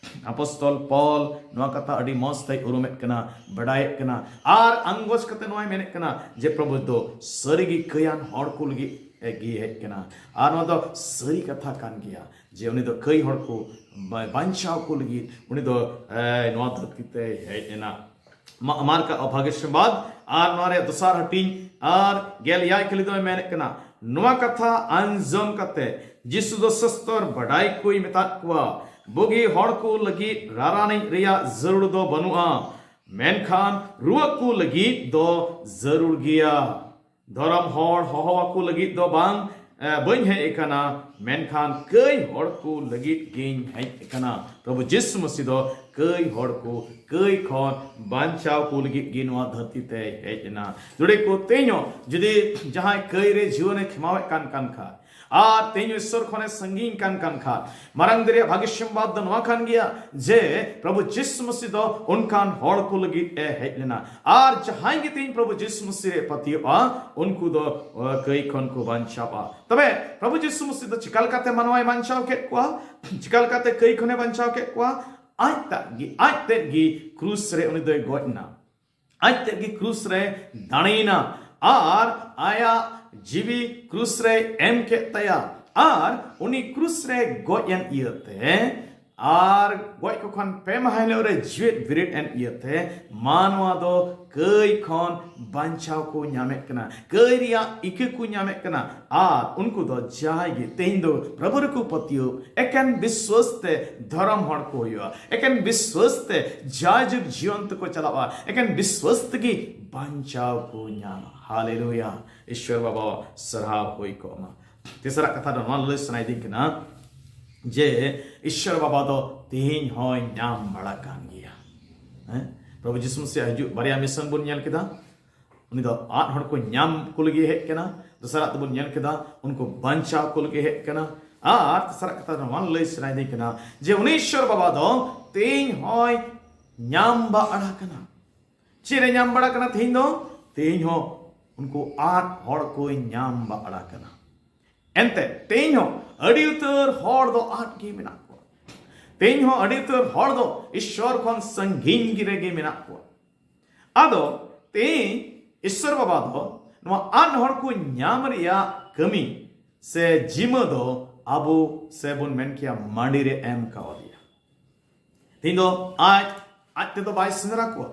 ᱟᱯᱚᱥᱛᱚᱞ ᱯᱚᱞ ᱱᱚᱣᱟ ᱠᱟᱛᱷᱟ ᱟᱹᱰᱤ ᱢᱚᱸᱡᱽ ᱛᱮᱭ ᱩᱨᱩᱢᱮᱫ ᱠᱟᱱᱟ, ᱵᱟᱰᱟᱭᱮᱫ ᱠᱟᱱᱟ ᱟᱨ ᱟᱸᱜᱚᱪ ᱠᱟᱛᱮ ᱱᱚᱣᱟᱭ ᱢᱮᱱᱮᱫ ᱠᱟᱱᱟ ᱡᱮ ᱯᱨᱚᱵᱷᱩ ᱫᱚ ᱥᱟᱹᱨᱤᱜᱮ ᱠᱟᱹᱭᱟᱱ ᱦᱚᱲ ᱠᱚ ᱞᱟᱹᱜᱤᱫ ᱮ ᱜᱮ ᱦᱮᱡ ᱠᱟᱱᱟ᱾ ᱟᱨ ᱱᱚᱣᱟ ᱫᱚ ᱥᱟᱹᱨᱤ ᱠᱟᱛᱷᱟ ᱠᱟᱱ ᱜᱮᱭᱟ ᱡᱮ ᱩᱱᱤ ᱫᱚ ᱠᱟᱹᱭ ᱦᱚᱲ ᱠᱚ ᱵᱟ-, ᱵᱟᱧᱪᱟᱣ ᱠᱚ ᱞᱟᱹᱜᱤᱫ ᱩᱱᱤ ᱫᱚ, ᱮ, ᱱᱚᱣᱟ ᱫᱷᱟᱹᱨᱛᱤ ᱛᱮᱭ ᱦᱮᱡ ᱮᱱᱟ᱾ ᱢᱟ-, ᱢᱟᱨᱠ ᱟᱜ ᱵᱷᱟᱜᱮ ᱥᱚᱢᱵᱟᱫ ᱟᱨ ᱱᱚᱣᱟ ᱨᱮᱭᱟᱜ ᱫᱚᱥᱟᱨ ᱦᱟᱹᱴᱤᱧ ᱟᱨ ᱜᱮᱞ ᱮᱭᱟᱭ ᱠᱷᱟᱹᱞᱤ ᱫᱚᱭ ᱢᱮᱱᱮᱫ ᱠᱟᱱᱟ, ᱱᱚᱣᱟ ᱠᱟᱛᱷᱟ ᱟᱸᱡᱚᱢ ᱠᱟᱛᱮ ᱡᱤᱥᱩ ᱫᱚ ᱥᱚᱥᱛᱚᱨ ᱵᱟᱰᱟᱭ ᱠᱚᱭ ᱢᱮᱛᱟᱫ ᱠᱚᱣᱟ, ᱵᱩᱜᱤ ᱦᱚᱲ ᱠᱚ ᱞᱟᱹᱜᱤᱫ ᱨᱟᱨᱟᱱᱤᱡ ᱨᱮᱭᱟᱜ ᱡᱟᱹᱨᱩᱲ ᱫᱚ ᱵᱟᱹᱱᱩᱜᱼᱟ, ᱢᱮᱱᱠᱷᱟᱱ ᱨᱩᱣᱟᱹᱜ ᱠᱚ ᱞᱟᱹᱜᱤᱫ ᱫᱚ ᱡᱟᱹᱨᱩᱲ ᱜᱮᱭᱟ᱾ ᱫᱷᱚᱨᱚᱢ ᱦᱚᱲ ᱦᱚᱦᱚ ᱟᱠᱚ ᱞᱟᱹᱜᱤᱫ ᱫᱚ ᱵᱟᱝ, ᱮ, ᱵᱟᱹᱧ ᱦᱮᱡ ᱟᱠᱟᱱᱟ, ᱢᱮᱱᱠᱷᱟᱱ ᱠᱟᱹᱭ ᱦᱚᱲ ᱠᱚ ᱞᱟᱹᱜᱤᱫ ᱜᱤᱧ ᱦᱮᱡ ᱟᱠᱟᱱᱟ᱾ ᱯᱨᱚᱵᱷᱩ ᱡᱤᱥᱩ ᱢᱟᱹᱥᱤ ᱫᱚ ᱠᱟᱹᱭ ᱦᱚᱲ ᱠᱚ, ᱠᱟᱹᱭ ᱠᱷᱚᱱ ᱵᱟᱧᱪᱟᱣ ᱠᱚ ᱞᱟᱹᱜᱤᱫ ᱜᱮ ᱱᱚᱣᱟ ᱫᱷᱟᱹᱨᱛᱤ ᱛᱮᱭ ᱦᱮᱡ ᱮᱱᱟ᱾ ᱡᱩᱫᱤ ᱠᱚ ᱛᱮᱧᱚᱜ, ᱡᱩᱫᱤ ᱡᱟᱦᱟᱸᱭ ᱠᱟᱹᱭ ᱨᱮ ᱡᱤᱭᱚᱱᱮ ᱠᱷᱮᱢᱟᱣᱮᱫ ᱠᱟᱱ, ᱠᱟᱱ ᱠᱷᱟᱱ, ᱟᱨ ᱛᱮᱧ ᱤᱥᱥᱚᱨ ᱠᱷᱚᱱᱮ ᱥᱟᱺᱜᱤᱧ ᱠᱟᱱ, ᱠᱟᱱ ᱠᱷᱟᱱ, ᱢᱟᱨᱟᱝ ᱫᱤᱱ ᱨᱮᱭᱟᱜ ᱵᱷᱟᱹᱜᱤ ᱥᱚᱢᱵᱟᱫ ᱫᱚ ᱱᱚᱣᱟ ᱠᱟᱱ ᱜᱮᱭᱟ ᱡᱮ ᱯᱨᱚᱵᱷᱩ ᱡᱤᱥᱩ ᱢᱟᱹᱥᱤ ᱫᱚ ᱚᱱᱠᱟᱱ ᱦᱚᱲ ᱠᱚ ᱞᱟᱹᱜᱤᱫ ᱮ ᱦᱮᱡ ᱞᱮᱱᱟ᱾ ᱟᱨ ᱡᱟᱦᱟᱸᱭ ᱜᱮ ᱛᱮᱧ ᱯᱨᱚᱵᱷᱩ ᱡᱤᱥᱩ ᱢᱟᱹᱥᱤ ᱨᱮ ᱯᱟᱹᱛᱭᱟᱹᱜᱼᱟ, ᱩᱱᱠᱩ ᱫᱚ, ᱚ, ᱠᱟᱹᱭ ᱠᱷᱚᱱ ᱠᱚ ᱵᱟᱧᱪᱟᱣᱟ᱾ ᱛᱚᱵᱮ ᱯᱨᱚᱵᱷᱩ ᱡᱤᱥᱩ ᱢᱟᱹᱥᱤ ᱫᱚ ᱪᱤᱠᱟ ᱞᱮᱠᱟᱛᱮ ᱢᱟᱱᱣᱟᱭ ᱵᱟᱧᱪᱟᱣ ᱠᱮᱫ ᱠᱚᱣᱟ? ᱪᱤᱠᱟ ᱞᱮᱠᱟᱛᱮ ᱠᱟᱹᱭ ᱠᱷᱚᱱᱮ ᱵᱟᱧᱪᱟᱣ ᱠᱮᱫ ᱠᱚᱣᱟ? ᱟᱡ ᱛᱮᱫ ᱜᱮ, ᱟᱡ ᱛᱮᱫ ᱜᱮ ᱠᱨᱩᱥ ᱨᱮ ᱩᱱᱤ ᱫᱚᱭ ᱜᱚᱡ ᱮᱱᱟ᱾ ᱟᱡ ᱛᱮᱫ ᱜᱮ ᱠᱨᱩᱥ ᱨᱮ ᱫᱟᱲᱮᱭᱮᱱᱟ ᱟᱨ ᱟᱭᱟᱜ ᱡᱤᱣᱤ ᱠᱨᱩᱥ ᱨᱮ ᱮᱢ ᱠᱮᱫ ᱛᱟᱭᱟ᱾ ᱟᱨ ᱩᱱᱤ ᱠᱨᱩᱥ ᱨᱮ ᱜᱚᱡ ᱮᱱ ᱤᱭᱟᱹᱛᱮ ᱟᱨ ᱜᱚᱡ ᱠᱚ ᱠᱷᱚᱱ ᱯᱮ ᱢᱟᱦᱟ ᱦᱤᱞᱳᱜ ᱨᱮ ᱡᱤᱣᱮᱫ ᱵᱮᱨᱮᱫ ᱮᱱ ᱤᱭᱟᱹᱛᱮ ᱢᱟᱱᱣᱟ ᱫᱚ ᱠᱟᱹᱭ ᱠᱷᱚᱱ ᱵᱟᱧᱪᱟᱣ ᱠᱚ ᱧᱟᱢᱮᱫ ᱠᱟᱱᱟ, ᱠᱟᱹᱭ ᱨᱮᱭᱟᱜ ᱤᱠᱟᱹ ᱠᱚ ᱧᱟᱢᱮᱫ ᱠᱟᱱᱟ᱾ ᱟᱨ ᱩᱱᱠᱩ ᱫᱚ ᱡᱟᱦᱟᱸᱭ ᱜᱮ ᱛᱮᱦᱮᱧ ᱫᱚ ᱯᱨᱚᱵᱷᱩ ᱨᱮᱠᱚ ᱯᱟᱹᱛᱭᱟᱹᱣ, ᱮᱠᱮᱱ ᱵᱤᱥᱣᱟᱥ ᱛᱮ ᱫᱷᱚᱨᱚᱢ ᱦᱚᱲ ᱠᱚ ᱦᱩᱭᱩᱜᱼᱟ, ᱮᱠᱮᱱ ᱵᱤᱥᱣᱟᱥ ᱛᱮ ᱡᱟᱭᱡᱩᱜᱽ ᱡᱤᱭᱚᱱ ᱛᱮᱠᱚ ᱪᱟᱞᱟᱜᱼᱟ, ᱮᱠᱮᱱ ᱵᱤᱥᱣᱟᱥ ᱛᱮᱜᱮ ᱵᱟᱧᱪᱟᱣ ᱠᱚ ᱧᱟᱢᱟ᱾ ᱦᱟᱞᱮᱞᱩᱭᱟ, ᱤᱥᱣᱚᱨ ᱵᱟᱵᱟ ᱥᱟᱨᱦᱟᱣ ᱦᱩᱭ ᱠᱚᱜ ᱢᱟ᱾ ᱛᱮᱥᱟᱨᱟᱜ ᱠᱟᱛᱷᱟ ᱫᱚ ᱱᱚᱣᱟ ᱞᱟᱹᱭ ᱥᱟᱱᱟᱭᱮᱫᱤᱧ ᱠᱟᱱᱟ ᱡᱮ ᱤᱥᱣᱚᱨ ᱵᱟᱵᱟ ᱫᱚ ᱛᱮᱦᱮᱧ ᱦᱚᱸᱭ ᱧᱟᱢ ᱵᱟᱲᱟ ᱠᱟᱱ ᱜᱮᱭᱟ᱾ ᱦᱮᱸ? ᱯᱨᱚᱵᱷᱩ ᱡᱤᱥᱩ ᱢᱟᱥᱤᱭᱟᱜ ᱦᱤᱡᱩᱜ ᱵᱟᱨᱭᱟ ᱢᱤᱥᱚᱱ ᱵᱚᱱ ᱧᱮᱞ ᱠᱮᱫᱟ᱾ ᱩᱱᱤ ᱫᱚ ᱟᱫ ᱦᱚᱲ ᱠᱚ ᱧᱟᱢ ᱠᱚ ᱞᱟᱹᱜᱤᱫ ᱦᱮᱡ ᱠᱟᱱᱟ᱾ ᱫᱚᱥᱟᱨᱟᱜ ᱛᱮᱵᱚᱱ ᱧᱮᱞ ᱠᱮᱫᱟ, ᱩᱱᱠᱩ ᱵᱟᱧᱪᱟᱣ ᱠᱚ ᱞᱟᱹᱜᱤᱫ ᱦᱮᱡ ᱠᱟᱱᱟ᱾ ᱟᱨ ᱛᱮᱥᱟᱨᱟᱜ ᱠᱟᱛᱷᱟ ᱫᱚ ᱱᱚᱣᱟ ᱞᱟᱹᱭ ᱥᱟᱱᱟᱭᱮᱫᱤᱧ ᱠᱟᱱᱟ ᱡᱮ ᱩᱱᱤ ᱤᱥᱣᱚᱨ ᱵᱟᱵᱟ ᱫᱚ ᱛᱮᱦᱮᱧ ᱦᱚᱸᱭ ᱧᱟᱢ ᱵᱟᱲᱟ ᱠᱟᱱᱟ᱾ ᱪᱮᱫ ᱮ ᱧᱟᱢ ᱵᱟᱲᱟ ᱠᱟᱱᱟ ᱛᱮᱦᱮᱧ ᱫᱚ? ᱛᱮᱦᱮᱧ ᱦᱚᱸ ᱩᱱᱠᱩ ᱟᱫ ᱦᱚᱲ ᱠᱚᱭ ᱧᱟᱢ ᱵᱟᱲᱟ ᱠᱟᱱᱟ᱾ ᱮᱱᱛᱮ ᱛᱮᱦᱮᱧ ᱦᱚᱸ ᱟᱹᱰᱤ ᱩᱛᱟᱹᱨ ᱦᱚᱲ ᱫᱚ ᱟᱫ ᱜᱮ ᱢᱮᱱᱟᱜ ᱠᱚᱣᱟ᱾ ᱛᱮᱦᱮᱧ ᱦᱚᱸ ᱟᱹᱰᱤ ᱩᱛᱟᱹᱨ ᱦᱚᱲ ᱫᱚ ᱤᱥᱣᱚᱨ ᱠᱷᱚᱱ ᱥᱟᱺᱜᱤᱧ ᱜᱮ ᱨᱮᱜᱮ ᱢᱮᱱᱟᱜ ᱠᱚᱣᱟ᱾ ᱟᱫᱚ ᱛᱮᱦᱮᱧ ᱤᱥᱣᱚᱨ ᱵᱟᱵᱟ ᱫᱚ ᱱᱚᱣᱟ ᱟᱫ ᱦᱚᱲ ᱠᱚ ᱧᱟᱢ ᱨᱮᱭᱟᱜ ᱠᱟᱹᱢᱤ ᱥᱮ ᱡᱤᱢᱟᱹ ᱫᱚ ᱟᱵᱚ ᱥᱮ ᱵᱚᱱ ᱢᱮᱱ ᱠᱮᱭᱟ ᱢᱟᱹᱰᱤ ᱨᱮ ᱮᱢ ᱠᱟᱣᱫᱮᱭᱟ᱾ ᱛᱮᱦᱮᱧ ᱫᱚ ᱟᱡ, ᱟᱡ ᱛᱮᱫᱚ ᱵᱟᱭ ᱥᱮᱸᱫᱽᱨᱟ ᱠᱚᱣᱟ᱾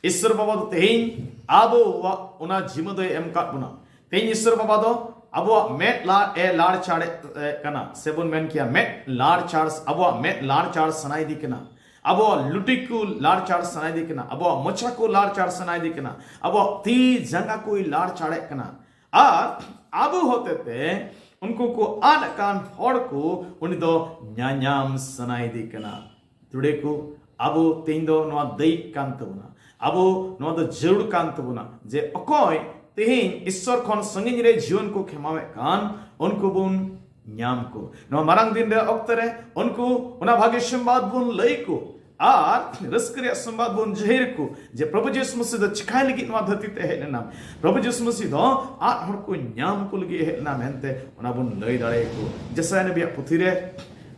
ᱤᱥᱣᱚᱨ ᱵᱟᱵᱟ ᱫᱚ ᱛᱮᱦᱮᱧ ᱟᱵᱚᱣᱟᱜ ᱚᱱᱟ ᱡᱤᱢᱟᱹ ᱫᱚᱭ ᱮᱢ ᱠᱟᱫ ᱵᱚᱱᱟ᱾ ᱛᱮᱦᱮᱧ ᱤᱥᱣᱚᱨ ᱵᱟᱵᱟ ᱫᱚ ᱟᱵᱚᱣᱟᱜ ᱢᱮᱫ ᱞᱟ-, ᱮ ᱞᱟᱲ ᱪᱟᱲᱮᱫ, ᱮ, ᱠᱟᱱᱟ, ᱥᱮ ᱵᱚᱱ ᱢᱮᱱ ᱠᱮᱭᱟ ᱢᱮᱫ ᱞᱟᱲ ᱪᱟᱲ, ᱟᱵᱚᱣᱟᱜ ᱢᱮᱫ ᱞᱟᱲ ᱪᱟᱲ ᱥᱟᱱᱟᱭᱮᱫᱮ ᱠᱟᱱᱟ, ᱟᱵᱚᱣᱟᱜ ᱞᱩᱴᱤ ᱠᱚ ᱞᱟᱲ ᱪᱟᱲ ᱥᱟᱱᱟᱭᱮᱫᱮ ᱠᱟᱱᱟ, ᱟᱵᱚᱣᱟᱜ ᱢᱚᱪᱟ ᱠᱚ ᱞᱟᱲ ᱪᱟᱲ ᱥᱟᱱᱟᱭᱮᱫᱮ ᱠᱟᱱᱟ, ᱟᱵᱚᱣᱟᱜ ᱛᱤ ᱡᱟᱸᱜᱟ ᱠᱚᱭ ᱞᱟᱲ ᱪᱟᱲᱮᱫ ᱠᱟᱱᱟ᱾ ᱟᱨ ᱟᱵᱚ ᱦᱚᱛᱮᱛᱮ ᱩᱱᱠᱩ ᱠᱚ ᱟᱫ ᱟᱠᱟᱱ ᱦᱚᱲ ᱠᱚ ᱩᱱᱤ ᱫᱚ ᱧᱟᱧᱟᱢ ᱥᱟᱱᱟᱭᱮᱫᱮ ᱠᱟᱱᱟ᱾ ᱛᱩᱲᱮ ᱠᱚ, ᱟᱵᱚ ᱛᱮᱦᱮᱧ ᱫᱚ ᱱᱚᱣᱟ ᱫᱟᱹᱭᱤᱠ ᱠᱟᱱ ᱛᱟᱵᱚᱱᱟ, ᱟᱵᱚ ᱱᱚᱣᱟ ᱫᱚ ᱡᱟᱹᱨᱩᱲ ᱠᱟᱱ ᱛᱟᱵᱚᱱᱟ ᱡᱮ ᱚᱠᱚᱭ ᱛᱮᱦᱮᱧ ᱤᱥᱥᱚᱨ ᱠᱷᱚᱱ ᱥᱟᱺᱜᱤᱧ ᱨᱮ ᱡᱤᱭᱚᱱ ᱠᱚ ᱠᱷᱮᱢᱟᱣᱮᱫ ᱠᱟᱱ, ᱩᱱᱠᱩ ᱵᱚᱱ ᱧᱟᱢ ᱠᱚ᱾ ᱱᱚᱣᱟ ᱢᱟᱨᱟᱝ ᱫᱤᱱ ᱨᱮ ᱚᱠᱛᱮ ᱨᱮ ᱩᱱᱠᱩ ᱚᱱᱟ ᱵᱷᱟᱜᱮ ᱥᱚᱢᱵᱟᱫ ᱵᱚᱱ ᱞᱟᱹᱭ ᱠᱚ ᱟᱨ ᱨᱟᱹᱥᱠᱟᱹ ᱨᱮᱭᱟᱜ ᱥᱚᱢᱵᱟᱫ ᱵᱚᱱ ᱡᱟᱹᱦᱤᱨ ᱠᱚ ᱡᱮ ᱯᱨᱚᱵᱷᱩ ᱡᱤᱥᱩ ᱢᱟᱥᱤ ᱫᱚ ᱪᱤᱠᱟᱭ ᱞᱟᱹᱜᱤᱫ ᱱᱚᱣᱟ ᱫᱷᱟᱹᱨᱛᱤ ᱛᱮ ᱦᱮᱡ ᱞᱮᱱᱟ᱾ ᱯᱨᱚᱵᱷᱩ ᱡᱤᱥᱩ ᱢᱟᱥᱤ ᱫᱚ ᱟᱫ ᱦᱚᱲ ᱠᱚ ᱧᱟᱢ ᱠᱚ ᱞᱟᱹᱜᱤᱫ ᱦᱮᱡ ᱞᱮᱱᱟ ᱢᱮᱱᱛᱮ ᱚᱱᱟ ᱵᱚᱱ ᱞᱟᱹᱭ ᱫᱟᱲᱮᱭᱟᱠᱚ᱾ ᱡᱮᱥᱟᱭᱟ ᱱᱟᱵᱤᱭᱟᱜ ᱯᱩᱛᱷᱤ ᱨᱮ,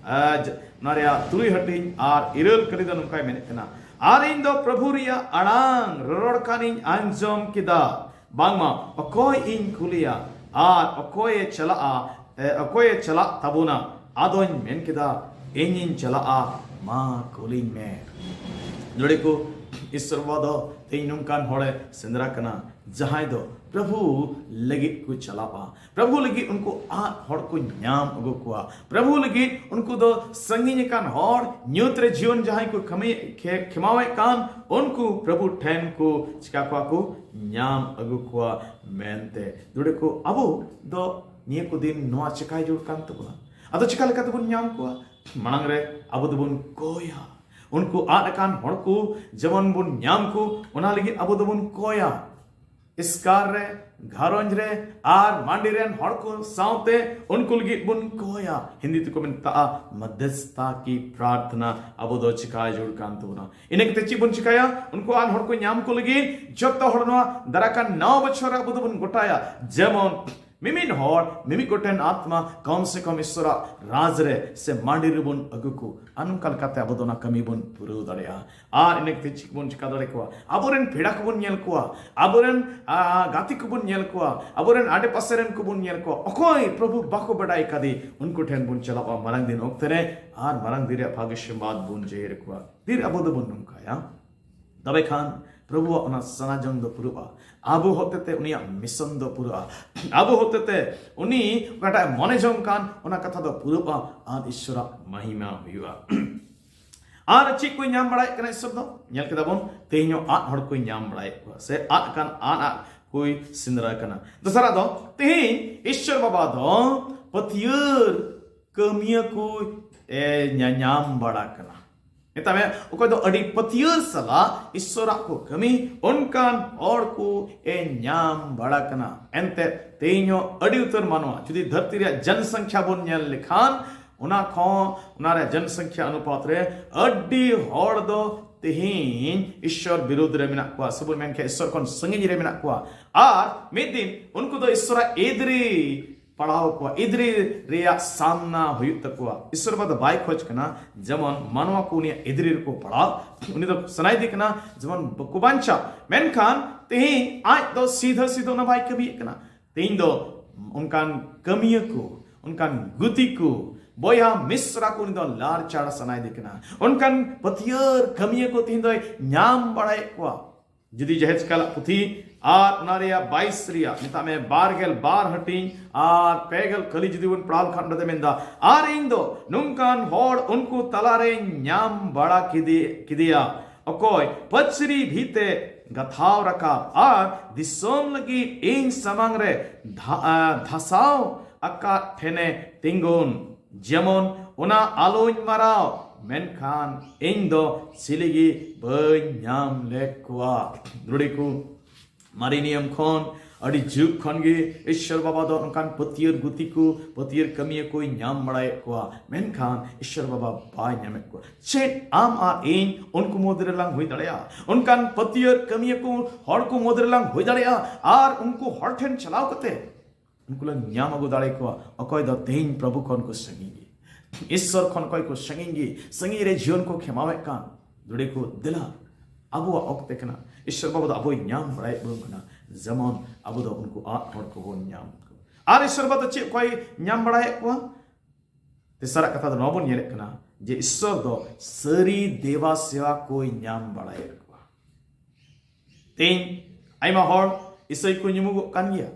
ᱟᱨ ᱡ-, ᱚᱱᱟ ᱨᱮᱭᱟᱜ ᱛᱩᱨᱩᱭ ᱦᱟᱹᱴᱤᱧ ᱟᱨ ᱤᱨᱟᱹᱞ ᱠᱟᱹᱨᱤ ᱫᱚ ᱱᱚᱝᱠᱟᱭ ᱢᱮᱱᱮᱫ ᱠᱟᱱᱟ, ᱟᱨ ᱤᱧ ᱫᱚ ᱯᱨᱚᱵᱷᱩ ᱨᱮᱭᱟᱜ ᱟᱲᱟᱝ ᱨᱚᱨᱚᱲ ᱠᱟᱱᱤᱧ ᱟᱸᱡᱚᱢ ᱠᱮᱫᱟ, ᱵᱟᱝᱢᱟ ᱚᱠᱚᱭ ᱤᱧ ᱠᱩᱞᱤᱭᱟ ᱟᱨ ᱚᱠᱚᱭᱮ ᱪᱟᱞᱟᱜᱼᱟ, ᱮ, ᱚᱠᱚᱭᱮ ᱪᱟᱞᱟᱜ ᱛᱟᱵᱚᱱᱟ? ᱟᱫᱚᱧ ᱢᱮᱱ ᱠᱮᱫᱟ, ᱤᱧᱤᱧ ᱪᱟᱞᱟᱜᱼᱟ, ᱢᱟ ᱠᱩᱞᱤᱧ ᱢᱮ᱾ ᱱᱚᱰᱮ ᱠᱚ ᱤᱥᱥᱚᱨ ᱵᱟᱵᱟ ᱫᱚ ᱛᱮᱦᱮᱧ ᱱᱚᱝᱠᱟᱱ ᱦᱚᱲᱮ ᱥᱮᱸᱫᱽᱨᱟ ᱠᱟᱱᱟ, ᱡᱟᱦᱟᱸᱭ ᱫᱚ ᱯᱨᱚᱵᱷᱩ ᱞᱟᱹᱜᱤᱫ ᱠᱚ ᱪᱟᱞᱟᱜᱼᱟ᱾ ᱯᱨᱚᱵᱷᱩ ᱞᱟᱹᱜᱤᱫ ᱩᱱᱠᱩ ᱟᱫ ᱦᱚᱲ ᱠᱚ ᱧᱟᱢ ᱟᱹᱜᱩ ᱠᱚᱣᱟ᱾ ᱯᱨᱚᱵᱷᱩ ᱞᱟᱹᱜᱤᱫ ᱩᱱᱠᱩ ᱫᱚ ᱥᱟᱺᱜᱤᱧ ᱟᱠᱟᱱ ᱦᱚᱲ, ᱧᱩᱛ ᱨᱮ ᱡᱤᱭᱚᱱ ᱡᱟᱦᱟᱸᱭ ᱠᱚ ᱠᱷᱟᱹᱢᱤ-, ᱠᱷᱮ-, ᱠᱷᱮᱢᱟᱣᱮᱫ ᱠᱟᱱ, ᱩᱱᱠᱩ ᱯᱨᱚᱵᱷᱩ ᱴᱷᱮᱱ ᱠᱚ ᱪᱤᱠᱟ ᱠᱚᱣᱟ ᱠᱚ? ᱧᱟᱢ ᱟᱹᱜᱩ ᱠᱚᱣᱟ ᱢᱮᱱᱛᱮ᱾ ᱫᱩᱲᱮ ᱠᱚ, ᱟᱵᱚ ᱫᱚ ᱱᱤᱭᱟᱹ ᱠᱚ ᱫᱤᱱ ᱱᱚᱣᱟ ᱪᱤᱠᱟᱭ ᱡᱟᱹᱨᱩᱲ ᱠᱟᱱ ᱛᱟᱵᱚᱱᱟ᱾ ᱟᱫᱚ ᱪᱤᱠᱟ ᱞᱮᱠᱟ ᱛᱮᱵᱚᱱ ᱧᱟᱢ ᱠᱚᱣᱟ? ᱢᱟᱲᱟᱝ ᱨᱮ ᱟᱵᱚ ᱫᱚᱵᱚᱱ ᱠᱚᱭᱟ᱾ ᱩᱱᱠᱩ ᱟᱫ ᱟᱠᱟᱱ ᱦᱚᱲ ᱠᱚ ᱡᱮᱢᱚᱱ ᱵᱚᱱ ᱧᱟᱢ ᱠᱚ, ᱚᱱᱟ ᱞᱟᱹᱜᱤᱫ ᱟᱵᱚ ᱫᱚᱵᱚᱱ ᱠᱚᱭᱟ᱾ ᱮᱥᱠᱟᱨ ᱨᱮ, ᱜᱷᱟᱨᱚᱸᱡᱽ ᱨᱮ ᱟᱨ ᱢᱟᱹᱰᱤ ᱨᱮᱱ ᱦᱚᱲ ᱠᱚ ᱥᱟᱶᱛᱮ ᱩᱱᱠᱩ ᱞᱟᱹᱜᱤᱫ ᱵᱚᱱ ᱠᱚᱭᱟ᱾ ᱦᱤᱱᱫᱤ ᱛᱮᱠᱚ ᱢᱮᱛᱟᱜᱼᱟ ᱢᱟᱫᱷᱭᱚᱥᱛᱷᱟ ᱠᱤ ᱯᱨᱟᱨᱛᱷᱱᱟ᱾ ᱟᱵᱚ ᱫᱚ ᱪᱤᱠᱟᱭ ᱡᱟᱹᱨᱩᱲ ᱠᱟᱱ ᱛᱟᱵᱚᱱᱟ᱾ ᱤᱱᱟᱹ ᱠᱟᱛᱮ ᱪᱮᱫ ᱵᱚᱱ ᱪᱤᱠᱟᱭᱟ? ᱩᱱᱠᱩ ᱟᱱ ᱦᱚᱲ ᱠᱚ ᱧᱟᱢ ᱠᱚ ᱞᱟᱹᱜᱤᱫ ᱡᱚᱛᱚ ᱦᱚᱲ ᱱᱚᱣᱟ ᱫᱟᱨᱟᱭ ᱠᱟᱱ ᱱᱟᱣᱟ ᱵᱚᱪᱷᱚᱨ ᱨᱮ ᱟᱵᱚ ᱫᱚᱵᱚᱱ ᱜᱚᱴᱟᱭᱟ, ᱡᱮᱢᱚᱱ ᱢᱤᱢᱤᱫ ᱦᱚᱲ, ᱢᱤᱢᱤᱫ ᱜᱚᱴᱮᱱ ᱟᱛᱢᱟ ᱠᱚᱢ ᱥᱮ ᱠᱚᱢ ᱤᱥᱥᱚᱨᱟᱜ ᱨᱟᱡᱽ ᱨᱮ ᱥᱮ ᱢᱟᱹᱰᱤ ᱨᱮᱵᱚᱱ ᱟᱹᱜᱩ ᱠᱚ᱾ ᱟᱨ ᱱᱚᱝᱠᱟ ᱞᱮᱠᱟᱛᱮ ᱟᱵᱚ ᱫᱚ ᱚᱱᱟ ᱠᱟᱹᱢᱤ ᱵᱚᱱ ᱯᱩᱨᱟᱹᱣ ᱫᱟᱲᱮᱭᱟᱜᱼᱟ᱾ ᱟᱨ ᱤᱱᱟᱹ ᱠᱟᱛᱮ ᱪᱮᱫ ᱵᱚᱱ ᱪᱤᱠᱟ ᱫᱟᱲᱮ ᱠᱚᱣᱟ? ᱟᱵᱚᱨᱮᱱ ᱯᱮᱲᱟ ᱠᱚᱵᱚᱱ ᱧᱮᱞ ᱠᱚᱣᱟ, ᱟᱵᱚᱨᱮᱱ, ᱟ, ᱜᱟᱛᱮ ᱠᱚᱵᱚᱱ ᱧᱮᱞ ᱠᱚᱣᱟ, ᱟᱵᱚᱨᱮᱱ ᱟᱰᱮ ᱯᱟᱥᱮ ᱨᱮᱱ ᱠᱚᱵᱚᱱ ᱧᱮᱞ ᱠᱚᱣᱟ, ᱚᱠᱚᱭ ᱯᱨᱚᱵᱷᱩ ᱵᱟᱠᱚ ᱵᱟᱰᱟᱭ ᱠᱟᱫᱮ, ᱩᱱᱠᱩ ᱴᱷᱮᱱ ᱵᱚᱱ ᱪᱟᱞᱟᱜᱼᱟ ᱢᱟᱨᱟᱝ ᱫᱤᱱ ᱚᱠᱛᱮ ᱨᱮ, ᱟᱨ ᱢᱟᱨᱟᱝ ᱫᱤᱱ ᱨᱮᱭᱟᱜ ᱵᱷᱟᱜᱽ ᱟᱥᱤᱨᱵᱟᱫᱽ ᱵᱚᱱ ᱡᱟᱹᱦᱤᱨ ᱠᱚᱣᱟ᱾ ᱛᱤᱨ ᱟᱵᱚ ᱫᱚᱵᱚᱱ ᱱᱚᱝᱠᱟᱭᱟ, ᱛᱚᱵᱮ ᱠᱷᱟᱱ ᱯᱨᱚᱵᱷᱩᱣᱟᱜ ᱚᱱᱟ ᱥᱟᱱᱟ ᱡᱚᱝ ᱫᱚ ᱯᱩᱨᱟᱹᱜᱼᱟ᱾ ᱟᱵᱚ ᱦᱚᱛᱮᱛᱮ ᱩᱱᱤᱭᱟᱜ ᱢᱤᱥᱚᱱ ᱫᱚ ᱯᱩᱨᱟᱹᱜᱼᱟ᱾ ᱟᱵᱚ ᱦᱚᱛᱮᱛᱮ ᱩᱱᱤ ᱚᱠᱟᱴᱟᱜ ᱮ ᱢᱚᱱᱮ ᱡᱚᱝ ᱠᱟᱱ, ᱚᱱᱟ ᱠᱟᱛᱷᱟ ᱫᱚ ᱯᱩᱨᱟᱹᱜᱼᱟ ᱟᱨ ᱤᱥᱥᱚᱨᱟᱜ ᱢᱟᱦᱤᱢᱟ ᱦᱩᱭᱩᱜᱼᱟ᱾ ᱟᱨ ᱪᱮᱫ ᱠᱚᱭ ᱧᱟᱢ ᱵᱟᱲᱟᱭᱮᱫ ᱠᱟᱱᱟ ᱤᱥᱥᱚᱨ ᱫᱚ? ᱧᱮᱞ ᱠᱮᱫᱟ ᱵᱚᱱ, ᱛᱮᱦᱮᱧ ᱦᱚᱸ ᱟᱫ ᱦᱚᱲ ᱠᱚᱭ ᱧᱟᱢ ᱵᱟᱲᱟᱭᱮᱫ ᱠᱚᱣᱟ, ᱥᱮ ᱟᱫ ᱟᱠᱟᱱ ᱟᱫ ᱟᱫ ᱠᱚᱭ ᱥᱮᱸᱫᱽᱨᱟ ᱠᱟᱱᱟ᱾ ᱫᱚᱥᱟᱨᱟᱜ ᱫᱚ, ᱛᱮᱦᱮᱧ ᱤᱥᱥᱚᱨ ᱵᱟᱵᱟ ᱫᱚ ᱯᱟᱹᱛᱭᱟᱹᱨ ᱠᱟᱹᱢᱤᱭᱟᱹ ᱠᱚ, ᱮ, ᱧᱟᱧᱟᱢ ᱵᱟᱲᱟ ᱠᱟᱱᱟ᱾ ᱢᱮᱛᱟᱜ ᱢᱮ, ᱚᱠᱚᱭ ᱫᱚ ᱟᱹᱰᱤ ᱯᱟᱹᱛᱭᱟᱹᱨ ᱥᱟᱞᱟᱜ ᱤᱥᱥᱚᱨᱟᱜ ᱠᱚ ᱠᱟᱹᱢᱤ, ᱚᱱᱠᱟᱱ ᱦᱚᱲ ᱠᱚ ᱮ ᱧᱟᱢ ᱵᱟᱲᱟ ᱠᱟᱱᱟ᱾ ᱮᱱᱛᱮᱫ, ᱛᱮᱦᱮᱧ ᱦᱚᱸ ᱟᱹᱰᱤ ᱩᱛᱟᱹᱨ ᱢᱟᱱᱣᱟ, ᱡᱩᱫᱤ ᱫᱷᱟᱹᱨᱛᱤ ᱨᱮᱭᱟᱜ ᱡᱚᱱᱥᱚᱝᱠᱷᱭᱟ ᱵᱚᱱ ᱧᱮᱞ ᱞᱮᱠᱷᱟᱱ, ᱚᱱᱟ ᱠᱷᱚᱱ, ᱚᱱᱟ ᱨᱮᱭᱟᱜ ᱡᱚᱱᱥᱚᱝᱠᱷᱭᱟ ᱚᱱᱩᱯᱟᱛ ᱨᱮ ᱟᱹᱰᱤ ᱦᱚᱲ ᱫᱚ ᱛᱮᱦᱮᱧ ᱤᱥᱥᱚᱨ ᱵᱤᱨᱩᱫᱽ ᱨᱮ ᱢᱮᱱᱟᱜ ᱠᱚᱣᱟ, ᱥᱮ ᱵᱚᱱ ᱢᱮᱱ ᱠᱷᱟᱱ ᱤᱥᱥᱚᱨ ᱠᱷᱚᱱ ᱥᱟᱺᱜᱤᱧ ᱨᱮ ᱢᱮᱱᱟᱜ ᱠᱚᱣᱟ᱾ ᱟᱨ ᱢᱤᱫ ᱫᱤᱱ ᱩᱱᱠᱩ ᱫᱚ ᱤᱥᱥᱚᱨᱟᱜ ᱮᱫᱽᱨᱤ ᱯᱟᱲᱟᱣ ᱠᱚᱣᱟ, ᱮᱫᱽᱨᱮ ᱨᱮᱭᱟᱜ ᱥᱟᱢᱱᱟ ᱦᱩᱭᱩᱜ ᱛᱟᱠᱚᱣᱟ᱾ ᱤᱥᱥᱚᱨ ᱵᱟᱵᱟ ᱫᱚ ᱵᱟᱭ ᱠᱷᱚᱡᱽ ᱠᱟᱱᱟ ᱡᱮᱢᱚᱱ ᱢᱟᱱᱣᱟ ᱠᱚ ᱩᱱᱤᱭᱟᱜ ᱮᱫᱽᱨᱮ ᱨᱮᱠᱚ ᱯᱟᱲᱟᱣ᱾ ᱩᱱᱤ ᱫᱚ ᱥᱟᱱᱟᱭᱮᱫᱮ ᱠᱟᱱᱟ ᱡᱮᱢᱚᱱ ᱵᱟᱠᱚ ᱵᱟᱧᱪᱟᱜ, ᱢᱮᱱᱠᱷᱟᱱ ᱛᱮᱦᱮᱧ ᱟᱡ ᱫᱚ ᱥᱤᱫᱷᱟᱹ ᱥᱤᱫᱷᱟᱹ ᱚᱱᱟ ᱵᱟᱭ ᱠᱟᱹᱢᱤᱭᱮᱫ ᱠᱟᱱᱟ᱾ ᱛᱮᱦᱮᱧ ᱫᱚ ᱚᱱᱠᱟᱱ ᱠᱟᱹᱢᱤᱭᱟᱹ ᱠᱚ, ᱚᱱᱠᱟᱱ ᱜᱩᱛᱤ ᱠᱚ, ᱵᱚᱭᱦᱟ ᱢᱤᱥᱨᱟ ᱠᱚ ᱩᱱᱤ ᱫᱚ ᱞᱟᱲ ᱪᱟᱲ ᱥᱟᱱᱟᱭᱮᱫᱮ ᱠᱟᱱᱟ᱾ ᱚᱱᱠᱟᱱ ᱯᱟᱹᱛᱭᱟᱹᱨ ᱠᱟᱹᱢᱤᱭᱟᱹ ᱠᱚ ᱛᱮᱦᱮᱧ ᱫᱚᱭ ᱧᱟᱢ ᱵᱟᱲᱟᱭᱮᱫ ᱠᱚᱣᱟ᱾ ᱡᱩᱫᱤ ᱡᱮᱦᱮᱡᱠᱟᱞᱟᱜ ᱯᱩᱛᱷᱤ ᱟᱨ ᱚᱱᱟ ᱨᱮᱭᱟᱜ ᱵᱟᱭᱤᱥ ᱨᱮᱭᱟᱜ, ᱢᱮᱛᱟᱜ ᱢᱮ, ᱵᱟᱨ ᱜᱮᱞ ᱵᱟᱨ ᱦᱟᱹᱴᱤᱧ ᱟᱨ ᱯᱮ ᱜᱮᱞ ᱠᱟᱹᱞᱤ ᱡᱩᱫᱤ ᱵᱚᱱ ᱯᱟᱲᱦᱟᱣ ᱞᱮᱠᱷᱟᱱ, ᱚᱸᱰᱮ ᱫᱚ ᱢᱮᱱᱫᱟ, "ᱟᱨ ᱤᱧ ᱫᱚ ᱱᱚᱝᱠᱟᱱ ᱦᱚᱲ ᱩᱱᱠᱩ ᱛᱟᱞᱟᱨᱮᱧ ᱧᱟᱢ ᱵᱟᱲᱟ ᱠᱮᱫᱮ ᱠᱮᱫᱮᱭᱟ, ᱚᱠᱚᱭ ᱯᱟᱹᱪᱨᱤ ᱵᱷᱤᱛᱮ ᱜᱟᱛᱷᱟᱣ ᱨᱟᱠᱟᱵ ᱟᱨ ᱫᱤᱥᱚᱢ ᱞᱟᱹᱜᱤᱫ ᱤᱧ ᱥᱟᱢᱟᱝ ᱨᱮ ᱫᱷᱟ- ᱟ, ᱫᱷᱟᱥᱟᱣ ᱟᱠᱟᱫ ᱴᱷᱮᱱᱮ ᱛᱤᱸᱜᱩᱱ, ᱡᱮᱢᱚᱱ ᱚᱱᱟ ᱟᱞᱚᱧ ᱢᱟᱨᱟᱣ, ᱢᱮᱱᱠᱷᱟᱱ ᱤᱧ ᱫᱚ ᱪᱤᱞᱤ ᱜᱮ ᱵᱟᱹᱧ ᱧᱟᱢ ᱞᱮᱫ ᱠᱚᱣᱟ᱾" ᱫᱨᱩᱲᱤ ᱠᱚ, ᱢᱟᱨᱮ ᱱᱤᱭᱚᱢ ᱠᱷᱚᱱ, ᱟᱹᱰᱤ ᱡᱩᱜᱽ ᱠᱷᱚᱱ ᱜᱮ ᱤᱥᱥᱚᱨ ᱵᱟᱵᱟ ᱫᱚ ᱚᱱᱠᱟᱱ ᱯᱟᱹᱛᱭᱟᱹᱨ ᱜᱩᱛᱤ ᱠᱚ, ᱯᱟᱹᱛᱭᱟᱹᱨ ᱠᱟᱹᱢᱤᱭᱟᱹ ᱠᱚᱭ ᱧᱟᱢ ᱵᱟᱲᱟᱭᱮᱫ ᱠᱚᱣᱟ, ᱢᱮᱱᱠᱷᱟᱱ ᱤᱥᱥᱚᱨ ᱵᱟᱵᱟ ᱵᱟᱭ ᱧᱟᱢᱮᱫ ᱠᱚᱣᱟ᱾ ᱪᱮᱫ ᱟᱢ ᱟᱨ ᱤᱧ ᱩᱱᱠᱩ ᱢᱩᱫᱽ ᱨᱮᱞᱟᱝ ᱦᱩᱭ ᱫᱟᱲᱮᱭᱟᱜᱼᱟ? ᱚᱱᱠᱟᱱ ᱯᱟᱹᱛᱭᱟᱹᱨ ᱠᱟᱹᱢᱤᱭᱟᱹ ᱠᱚ, ᱦᱚᱲ ᱠᱚ ᱢᱩᱫᱽ ᱨᱮᱞᱟᱝ ᱦᱩᱭ ᱫᱟᱲᱮᱭᱟᱜᱼᱟ ᱟᱨ ᱩᱱᱠᱩ ᱦᱚᱲ ᱴᱷᱮᱱ ᱪᱟᱞᱟᱣ ᱠᱟᱛᱮ ᱩᱱᱠᱩ ᱞᱟᱝ ᱧᱟᱢ ᱟᱹᱜᱩ ᱫᱟᱲᱮ ᱠᱚᱣᱟ, ᱚᱠᱚᱭ ᱫᱚ ᱛᱮᱦᱮᱧ ᱯᱨᱚᱵᱷᱩ ᱠᱷᱚᱱ ᱠᱚ ᱥᱟᱺᱜᱤᱧ ᱜᱮ, ᱤᱥᱥᱚᱨ ᱠᱷᱚᱱ ᱚᱠᱚᱭ ᱠᱚ ᱥᱟᱺᱜᱤᱧ ᱜᱮ, ᱥᱟᱺᱜᱤᱧ ᱨᱮ ᱡᱤᱭᱚᱱ ᱠᱚ ᱠᱷᱮᱢᱟᱣᱮᱫ ᱠᱟᱱ᱾ ᱫᱨᱩᱲᱤ ᱠᱚ, ᱫᱮᱞᱟ, ᱟᱵᱚᱣᱟᱜ ᱚᱠᱛᱮ ᱠᱟᱱᱟ᱾ ᱤᱥᱥᱚᱨ ᱵᱟᱵᱟ ᱫᱚ ᱟᱵᱚᱭ ᱧᱟᱢ ᱵᱟᱲᱟᱭᱮᱫ ᱵᱚᱱ ᱠᱟᱱᱟ, ᱡᱮᱢᱚᱱ ᱟᱵᱚ ᱫᱚ ᱩᱱᱠᱩ ᱟᱫ ᱦᱚᱲ ᱠᱚᱵᱚᱱ ᱧᱟᱢ ᱠᱚᱣᱟ᱾ ᱟᱨ ᱤᱥᱥᱚᱨ ᱵᱟᱵᱟ ᱫᱚ ᱪᱮᱫ ᱠᱚᱭ ᱧᱟᱢ ᱵᱟᱲᱟᱭᱮᱫ ᱠᱚᱣᱟ? ᱛᱮᱥᱟᱨᱟᱜ ᱠᱟᱛᱷᱟ ᱫᱚ ᱱᱚᱣᱟ ᱵᱚᱱ ᱧᱮᱞᱮᱫ ᱠᱟᱱᱟ ᱡᱮ ᱤᱥᱥᱚᱨ ᱫᱚ ᱥᱟᱹᱨᱤ ᱫᱮᱵᱟ ᱥᱮᱵᱟ ᱠᱚᱭ ᱧᱟᱢ ᱵᱟᱲᱟᱭᱮᱫ ᱠᱚᱣᱟ᱾ ᱛᱮᱦᱮᱧ ᱟᱭᱢᱟ ᱦᱚᱲ ᱤᱥᱟᱹᱭ ᱠᱚ ᱧᱩᱢᱩᱜᱚᱜ ᱠᱟᱱ ᱜᱮᱭᱟ,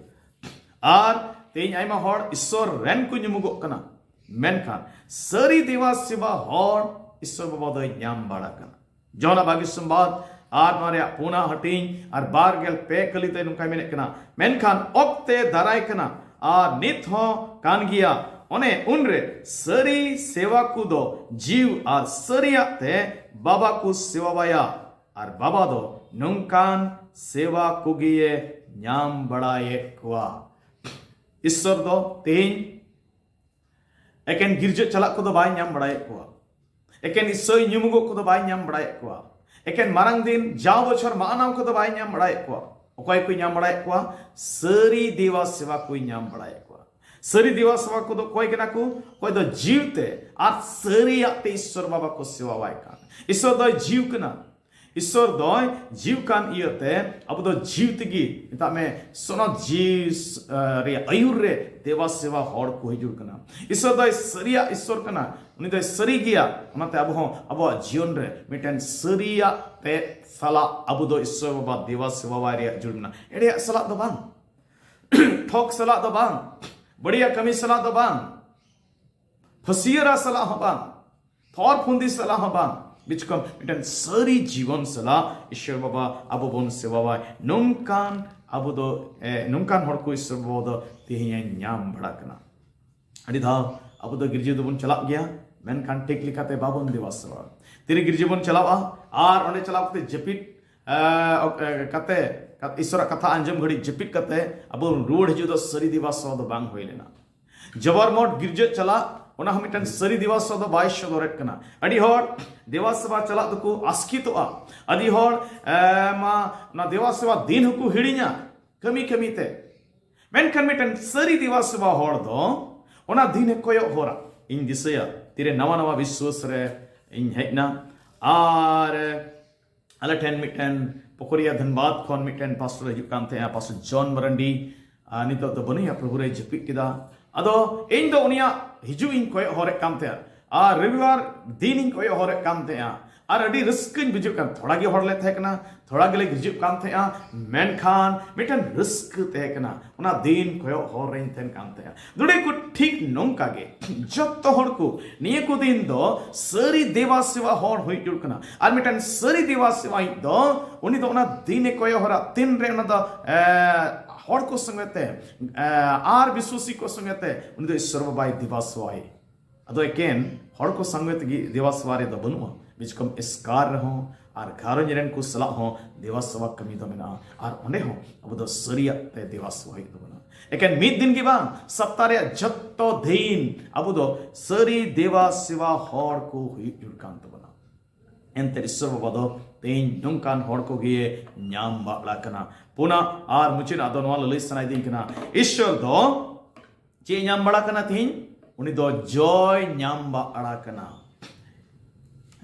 ᱟᱨ ᱛᱮᱦᱮᱧ ᱟᱭᱢᱟ ᱦᱚᱲ ᱤᱥᱥᱚᱨ ᱨᱮᱱ ᱠᱚ ᱧᱩᱢᱩᱜᱚᱜ ᱠᱟᱱᱟ, ᱢᱮᱱᱠᱷᱟᱱ ᱥᱟᱹᱨᱤ ᱫᱮᱵᱟ ᱥᱮᱵᱟ ᱦᱚᱲ ᱤᱥᱥᱚᱨ ᱵᱟᱵᱟ ᱫᱚᱭ ᱧᱟᱢ ᱵᱟᱲᱟ ᱠᱟᱱᱟ᱾ ᱡᱚᱦᱚᱱᱟᱜ ᱵᱷᱟᱹᱜᱤ ᱥᱚᱢᱵᱟᱫ ᱟᱨ ᱱᱚᱣᱟ ᱨᱮᱭᱟᱜ ᱯᱩᱱᱟ ᱦᱟᱹᱴᱤᱧ ᱟᱨ ᱵᱟᱨ ᱜᱮᱞ ᱯᱮ ᱠᱟᱹᱞᱤ ᱛᱮ ᱱᱚᱝᱠᱟᱭ ᱢᱮᱱᱮᱫ ᱠᱟᱱᱟ, ᱢᱮᱱᱠᱷᱟᱱ ᱚᱠᱛᱮ ᱫᱟᱨᱟᱭ ᱠᱟᱱᱟ ᱟᱨ ᱱᱤᱛ ᱦᱚᱸ ᱠᱟᱱ ᱜᱮᱭᱟ, ᱚᱱᱮ ᱩᱱᱨᱮ ᱥᱟᱹᱨᱤ ᱥᱮᱣᱟ ᱠᱚ ᱫᱚ ᱡᱤᱣ ᱟᱨ ᱥᱟᱹᱨᱤᱭᱟᱜ ᱛᱮ ᱵᱟᱵᱟ ᱠᱚ ᱥᱮᱣᱟᱣᱟᱭᱟ, ᱟᱨ ᱵᱟᱵᱟ ᱫᱚ ᱱᱚᱝᱠᱟᱱ ᱥᱮᱣᱟ ᱠᱚᱜᱮᱭᱮ ᱧᱟᱢ ᱵᱟᱲᱟᱭᱮᱫ ᱠᱚᱣᱟ᱾ ᱤᱥᱥᱚᱨ ᱫᱚ ᱛᱮᱦᱮᱧ ᱮᱠᱮᱱ ᱜᱤᱨᱡᱟᱹ ᱪᱟᱞᱟᱜ ᱠᱚᱫᱚ ᱵᱟᱭ ᱧᱟᱢ ᱵᱟᱲᱟᱭᱮᱫ ᱠᱚᱣᱟ᱾ ᱮᱠᱮᱱ ᱤᱥᱟᱹᱭ ᱧᱩᱢᱩᱜᱚᱜ ᱠᱚᱫᱚ ᱵᱟᱭ ᱧᱟᱢ ᱵᱟᱲᱟᱭᱮᱫ ᱠᱚᱣᱟ᱾ ᱮᱠᱮᱱ ᱢᱟᱨᱟᱝ ᱫᱤᱱ ᱡᱟᱣ ᱵᱚᱪᱷᱚᱨ ᱢᱟᱱᱟᱣ ᱠᱚᱫᱚ ᱵᱟᱭ ᱧᱟᱢ ᱵᱟᱲᱟᱭᱮᱫ ᱠᱚᱣᱟ᱾ ᱚᱠᱚᱭ ᱠᱚᱭ ᱧᱟᱢ ᱵᱟᱲᱟᱭᱮᱫ ᱠᱚᱣᱟ? ᱥᱟᱹᱨᱤ ᱫᱮᱣᱟ ᱥᱮᱵᱟ ᱠᱚᱭ ᱧᱟᱢ ᱵᱟᱲᱟᱭᱮᱫ ᱠᱚᱣᱟ᱾ ᱥᱟᱹᱨᱤ ᱫᱮᱵᱟ ᱥᱮᱵᱟ ᱠᱚᱫᱚ ᱚᱠᱚᱭ ᱠᱟᱱᱟ ᱠᱚ? ᱚᱠᱚᱭ ᱫᱚ ᱡᱤᱣᱤ ᱛᱮ ᱟᱨ ᱥᱟᱹᱨᱤᱭᱟᱜ ᱛᱮ ᱤᱥᱥᱚᱨ ᱵᱟᱵᱟ ᱠᱚ ᱥᱮᱵᱟᱣᱟᱭ ᱠᱟᱱ᱾ ᱤᱥᱥᱚᱨ ᱫᱚᱭ ᱡᱤᱣᱤ ᱠᱟᱱᱟ᱾ ᱤᱥᱥᱚᱨ ᱫᱚᱭ ᱡᱤᱣᱤ ᱠᱟᱱ ᱤᱭᱟᱹᱛᱮ ᱟᱵᱚ ᱫᱚ ᱡᱤᱣᱤ ᱛᱮᱜᱮ, ᱢᱮᱛᱟᱜ ᱢᱮ, ᱥᱚᱱᱚᱛ ᱡᱤᱣᱤ, ᱮ, ᱨᱮᱭᱟᱜ ᱟᱹᱭᱩᱨ ᱨᱮ ᱫᱮᱵᱟ ᱥᱮᱵᱟ ᱦᱚᱲ ᱠᱚ ᱦᱤᱡᱩᱜ ᱠᱟᱱᱟ᱾ ᱤᱥᱥᱚᱨ ᱫᱚᱭ ᱥᱟᱹᱨᱤᱭᱟᱜ ᱤᱥᱥᱚᱨ ᱠᱟᱱᱟ, ᱩᱱᱤ ᱫᱚᱭ ᱥᱟᱹᱨᱤ ᱜᱮᱭᱟ᱾ ᱚᱱᱟᱛᱮ ᱟᱵᱚ ᱦᱚᱸ ᱟᱵᱚᱣᱟᱜ ᱡᱤᱭᱚᱱ ᱨᱮ ᱢᱤᱫᱴᱮᱱ ᱥᱟᱹᱨᱤᱭᱟᱜ ᱛᱮ ᱥᱟᱞᱟᱜ ᱟᱵᱚ ᱫᱚ ᱤᱥᱥᱚᱨ ᱵᱟᱵᱟ ᱫᱮᱵᱟ ᱥᱮᱵᱟ ᱨᱮᱭᱟᱜ ᱡᱟᱹᱨᱩᱲ ᱢᱮᱱᱟᱜᱼᱟ᱾ ᱮᱲᱮᱭᱟᱜ ᱥᱟᱞᱟᱜ ᱫᱚ ᱵᱟᱝ, ᱴᱷᱚᱠ ᱥᱟᱞᱟᱜ ᱫᱚ ᱵᱟᱝ, ᱵᱟᱹᱲᱤᱡᱟᱜ ᱠᱟᱹᱢᱤ ᱥᱟᱞᱟᱜ ᱫᱚ ᱵᱟᱝ, ᱯᱷᱟᱹᱥᱤᱭᱟᱹᱨᱟ ᱥᱟᱞᱟᱜ ᱦᱚᱸ ᱵᱟᱝ, ᱛᱷᱚᱨ ᱯᱷᱩᱸᱫᱤ ᱥᱟᱞᱟᱜ ᱦᱚᱸ ᱵᱟᱝ, ᱵᱤᱪᱠᱚᱢ ᱢᱤᱫᱴᱮᱱ ᱥᱟᱹᱨᱤ ᱡᱤᱵᱚᱱ ᱥᱟᱞᱟᱜ ᱤᱥᱥᱚᱨ ᱵᱟᱵᱟ ᱟᱵᱚ ᱵᱚᱱ ᱥᱮᱵᱟᱣᱟᱭ᱾ ᱱᱚᱝᱠᱟᱱ ᱟᱵᱚ ᱫᱚ, ᱮ, ᱱᱚᱝᱠᱟᱱ ᱦᱚᱲ ᱠᱚ ᱤᱥᱥᱚᱨ ᱵᱟᱵᱟ ᱫᱚ ᱛᱮᱦᱮᱧ ᱮ ᱧᱟᱢ ᱵᱟᱲᱟ ᱠᱟᱱᱟ᱾ ᱟᱹᱰᱤ ᱫᱷᱟᱣ ᱟᱵᱚ ᱫᱚ ᱜᱤᱨᱡᱟᱹ ᱫᱚᱵᱚᱱ ᱪᱟᱞᱟᱜ ᱜᱮᱭᱟ, ᱢᱮᱱᱠᱷᱟᱱ ᱴᱷᱤᱠ ᱞᱮᱠᱟᱛᱮ ᱵᱟᱵᱚᱱ ᱫᱮᱵᱟ ᱥᱮᱵᱟ᱾ ᱛᱤᱨᱮ ᱜᱤᱨᱡᱟᱹ ᱵᱚᱱ ᱪᱟᱞᱟᱜᱼᱟ ᱟᱨ ᱚᱸᱰᱮ ᱪᱟᱞᱟᱣ ᱠᱟᱛᱮ ᱡᱟᱹᱯᱤᱫ, ᱮ, ᱚᱠ-, ᱮ, ᱠᱟᱛᱮ, ᱠᱟᱛ-, ᱤᱥᱥᱚᱨᱟᱜ ᱠᱟᱛᱷᱟ ᱟᱸᱡᱚᱢ ᱜᱷᱟᱹᱲᱤᱡ ᱡᱟᱹᱯᱤᱫ ᱠᱟᱛᱮ ᱟᱵᱚ ᱨᱩᱣᱟᱹᱲ ᱦᱤᱡᱩᱜ ᱫᱚ ᱥᱟᱹᱨᱤ ᱫᱮᱵᱟ ᱥᱮᱵᱟ ᱫᱚ ᱵᱟᱝ ᱦᱩᱭ ᱞᱮᱱᱟ᱾ ᱡᱚᱵᱚᱨ ᱢᱚᱴ ᱜᱤᱨᱡᱟᱹ ᱪᱟᱞᱟᱜ, ᱚᱱᱟ ᱦᱚᱸ ᱢᱤᱫᱴᱮᱱ ᱥᱟᱹᱨᱤ ᱫᱮᱵᱟ ᱥᱮᱵᱟ ᱫᱚ ᱵᱟᱭ ᱥᱚᱫᱚᱨᱮᱫ ᱠᱟᱱᱟ᱾ ᱟᱹᱰᱤ ᱦᱚᱲ ᱫᱮᱵᱟ ᱥᱮᱵᱟ ᱪᱟᱞᱟᱜ ᱫᱚᱠᱚ ᱟᱥᱠᱮᱛᱚᱜᱼᱟ᱾ ᱟᱹᱰᱤ ᱦᱚᱲ, ᱮ, ᱢᱟ, ᱚᱱᱟ ᱫᱮᱵᱟ ᱥᱮᱵᱟ ᱫᱤᱱ ᱦᱚᱸᱠᱚ ᱦᱤᱲᱤᱧᱟ ᱠᱟᱹᱢᱤ ᱠᱟᱹᱢᱤ ᱛᱮ᱾ ᱢᱮᱱᱠᱷᱟᱱ ᱢᱤᱫᱴᱮᱱ ᱥᱟᱹᱨᱤ ᱫᱮᱵᱟ ᱥᱮᱵᱟ ᱦᱚᱲ ᱫᱚ ᱚᱱᱟ ᱫᱤᱱ ᱮ ᱠᱚᱭᱚᱜ ᱦᱚᱨᱟ᱾ ᱤᱧ ᱫᱤᱥᱟᱹᱭᱟ, ᱛᱤᱨᱮ ᱱᱟᱣᱟ ᱱᱟᱣᱟ ᱵᱤᱥᱣᱟᱥ ᱨᱮ ᱤᱧ ᱦᱮᱡ ᱮᱱᱟ, ᱟᱨ ᱟᱞᱮ ᱴᱷᱮᱱ ᱢᱤᱫᱴᱮᱱ ᱯᱚᱠᱚᱨᱤᱭᱟ ᱫᱷᱟᱱᱵᱟᱫᱽ ᱠᱷᱚᱱ ᱢᱤᱫᱴᱮᱱ ᱯᱟᱥᱴᱚᱨ ᱮ ᱦᱤᱡᱩᱜ ᱠᱟᱱ ᱛᱟᱦᱮᱸᱜᱼᱟ, ᱯᱟᱥᱴᱚᱨ ᱡᱚᱱ ᱢᱟᱨᱟᱱᱰᱤ᱾ ᱟᱨ ᱱᱤᱛᱚᱜ ᱫᱚ ᱵᱟᱹᱱᱩᱭᱟ, ᱯᱨᱚᱵᱷᱩ ᱨᱮᱭ ᱡᱟᱹᱯᱤᱫ ᱠᱮᱫᱟ᱾ ᱟᱫᱚ ᱤᱧ ᱫᱚ ᱩᱱᱤᱭᱟᱜ ᱦᱤᱡᱩᱜ ᱤᱧ ᱠᱚᱭᱚᱜ ᱦᱚᱨᱮᱫ ᱠᱟᱱ ᱛᱟᱦᱮᱸᱜᱼᱟ, ᱟᱨ ᱨᱚᱵᱤᱵᱟᱨ ᱫᱤᱱ ᱤᱧ ᱠᱚᱭᱚᱜ ᱦᱚᱨᱮᱫ ᱠᱟᱱ ᱛᱟᱦᱮᱸᱜᱼᱟ, ᱟᱨ ᱟᱹᱰᱤ ᱨᱟᱹᱥᱠᱟᱹᱧ ᱵᱩᱡᱷᱟᱹᱣ ᱠᱟᱱ᱾ ᱛᱷᱚᱲᱟ ᱜᱮ ᱦᱚᱲ ᱞᱮ ᱛᱟᱦᱮᱸ ᱠᱟᱱᱟ, ᱛᱷᱚᱲᱟ ᱜᱮᱞᱮ ᱦᱤᱡᱩᱜ ᱠᱟᱱ ᱛᱟᱦᱮᱸᱜᱼᱟ, ᱢᱮᱱᱠᱷᱟᱱ ᱢᱤᱫᱴᱮᱱ ᱨᱟᱹᱥᱠᱟᱹ ᱛᱟᱦᱮᱸ ᱠᱟᱱᱟ᱾ ᱚᱱᱟ ᱫᱤᱱ ᱠᱚᱭᱚᱜ ᱦᱚᱨ ᱨᱮᱧ ᱛᱟᱦᱮᱱ ᱠᱟᱱ ᱛᱟᱦᱮᱸᱜᱼᱟ᱾ ᱫᱩᱲᱤ ᱠᱚ ᱴᱷᱤᱠ ᱱᱚᱝᱠᱟ ᱜᱮ ᱡᱚᱛᱚ ᱦᱚᱲ ᱠᱚ ᱱᱤᱭᱟᱹ ᱠᱚ ᱫᱤᱱ ᱫᱚ ᱥᱟᱹᱨᱤ ᱫᱮᱵᱟ ᱥᱮᱵᱟ ᱦᱚᱲ ᱦᱩᱭ ᱡᱟᱹᱨᱩᱲ ᱠᱟᱱᱟ᱾ ᱟᱨ ᱢᱤᱫᱴᱮᱱ ᱥᱟᱹᱨᱤ ᱫᱮᱵᱟ ᱥᱮᱵᱟ ᱦᱩᱭ ᱫᱚ, ᱩᱱᱤ ᱫᱚ ᱚᱱᱟ ᱫᱤᱱ ᱮ ᱠᱚᱭᱚᱜ ᱦᱚᱨᱟ, ᱛᱤᱱ ᱨᱮ ᱚᱱᱟ ᱫᱚ, ᱮ, ᱦᱚᱲ ᱠᱚ ᱥᱚᱸᱜᱮ ᱛᱮ, ᱮ, ᱟᱨ ᱵᱤᱥᱣᱟᱥᱤ ᱠᱚ ᱥᱚᱸᱜᱮ ᱛᱮ ᱩᱱᱤ ᱫᱚ ᱤᱥᱥᱚᱨ ᱵᱟᱵᱟᱭ ᱫᱮᱵᱟ ᱥᱮᱵᱟᱭ᱾ ᱟᱫᱚ ᱮᱠᱮᱱ ᱦᱚᱲ ᱠᱚ ᱥᱚᱸᱜᱮ ᱛᱮᱜᱮ ᱫᱮᱵᱟ ᱥᱮᱵᱟ ᱨᱮᱫᱚ ᱵᱟᱹᱱᱩᱜᱼᱟ, ᱵᱤᱪᱠᱚᱢ ᱮᱥᱠᱟᱨ ᱨᱮᱦᱚᱸ ᱟᱨ ᱜᱷᱟᱨᱚᱸᱡᱽ ᱨᱮᱱ ᱠᱚ ᱥᱟᱞᱟᱜ ᱦᱚᱸ ᱫᱮᱵᱟ ᱥᱮᱵᱟ ᱠᱟᱹᱢᱤ ᱫᱚ ᱢᱮᱱᱟᱜᱼᱟ᱾ ᱟᱨ ᱚᱸᱰᱮ ᱦᱚᱸ ᱟᱵᱚ ᱫᱚ ᱥᱟᱹᱨᱤᱭᱟᱜ ᱛᱮ ᱫᱮᱵᱟ ᱥᱮᱵᱟ ᱦᱩᱭᱩᱜ ᱛᱟᱵᱚᱱᱟ᱾ ᱮᱠᱮᱱ ᱢᱤᱫ ᱫᱤᱱ ᱜᱮ ᱵᱟᱝ, ᱥᱚᱯᱛᱟ ᱨᱮᱭᱟᱜ ᱡᱚᱛᱚ ᱫᱤᱱ ᱟᱵᱚ ᱫᱚ ᱥᱟᱹᱨᱤ ᱫᱮᱵᱟ ᱥᱮᱵᱟ ᱦᱚᱲ ᱠᱚ ᱦᱩᱭᱩᱜ ᱡᱟᱹᱨᱩᱲ ᱠᱟᱱ ᱛᱟᱵᱚᱱᱟ᱾ ᱮᱱᱛᱮ ᱤᱥᱥᱚᱨ ᱵᱟᱵᱟ ᱫᱚ ᱛᱮᱦᱮᱧ ᱱᱚᱝᱠᱟᱱ ᱦᱚᱲ ᱠᱚᱜᱮ ᱧᱟᱢ ᱵᱟᱲᱟ ᱠᱟᱱᱟ᱾ ᱯᱩᱱᱟ ᱟᱨ ᱢᱩᱪᱟᱹᱫ ᱟᱫᱚ ᱱᱚᱣᱟ ᱞᱟᱹᱞᱟᱹᱭ ᱥᱟᱱᱟᱭᱮᱫᱤᱧ ᱠᱟᱱᱟ, ᱤᱥᱥᱚᱨ ᱫᱚ ᱪᱮᱫ ᱧᱟᱢ ᱵᱟᱲᱟ ᱠᱟᱱᱟ ᱛᱤᱦᱤᱧ? ᱩᱱᱤ ᱫᱚ ᱡᱚᱭ ᱧᱟᱢ ᱵᱟᱲᱟ ᱠᱟᱱᱟ᱾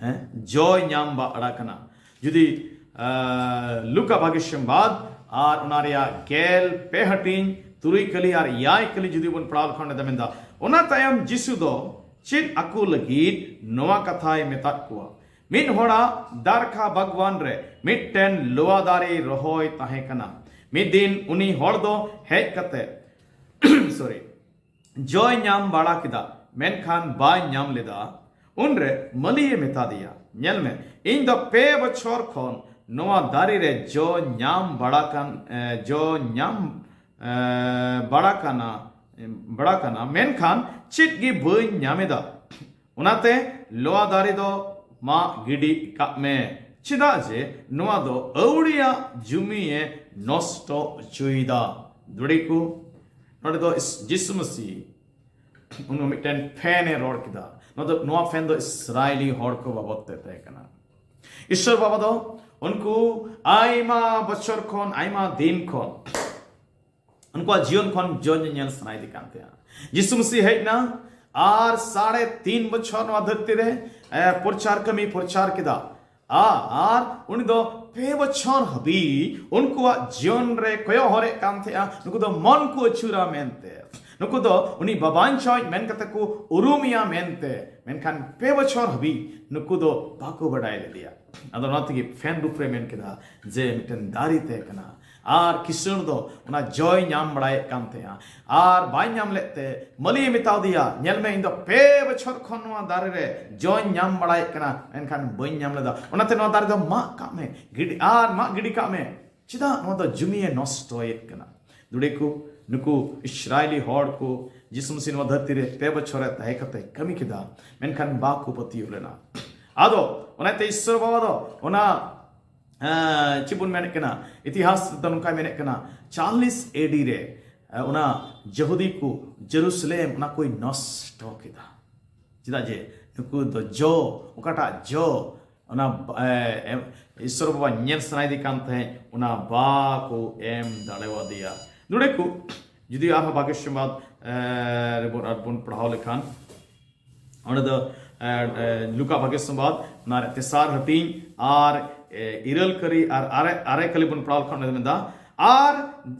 ᱦᱮᱸ, ᱡᱚᱭ ᱧᱟᱢ ᱵᱟᱲᱟ ᱠᱟᱱᱟ᱾ ᱡᱩᱫᱤ ᱟᱸ, ᱞᱩᱠᱟ ᱵᱷᱟᱜᱮ ᱥᱚᱢᱵᱟᱫ ᱟᱨ ᱚᱱᱟ ᱨᱮᱭᱟᱜ ᱜᱮᱞ ᱯᱮ ᱦᱟᱹᱴᱤᱧ ᱛᱩᱨᱩᱭ ᱠᱟᱹᱞᱤ ᱟᱨ ᱮᱭᱟᱭ ᱠᱟᱹᱞᱤ ᱡᱩᱫᱤ ᱵᱚᱱ ᱯᱟᱲᱦᱟᱣ ᱞᱮᱠᱷᱟᱱ ᱚᱸᱰᱮ ᱫᱚ ᱢᱮᱱᱫᱟ, ᱚᱱᱟ ᱛᱟᱭᱚᱢ ᱡᱤᱥᱩ ᱫᱚ ᱪᱮᱫ ᱟᱠᱚ ᱞᱟᱹᱜᱤᱫ ᱱᱚᱣᱟ ᱠᱟᱛᱷᱟᱭ ᱢᱮᱛᱟᱫ ᱠᱚᱣᱟ? ᱢᱤᱫ ᱦᱚᱲᱟᱜ ᱫᱟᱨᱠᱷᱟ ᱵᱟᱜᱽᱣᱟᱱ ᱨᱮ ᱢᱤᱫᱴᱮᱱ ᱞᱚᱣᱟ ᱫᱟᱨᱮ ᱨᱚᱦᱚᱭ ᱛᱟᱦᱮᱸ ᱠᱟᱱᱟ᱾ ᱢᱤᱫ ᱫᱤᱱ ᱩᱱᱤ ᱦᱚᱲ ᱫᱚ ᱦᱮᱡ ᱠᱟᱛᱮ ᱥᱚᱨᱤ, ᱡᱚᱭ ᱧᱟᱢ ᱵᱟᱲᱟ ᱠᱮᱫᱟ, ᱢᱮᱱᱠᱷᱟᱱ ᱵᱟᱭ ᱧᱟᱢ ᱞᱮᱫᱟ᱾ ᱩᱱᱨᱮ ᱢᱟᱹᱞᱤᱭᱮ ᱢᱮᱛᱟ ᱫᱮᱭᱟ, ᱧᱮᱞ ᱢᱮ, ᱤᱧ ᱫᱚ ᱯᱮ ᱵᱚᱪᱷᱚᱨ ᱠᱷᱚᱱ ᱱᱚᱣᱟ ᱫᱟᱨᱮ ᱨᱮ ᱡᱚ ᱧᱟᱢ ᱵᱟᱲᱟ ᱠᱟᱱ ᱮ, ᱡᱚ ᱧᱟᱢ ᱮ, ᱵᱟᱲᱟ ᱠᱟᱱᱟ ᱵᱟᱲᱟ ᱠᱟᱱᱟ, ᱢᱮᱱᱠᱷᱟᱱ ᱪᱮᱫ ᱜᱮ ᱵᱟᱹᱧ ᱧᱟᱢ ᱮᱫᱟ᱾ ᱚᱱᱟᱛᱮ ᱞᱚᱣᱟ ᱫᱟᱨᱮ ᱫᱚ ᱢᱟᱜ ᱜᱤᱰᱤ ᱠᱟᱜ ᱢᱮ, ᱪᱮᱫᱟᱜ ᱡᱮ ᱱᱚᱣᱟ ᱫᱚ ᱟᱹᱣᱲᱤᱭᱟᱜ ᱡᱩᱢᱤᱭᱮ ᱱᱚᱥᱴᱚ ᱦᱚᱪᱚᱭᱮᱫᱟ᱾ ᱫᱩᱲᱤ ᱠᱚ, ᱱᱚᱰᱮ ᱫᱚ ᱤᱥ- ᱡᱤᱥᱩ ᱢᱟᱹᱥᱤ ᱩᱱᱤ ᱢᱤᱫᱴᱮᱱ ᱯᱷᱮᱱ ᱮ ᱨᱚᱲ ᱠᱮᱫᱟ᱾ ᱱᱚᱣᱟ ᱫᱚ, ᱱᱚᱣᱟ ᱯᱷᱮᱱ ᱫᱚ ᱤᱥᱨᱟᱭᱮᱞᱤ ᱦᱚᱲ ᱠᱚ ᱵᱟᱵᱚᱫ ᱛᱮ ᱛᱟᱦᱮᱸ ᱠᱟᱱᱟ᱾ ᱤᱥᱚᱨ ᱵᱟᱵᱟ ᱫᱚ ᱩᱱᱠᱩ ᱟᱭᱢᱟ ᱵᱚᱪᱷᱚᱨ ᱠᱷᱚᱱ, ᱟᱭᱢᱟ ᱫᱤᱱ ᱠᱷᱚᱱ ᱩᱱᱠᱩᱣᱟᱜ ᱡᱤᱭᱚᱱ ᱠᱷᱚᱱ ᱡᱚ ᱧᱮᱧᱮᱞ ᱥᱟᱱᱟᱭᱮᱫᱮ ᱠᱟᱱ ᱛᱟᱦᱮᱸᱱᱟ᱾ ᱡᱤᱥᱩ ᱢᱟᱹᱥᱤ ᱦᱮᱡ ᱮᱱᱟ ᱟᱨ ᱥᱟᱲᱮ ᱛᱤᱱ ᱵᱚᱪᱷᱚᱨ ᱱᱚᱣᱟ ᱫᱷᱟᱹᱨᱛᱤ ᱨᱮ ᱮ, ᱯᱨᱚᱪᱟᱨ ᱠᱟᱹᱢᱤ ᱯᱨᱚᱪᱟᱨ ᱠᱮᱫᱟ᱾ ᱟᱨ ᱩᱱᱤ ᱫᱚ ᱯᱮ ᱵᱚᱪᱷᱚᱨ ᱦᱟᱹᱵᱤᱡ ᱩᱱᱠᱩᱣᱟᱜ ᱡᱤᱭᱚᱱ ᱨᱮ ᱠᱚᱭᱚᱜ ᱦᱚᱨᱮᱫ ᱠᱟᱱ ᱛᱟᱦᱮᱸᱜᱼᱟ᱾ ᱱᱩᱠᱩ ᱫᱚ ᱢᱚᱱ ᱠᱚ ᱟᱹᱪᱩᱨᱟ ᱢᱮᱱᱛᱮ, ᱱᱩᱠᱩ ᱫᱚ ᱩᱱᱤ ᱵᱟᱵᱟᱧᱪᱚᱭ ᱢᱮᱱ ᱠᱟᱛᱮ ᱠᱚ ᱩᱨᱩᱢᱮᱭᱟ ᱢᱮᱱᱛᱮ᱾ ᱢᱮᱱᱠᱷᱟᱱ ᱯᱮ ᱵᱚᱪᱷᱚᱨ ᱦᱟᱹᱵᱤᱡ ᱱᱩᱠᱩ ᱫᱚ ᱵᱟᱠᱚ ᱵᱟᱰᱟᱭ ᱞᱮᱫᱮᱭᱟ᱾ ᱟᱫᱚ ᱚᱱᱟ ᱛᱮᱜᱮ ᱯᱷᱮᱱ ᱨᱩᱯ ᱨᱮ ᱢᱮᱱ ᱠᱮᱫᱟ ᱡᱮ ᱢᱤᱫᱴᱮᱱ ᱫᱟᱨᱮ ᱛᱟᱦᱮᱸ ᱠᱟᱱᱟ, ᱟᱨ ᱠᱤᱥᱟᱹᱬ ᱫᱚ ᱚᱱᱟ ᱡᱚᱭ ᱧᱟᱢ ᱵᱟᱲᱟᱭᱮᱫ ᱠᱟᱱ ᱛᱟᱦᱮᱸᱜᱼᱟ᱾ ᱟᱨ ᱵᱟᱭ ᱧᱟᱢ ᱞᱮᱫ ᱛᱮ ᱢᱟᱹᱞᱤᱭᱮ ᱢᱮᱛᱟᱣ ᱫᱮᱭᱟ, ᱧᱮᱞ ᱢᱮ, ᱤᱧ ᱫᱚ ᱯᱮ ᱵᱚᱪᱷᱚᱨ ᱠᱷᱚᱱ ᱱᱚᱣᱟ ᱫᱟᱨᱮ ᱨᱮ ᱡᱚᱧ ᱧᱟᱢ ᱵᱟᱲᱟᱭᱮᱫ ᱠᱟᱱᱟ, ᱢᱮᱱᱠᱷᱟᱱ ᱵᱟᱹᱧ ᱧᱟᱢ ᱞᱮᱫᱟ᱾ ᱚᱱᱟᱛᱮ ᱱᱚᱣᱟ ᱫᱟᱨᱮ ᱫᱚ ᱢᱟᱜ ᱠᱟᱜ ᱢᱮ, ᱜᱤᱰᱤ ᱟᱨ ᱢᱟᱜ ᱜᱤᱰᱤ ᱠᱟᱜ ᱢᱮ᱾ ᱪᱮᱫᱟᱜ ᱱᱚᱣᱟ ᱫᱚ ᱡᱩᱢᱤᱭᱮ ᱱᱚᱥᱴᱚᱭᱮᱫ ᱠᱟᱱᱟ? ᱫᱩᱲᱤ ᱠᱚ, ᱱᱩᱠᱩ ᱤᱥᱨᱟᱭᱮᱞᱤ ᱦᱚᱲ ᱠᱚ ᱡᱤᱥᱩ ᱢᱟᱹᱥᱤ ᱱᱚᱣᱟ ᱫᱷᱟᱹᱨᱛᱤ ᱨᱮ ᱯᱮ ᱵᱚᱪᱷᱚᱨᱮ ᱛᱟᱦᱮᱸ ᱠᱟᱛᱮ ᱠᱟᱹᱢᱤ ᱠᱮᱫᱟ, ᱢᱮᱱᱠᱷᱟᱱ ᱵᱟᱠᱚ ᱯᱟᱹᱛᱭᱟᱹᱣ ᱞᱮᱱᱟ᱾ ᱟᱫᱚ ᱚᱱᱟᱛᱮ ᱤᱥᱥᱚᱨ ᱵᱟᱵᱟ ᱫᱚ ᱚᱱᱟ ᱮᱸ, ᱪᱮᱫ ᱵᱚᱱ ᱢᱮᱱᱮᱫ ᱠᱟᱱᱟ, ᱤᱛᱤᱦᱟᱥ ᱨᱮᱫᱚ ᱱᱚᱝᱠᱟᱭ ᱢᱮᱱᱮᱫ ᱠᱟᱱᱟ, ᱪᱟᱞᱤᱥ ᱮᱰᱤ ᱨᱮ ᱮ, ᱚᱱᱟ ᱡᱟᱹᱦᱩᱫᱤ ᱠᱚ ᱡᱮᱨᱩᱥᱟᱞᱮᱢ ᱚᱱᱟ ᱠᱚᱭ ᱱᱚᱥᱴᱚ ᱠᱮᱫᱟ᱾ ᱪᱮᱫᱟᱜ ᱡᱮ ᱱᱩᱠᱩ ᱫᱚ ᱡᱚ, ᱚᱠᱟᱴᱟᱜ ᱡᱚ ᱚᱱᱟ ᱮ, ᱮᱢ- ᱤᱥᱥᱚᱨ ᱵᱟᱵᱟ ᱧᱮᱞ ᱥᱟᱱᱟᱭᱮᱫᱮ ᱠᱟᱱ ᱛᱟᱦᱮᱸᱫ, ᱚᱱᱟ ᱵᱟᱠᱚ ᱮᱢ ᱫᱟᱲᱮᱣᱟᱫᱮᱭᱟ᱾ ᱱᱚᱰᱮ ᱠᱚ ᱡᱩᱫᱤ ᱟᱨᱦᱚᱸ ᱵᱷᱟᱜᱮ ᱥᱚᱢᱵᱟᱫ ᱨᱮᱵᱚᱱ ᱟᱨ ᱵᱚᱱ ᱯᱟᱲᱦᱟᱣ ᱞᱮᱠᱷᱟᱱ, ᱚᱸᱰᱮ ᱫᱚ ᱞᱩᱠᱟ ᱵᱷᱟᱜᱮ ᱥᱚᱢᱵᱟᱫ ᱚᱱᱟ ᱨᱮ ᱛᱮᱥᱟᱨ ᱦᱟᱹᱴᱤᱧ ᱟᱨ ᱤᱨᱟᱹᱞ ᱠᱟᱹᱨᱤ ᱟᱨ ᱟᱨᱮ ᱟᱨᱮ ᱠᱟᱹᱞᱤ ᱵᱚᱱ ᱯᱟᱲᱦᱟᱣ ᱞᱮᱠᱷᱟᱱ ᱚᱸᱰᱮ ᱢᱮᱱᱫᱟ, ᱟᱨ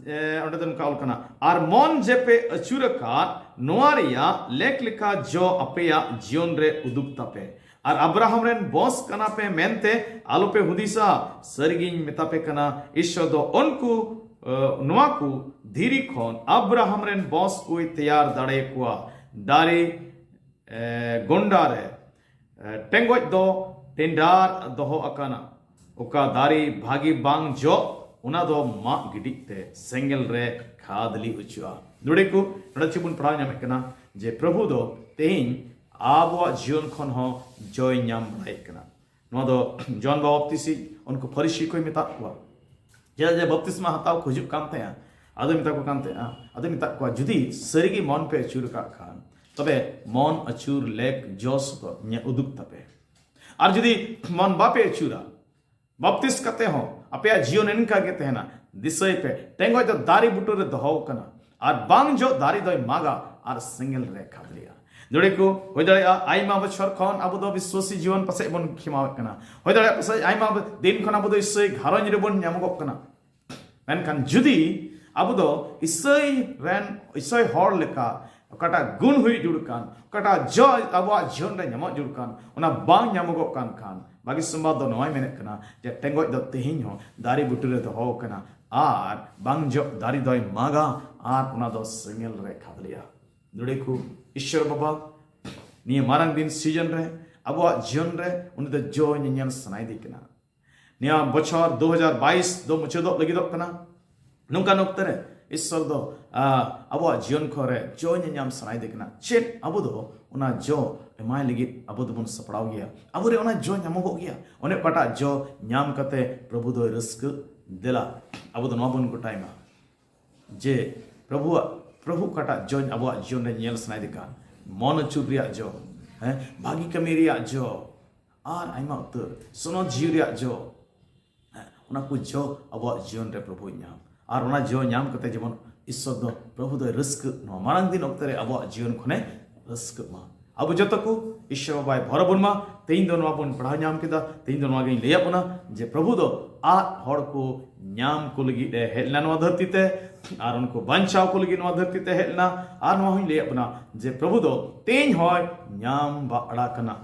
ᱚᱸᱰᱮ ᱫᱚ ᱱᱚᱝᱠᱟ ᱚᱞ ᱠᱟᱱᱟ, ᱟᱨ ᱢᱚᱱ ᱡᱮᱯᱮ ᱟᱹᱪᱩᱨ ᱟᱠᱟᱫ ᱱᱚᱣᱟ ᱨᱮᱭᱟᱜ ᱞᱮᱠ ᱞᱮᱠᱟ ᱡᱚ ᱟᱯᱮᱭᱟᱜ ᱡᱤᱭᱚᱱ ᱨᱮ ᱩᱫᱩᱜ ᱛᱟᱯᱮ᱾ ᱟᱨ ᱟᱵᱨᱟᱦᱟᱢ ᱨᱮᱱ ᱵᱚᱸᱥ ᱠᱟᱱᱟ ᱯᱮ ᱢᱮᱱᱛᱮ ᱟᱞᱚᱯᱮ ᱦᱩᱫᱤᱥᱟ᱾ ᱥᱟᱹᱨᱤᱜᱤᱧ ᱢᱮᱛᱟ ᱯᱮ ᱠᱟᱱᱟ, ᱤᱥᱥᱚᱨ ᱫᱚ ᱩᱱᱠᱩ ᱱᱚᱣᱟ ᱠᱚ ᱫᱷᱤᱨᱤ ᱠᱷᱚᱱ ᱟᱵᱨᱟᱦᱟᱢ ᱨᱮᱱ ᱵᱚᱸᱥ ᱠᱚᱭ ᱛᱮᱭᱟᱨ ᱫᱟᱲᱮᱭᱟᱠᱚᱣᱟ᱾ ᱫᱟᱨᱮ ᱜᱚᱱᱰᱟ ᱨᱮ ᱴᱮᱸᱜᱚᱡ ᱫᱚ ᱴᱮᱸᱰᱟᱨ ᱫᱚᱦᱚ ᱟᱠᱟᱱᱟ᱾ ᱚᱠᱟ ᱫᱟᱨᱮ ᱵᱷᱟᱜᱮ ᱵᱟᱝ ᱡᱚᱜ, ᱚᱱᱟ ᱫᱚ ᱢᱟᱜ ᱜᱤᱰᱤᱡ ᱛᱮ ᱥᱮᱸᱜᱮᱞ ᱨᱮ ᱠᱷᱟᱫᱽᱞᱤ ᱚᱪᱚᱜᱼᱟ᱾ ᱱᱚᱰᱮ ᱠᱚ ᱱᱚᱰᱮ ᱪᱮᱫ ᱵᱚᱱ ᱯᱟᱲᱦᱟᱣ ᱧᱟᱢᱮᱫ ᱠᱟᱱᱟ? ᱡᱮ ᱯᱨᱚᱵᱷᱩ ᱫᱚ ᱛᱮᱦᱮᱧ ᱟᱵᱚᱣᱟᱜ ᱡᱤᱭᱚᱱ ᱠᱷᱚᱱ ᱦᱚᱸ ᱡᱚᱭ ᱧᱟᱢ ᱵᱟᱲᱟᱭᱮᱫ ᱠᱟᱱᱟ᱾ ᱱᱚᱣᱟ ᱫᱚ ᱡᱚᱱ ᱵᱟᱯᱛᱤᱥᱤ ᱩᱱᱠᱩ ᱯᱷᱟᱹᱨᱤᱥᱤ ᱠᱚᱭ ᱢᱮᱛᱟᱫ ᱠᱚᱣᱟ᱾ ᱪᱮᱫᱟᱜ ᱡᱮ ᱵᱟᱯᱛᱤᱥᱢᱟ ᱦᱟᱛᱟᱣ ᱠᱚ ᱦᱤᱡᱩᱜ ᱠᱟᱱ ᱛᱟᱦᱮᱸᱜᱼᱟ, ᱟᱫᱚᱭ ᱢᱮᱛᱟ ᱠᱚ ᱠᱟᱱ ᱛᱟᱦᱮᱸᱜᱼᱟ, ᱟᱫᱚᱭ ᱢᱮᱛᱟᱫ ᱠᱚᱣᱟ, ᱡᱩᱫᱤ ᱥᱟᱹᱨᱤᱜᱮ ᱢᱚᱱ ᱯᱮ ᱟᱹᱪᱩᱨ ᱟᱠᱟᱫ ᱠᱷᱟᱱ, ᱛᱚᱵᱮ ᱢᱚᱱ ᱟᱹᱪᱩᱨ ᱞᱮᱠ ᱡᱚᱥ ᱫᱚ ᱤᱧᱟᱹᱜ ᱩᱫᱩᱜ ᱛᱟᱯᱮ᱾ ᱟᱨ ᱡᱩᱫᱤ ᱢᱚᱱ ᱵᱟᱯᱮ ᱟᱹᱪᱩᱨᱟ, ᱵᱟᱯᱛᱤᱥ ᱠᱟᱛᱮ ᱦᱚᱸ ᱟᱯᱮᱭᱟᱜ ᱡᱤᱭᱚᱱ ᱮᱱᱠᱟ ᱜᱮ ᱛᱟᱦᱮᱱᱟ᱾ ᱫᱤᱥᱟᱹᱭ ᱯᱮ, ᱴᱮᱸᱜᱚᱡ ᱫᱚ ᱫᱟᱨᱮ ᱵᱩᱴᱟᱹ ᱨᱮ ᱫᱚᱦᱚ ᱟᱠᱟᱱᱟ, ᱟᱨ ᱵᱟᱝ ᱡᱚᱜ ᱫᱟᱨᱮ ᱫᱚᱭ ᱢᱟᱜᱟ ᱟᱨ ᱥᱮᱸᱜᱮᱞ ᱨᱮ ᱠᱷᱟᱫᱽᱞᱮᱭᱟ᱾ ᱱᱚᱰᱮ ᱠᱚ ᱦᱩᱭ ᱫᱟᱲᱮᱭᱟᱜᱼᱟ, ᱟᱭᱢᱟ ᱵᱚᱪᱷᱚᱨ ᱠᱷᱚᱱ ᱟᱵᱚ ᱫᱚ ᱵᱤᱥᱣᱟᱥᱤ ᱡᱤᱭᱚᱱ ᱯᱟᱥᱮᱡ ᱵᱚᱱ ᱠᱷᱮᱢᱟᱣᱮᱫ ᱠᱟᱱᱟ᱾ ᱦᱩᱭ ᱫᱟᱲᱮᱭᱟᱜᱼᱟ, ᱯᱟᱥᱮᱡ ᱟᱭᱢᱟ ᱫᱤᱱ ᱠᱷᱚᱱ ᱟᱵᱚ ᱫᱚ ᱤᱥᱟᱹᱭ ᱜᱷᱟᱨᱚᱸᱡᱽ ᱨᱮᱵᱚᱱ ᱧᱟᱢᱚᱜᱚᱜ ᱠᱟᱱᱟ᱾ ᱢᱮᱱᱠᱷᱟᱱ ᱡᱩᱫᱤ ᱟᱵᱚ ᱫᱚ ᱤᱥᱟᱹᱭ ᱨᱮᱱ, ᱤᱥᱟᱹᱭ ᱦᱚᱲ ᱞᱮᱠᱟ ᱚᱠᱟᱴᱟᱜ ᱜᱩᱱ ᱦᱩᱭ ᱡᱩᱲ ᱠᱟᱱ, ᱚᱠᱟᱴᱟᱜ ᱡᱚ ᱟᱵᱚᱣᱟᱜ ᱡᱤᱭᱚᱱ ᱨᱮ ᱧᱟᱢᱚᱜ ᱡᱩᱲ ᱠᱟᱱ, ᱚᱱᱟ ᱵᱟᱝ ᱧᱟᱢᱚᱜᱚᱜ ᱠᱟᱱ ᱠᱷᱟᱱ, ᱵᱷᱟᱹᱜᱤ ᱥᱚᱢᱵᱟᱫ ᱫᱚ ᱱᱚᱣᱟᱭ ᱢᱮᱱᱮᱫ ᱠᱟᱱᱟ ᱡᱮ ᱴᱮᱸᱜᱚᱡ ᱫᱚ ᱛᱮᱦᱮᱧ ᱦᱚᱸ ᱫᱟᱨᱮ ᱵᱩᱴᱟᱹ ᱨᱮ ᱫᱚᱦᱚ ᱟᱠᱟᱱᱟ, ᱟᱨ ᱵᱟᱝ ᱡᱚᱜ ᱫᱟᱨᱮ ᱫᱚᱭ ᱢᱟᱜᱟ ᱟᱨ ᱚᱱᱟ ᱫᱚ ᱥᱮᱸᱜᱮᱞ ᱨᱮ ᱠᱷᱟᱫᱽᱞᱮᱭᱟ᱾ ᱱᱚᱰᱮ ᱠᱚ ᱤᱥᱥᱚᱨ ᱵᱟᱵᱟ, ᱱᱤᱭᱟᱹ ᱢᱟᱨᱟᱝ ᱫᱤᱱ ᱥᱤᱡᱚᱱ ᱨᱮ ᱟᱵᱚᱣᱟᱜ ᱡᱤᱭᱚᱱ ᱨᱮ ᱩᱱᱤ ᱫᱚ ᱡᱚ ᱧᱮᱧᱮᱞ ᱥᱟᱱᱟᱭᱮᱫᱮ ᱠᱟᱱᱟ᱾ ᱱᱤᱭᱟᱹ ᱵᱚᱪᱷᱚᱨ ᱫᱩ ᱦᱟᱡᱟᱨ ᱵᱟᱭᱤᱥ ᱫᱚ ᱢᱩᱪᱟᱹᱫᱚᱜ ᱞᱟᱹᱜᱤᱫᱚᱜ ᱠᱟᱱᱟ᱾ ᱱᱚᱝᱠᱟᱱ ᱚᱠᱛᱮ ᱨᱮ ᱤᱥᱥᱚᱨ ᱫᱚ, ᱟ, ᱟᱵᱚᱣᱟᱜ ᱡᱤᱭᱚᱱ ᱠᱚᱨᱮ ᱡᱚ ᱧᱮᱧᱟᱢ ᱥᱟᱱᱟᱭᱮᱫᱮ ᱠᱟᱱᱟ᱾ ᱪᱮᱫ ᱟᱵᱚ ᱫᱚ ᱚᱱᱟ ᱡᱚ ᱮᱢᱟᱭ ᱞᱟᱹᱜᱤᱫ ᱟᱵᱚ ᱫᱚᱵᱚᱱ ᱥᱟᱯᱲᱟᱣ ᱜᱮᱭᱟ? ᱟᱵᱚᱨᱮ ᱚᱱᱟ ᱡᱚ ᱧᱟᱢᱚᱜᱚᱜ ᱜᱮᱭᱟ? ᱚᱱᱮ ᱚᱠᱟᱴᱟᱜ ᱡᱚ ᱧᱟᱢ ᱠᱟᱛᱮ ᱯᱨᱚᱵᱷᱩ ᱫᱚᱭ ᱨᱟᱹᱥᱠᱟᱹ? ᱫᱮᱞᱟ, ᱟᱵᱚ ᱫᱚ ᱱᱚᱣᱟ ᱵᱚᱱ ᱜᱚᱴᱟᱭ ᱢᱟ ᱡᱮ ᱯᱨᱚᱵᱷᱩᱣᱟᱜ, ᱯᱨᱚᱵᱷᱩ ᱚᱠᱟᱴᱟᱜ ᱡᱚ ᱟᱵᱚᱣᱟᱜ ᱡᱤᱭᱚᱱ ᱨᱮ ᱧᱮᱞ ᱥᱟᱱᱟᱭᱮᱫᱮ ᱠᱟᱱ, ᱢᱚᱱ ᱟᱹᱪᱩᱨ ᱨᱮᱭᱟᱜ ᱡᱚ, ᱦᱮᱸ, ᱵᱷᱟᱹᱜᱤ ᱠᱟᱹᱢᱤ ᱨᱮᱭᱟᱜ ᱡᱚ, ᱟᱨ ᱟᱭᱢᱟ ᱩᱛᱟᱹᱨ ᱥᱚᱱᱚᱛ ᱡᱤᱣᱤ ᱨᱮᱭᱟᱜ ᱡᱚ, ᱦᱮᱸ, ᱚᱱᱟ ᱠᱚ ᱡᱚ ᱟᱵᱚᱣᱟᱜ ᱡᱤᱭᱚᱱ ᱨᱮ ᱯᱨᱚᱵᱷᱩᱭ ᱧᱟᱢ᱾ ᱟᱨ ᱚᱱᱟ ᱡᱚ ᱧᱟᱢ ᱠᱟᱛᱮ ᱡᱮᱢᱚᱱ ᱤᱥᱥᱚᱨ ᱫᱚ, ᱯᱨᱚᱵᱷᱩ ᱫᱚᱭ ᱨᱟᱹᱥᱠᱟᱹᱜ, ᱱᱚᱣᱟ ᱢᱟᱨᱟᱝ ᱫᱤᱱ ᱚᱠᱛᱮ ᱨᱮ ᱟᱵᱚᱣᱟᱜ ᱡᱤᱭᱚᱱ ᱠᱷᱚᱱᱮ ᱨᱟᱹᱥᱠᱟᱹᱜ ᱢᱟ᱾ ᱟᱵᱚ ᱡᱚᱛᱚ ᱠᱚ ᱤᱥᱥᱚᱨ ᱵᱟᱵᱟᱭ ᱵᱷᱚᱨ ᱟᱵᱚᱱ ᱢᱟ᱾ ᱛᱮᱦᱮᱧ ᱫᱚ ᱱᱚᱣᱟ ᱵᱚᱱ ᱯᱟᱲᱦᱟᱣ ᱧᱟᱢ ᱠᱮᱫᱟ, ᱛᱮᱦᱮᱧ ᱫᱚ ᱱᱚᱣᱟ ᱜᱤᱧ ᱞᱟᱹᱭᱟᱫ ᱵᱚᱱᱟ ᱡᱮ ᱯᱨᱚᱵᱷᱩ ᱫᱚ ᱟᱫ ᱦᱚᱲ ᱠᱚ ᱧᱟᱢ ᱠᱚ ᱞᱟᱹᱜᱤᱫ ᱮ ᱦᱮᱡ ᱞᱮᱱᱟ ᱱᱚᱣᱟ ᱫᱷᱟᱹᱨᱛᱤ ᱛᱮ, ᱟᱨ ᱩᱱᱠᱩ ᱵᱟᱧᱪᱟᱣ ᱠᱚ ᱞᱟᱹᱜᱤᱫ ᱱᱚᱣᱟ ᱫᱷᱟᱹᱨᱛᱤ ᱛᱮ ᱦᱮᱡ ᱞᱮᱱᱟ᱾ ᱟᱨ ᱱᱚᱣᱟ ᱦᱚᱸᱧ ᱞᱟᱹᱭᱟᱫ ᱵᱚᱱᱟ ᱡᱮ ᱯᱨᱚᱵᱷᱩ ᱫᱚ ᱛᱮᱦᱮᱧ ᱦᱚᱸᱭ ᱧᱟᱢ ᱵᱟᱲᱟ ᱠᱟᱱᱟ᱾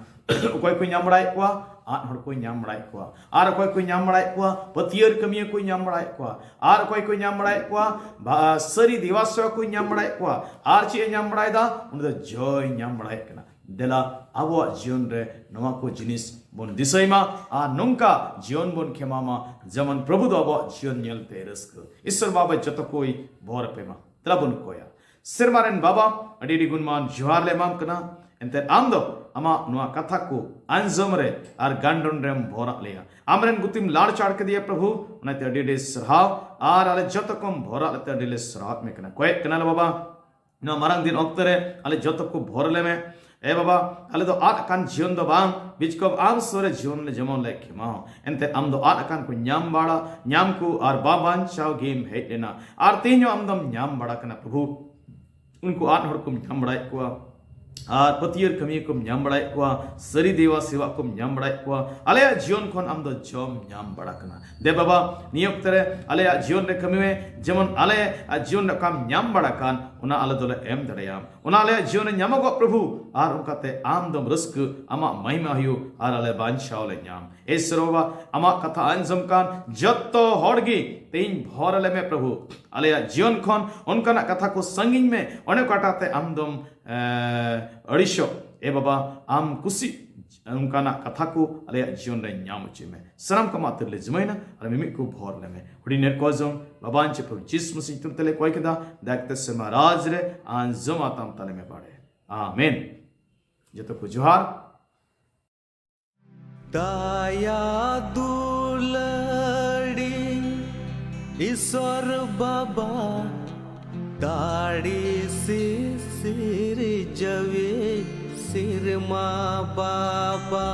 ᱚᱠᱚᱭ ᱠᱚ ᱧᱟᱢ ᱵᱟᱲᱟᱭᱮᱫ ᱠᱚᱣᱟ? ᱟᱫ ᱦᱚᱲ ᱠᱚ ᱧᱟᱢ ᱵᱟᱲᱟᱭᱮᱫ ᱠᱚᱣᱟ᱾ ᱟᱨ ᱚᱠᱚᱭ ᱠᱚ ᱧᱟᱢ ᱵᱟᱲᱟᱭᱮᱫ ᱠᱚᱣᱟ? ᱯᱟᱹᱛᱭᱟᱹᱨ ᱠᱟᱹᱢᱤᱭᱟᱹ ᱠᱚ ᱧᱟᱢ ᱵᱟᱲᱟᱭᱮᱫ ᱠᱚᱣᱟ᱾ ᱟᱨ ᱚᱠᱚᱭ ᱠᱚ ᱧᱟᱢ ᱵᱟᱲᱟᱭᱮᱫ ᱠᱚᱣᱟ? ᱵᱟ-, ᱥᱟᱹᱨᱤ ᱫᱮᱵᱟ ᱥᱮᱵᱟ ᱠᱚ ᱧᱟᱢ ᱵᱟᱲᱟᱭᱮᱫ ᱠᱚᱣᱟ᱾ ᱟᱨ ᱪᱮᱫ ᱮ ᱧᱟᱢ ᱵᱟᱲᱟᱭᱮᱫᱟ? ᱩᱱᱤ ᱫᱚ ᱡᱚᱭ ᱧᱟᱢ ᱵᱟᱲᱟᱭᱮᱫ ᱠᱟᱱᱟ᱾ ᱫᱮᱞᱟ ᱟᱵᱚᱣᱟᱜ ᱡᱤᱭᱚᱱ ᱨᱮ ᱱᱚᱣᱟ ᱠᱚ ᱡᱤᱱᱤᱥ ᱵᱚᱱ ᱫᱤᱥᱟᱹᱭ ᱢᱟ ᱟᱨ ᱱᱚᱝᱠᱟ ᱡᱤᱭᱚᱱ ᱵᱚᱱ ᱠᱷᱮᱢᱟᱣ ᱢᱟ, ᱡᱮᱢᱚᱱ ᱯᱨᱚᱵᱷᱩ ᱫᱚ ᱟᱵᱚᱣᱟᱜ ᱡᱤᱭᱚᱱ ᱧᱮᱞᱛᱮ ᱨᱟᱹᱥᱠᱟᱹ᱾ ᱤᱥᱥᱚᱨ ᱵᱟᱵᱟ ᱡᱚᱛᱚ ᱠᱚᱭ ᱵᱷᱚᱨ ᱟᱯᱮ ᱢᱟ᱾ ᱫᱮᱞᱟ ᱵᱚᱱ ᱠᱚᱭᱟ᱾ ᱥᱮᱨᱢᱟ ᱨᱮᱱ ᱵᱟᱵᱟ, ᱟᱹᱰᱤ ᱟᱹᱰᱤ ᱜᱩᱱᱢᱟᱱ ᱡᱚᱦᱟᱨ ᱞᱮ ᱮᱢᱟᱢ ᱠᱟᱱᱟ᱾ ᱮᱱᱛᱮ ᱟᱢ ᱫᱚ ᱟᱢᱟᱜ ᱱᱚᱣᱟ ᱠᱟᱛᱷᱟ ᱠᱚ ᱟᱸᱡᱚᱢ ᱨᱮ ᱟᱨ ᱜᱟᱱᱰᱚᱱ ᱨᱮᱢ ᱵᱷᱚᱨᱟᱜ ᱞᱮᱭᱟ᱾ ᱟᱢᱨᱮᱱ ᱜᱩᱛᱤᱢ ᱞᱟᱲ ᱪᱟᱲ ᱠᱮᱫᱮᱭᱟ ᱯᱨᱚᱵᱷᱩ, ᱚᱱᱟᱛᱮ ᱟᱹᱰᱤ ᱟᱹᱰᱤ ᱥᱟᱨᱦᱟᱣ᱾ ᱟᱨ ᱟᱞᱮ ᱡᱚᱛᱚ ᱠᱚᱢ ᱵᱷᱚᱨᱟᱜ ᱞᱮᱛᱮ ᱟᱹᱰᱤ ᱞᱮ ᱥᱟᱨᱦᱟᱣ ᱢᱮ ᱠᱟᱱᱟ᱾ ᱠᱚᱭᱮᱜ ᱠᱟᱱᱟᱞᱮ ᱵᱟᱵᱟ, ᱱᱚᱣᱟ ᱢᱟᱨᱟᱝ ᱫᱤᱱ ᱚᱠᱛᱮ ᱨᱮ ᱟᱞᱮ ᱡᱚᱛᱚ ᱠᱚ ᱵᱷᱚᱨ ᱞᱮᱢᱮ᱾ ᱮ ᱵᱟᱵᱟ, ᱟᱞᱮ ᱫᱚ ᱟᱫ ᱟᱠᱟᱱ ᱡᱤᱭᱚᱱ ᱫᱚ ᱵᱟᱝ, ᱵᱤᱪᱠᱚᱢ ᱟᱢ ᱥᱩᱨ ᱨᱮ ᱡᱤᱭᱚᱱ ᱞᱮ ᱡᱮᱢᱚᱱ ᱞᱮ ᱠᱷᱮᱢᱟᱣ᱾ ᱮᱱᱛᱮ ᱟᱢ ᱫᱚ ᱟᱫ ᱟᱠᱟᱱ ᱠᱚ ᱧᱟᱢ ᱵᱟᱲᱟ, ᱧᱟᱢ ᱠᱚ ᱟᱨ ᱵᱟᱵᱟᱧᱪᱟᱣ ᱜᱮᱢ ᱦᱮᱡ ᱞᱮᱱᱟ᱾ ᱟᱨ ᱛᱮᱦᱮᱧ ᱦᱚᱸ ᱟᱢ ᱫᱚᱢ ᱧᱟᱢ ᱵᱟᱲᱟ ᱠᱟᱱᱟ ᱯᱨᱚᱵᱷᱩ᱾ ᱩᱱᱠᱩ ᱟᱫ ᱦᱚᱲ ᱠᱚᱢ ᱧᱟᱢ ᱵᱟᱲᱟᱭᱮᱫ ᱠᱚᱣᱟ, ᱟᱨ ᱯᱟᱹᱛᱭᱟᱹᱨ ᱠᱟᱹᱢᱤᱭᱟᱹ ᱠᱚᱢ ᱧᱟᱢ ᱵᱟᱲᱟᱭᱮᱫ ᱠᱚᱣᱟ, ᱥᱟᱹᱨᱤ ᱫᱮᱣᱟ ᱥᱮᱣᱟ ᱠᱚᱢ ᱧᱟᱢ ᱵᱟᱲᱟᱭᱮᱫ ᱠᱚᱣᱟ᱾ ᱟᱞᱮᱭᱟᱜ ᱡᱤᱭᱚᱱ ᱠᱷᱚᱱ ᱟᱢ ᱫᱚ ᱡᱚᱢ ᱧᱟᱢ ᱵᱟᱲᱟ ᱠᱟᱱᱟ᱾ ᱫᱮ ᱵᱟᱵᱟ, ᱱᱤᱭᱟᱹ ᱚᱠᱛᱮ ᱨᱮ ᱟᱞᱮᱭᱟᱜ ᱡᱤᱭᱚᱱ ᱨᱮ ᱠᱟᱹᱢᱤ ᱢᱮ, ᱡᱮᱢᱚᱱ ᱟᱞᱮᱭᱟᱜ ᱡᱤᱭᱚᱱ ᱨᱮ ᱚᱠᱟᱢ ᱧᱟᱢ ᱵᱟᱲᱟ ᱠᱟᱱ, ᱚᱱᱟ ᱟᱞᱮ ᱫᱚᱞᱮ ᱮᱢ ᱫᱟᱲᱮᱭᱟᱢ᱾ ᱚᱱᱟ ᱟᱞᱮᱭᱟᱜ ᱡᱤᱭᱚᱱ ᱨᱮ ᱧᱟᱢᱚᱜᱚᱜ ᱯᱨᱚᱵᱷᱩ, ᱟᱨ ᱚᱱᱠᱟᱛᱮ ᱟᱢ ᱫᱚᱢ ᱨᱟᱹᱥᱠᱟᱹ, ᱟᱢᱟᱜ ᱢᱟᱦᱤᱢᱟ ᱦᱩᱭᱩᱜ, ᱟᱨ ᱟᱞᱮ ᱵᱟᱧᱪᱟᱣ ᱞᱮ ᱧᱟᱢ᱾ ᱮ ᱥᱚᱨᱚᱵᱟ, ᱟᱢᱟᱜ ᱠᱟᱛᱷᱟ ᱟᱸᱡᱚᱢ ᱠᱟᱱ ᱡᱚᱛᱚ ᱦᱚᱲ ᱜᱮ ᱛᱮᱦᱮᱧ ᱵᱷᱚᱨ ᱟᱞᱮ ᱢᱮ ᱯᱨᱚᱵᱷᱩ᱾ ᱟᱞᱮᱭᱟᱜ ᱡᱤᱭᱚᱱ ᱠᱷᱚᱱ ᱚᱱᱠᱟᱱᱟᱜ ᱠᱟᱛᱷᱟ ᱠᱚ ᱥᱟᱺᱜᱤᱧ ᱢᱮ, ᱚᱱᱮ ᱚᱠᱟᱴᱟᱜ ᱛᱮ ᱟᱢ ᱫᱚᱢ, ᱮ, ᱟᱹᱲᱤᱥᱚᱜ᱾ ᱮ ᱵᱟᱵᱟ, ᱟᱢ ᱠᱩᱥᱤ ᱚᱱᱠᱟᱱᱟᱜ ᱠᱟᱛᱷᱟ ᱠᱚ ᱟᱞᱮᱭᱟᱜ ᱡᱤᱭᱚᱱ ᱨᱮ ᱧᱟᱢ ᱦᱚᱪᱚᱭ ᱢᱮ᱾ ᱥᱟᱱᱟᱢ ᱠᱚ ᱟᱢᱟᱜ ᱛᱤᱨᱮ ᱞᱮ ᱡᱤᱢᱟᱹᱭᱮᱱᱟ ᱟᱨ ᱢᱤᱢᱤᱫ ᱠᱚ ᱵᱷᱚᱨ ᱞᱮ ᱢᱮ᱾ ᱦᱩᱰᱤᱧ ᱱᱮᱨ ᱠᱚ ᱡᱚᱝ ᱵᱟᱵᱟ ᱟᱧᱪᱮ ᱯᱨᱚᱵᱷᱩ ᱡᱤᱥᱩ ᱢᱟᱥᱤ ᱧᱩᱛᱩᱢ ᱛᱮᱞᱮ ᱠᱚᱭ ᱠᱮᱫᱟ, ᱫᱟᱭᱟ ᱠᱟᱛᱮ ᱥᱮᱨᱢᱟ ᱨᱟᱡᱽ ᱨᱮ ᱟᱸᱡᱚᱢ ᱟᱛᱟᱢ ᱛᱟᱞᱮ ᱢᱮ ᱵᱟᱲᱮ᱾ ᱟᱢᱮᱱ᱾ ᱡᱚᱛᱚ ᱠᱚ ᱡᱚᱦᱟᱨ᱾ ᱫᱟᱭᱟ ᱫᱩᱞᱟᱹᱲᱤ ᱤᱥᱚᱨ ᱵᱟᱵᱟ, ᱫᱟᱲᱮ ᱥᱤᱥᱤᱨ ᱡᱟᱹᱣᱤ ᱥᱤᱨᱢᱟ ᱵᱟᱵᱟ᱾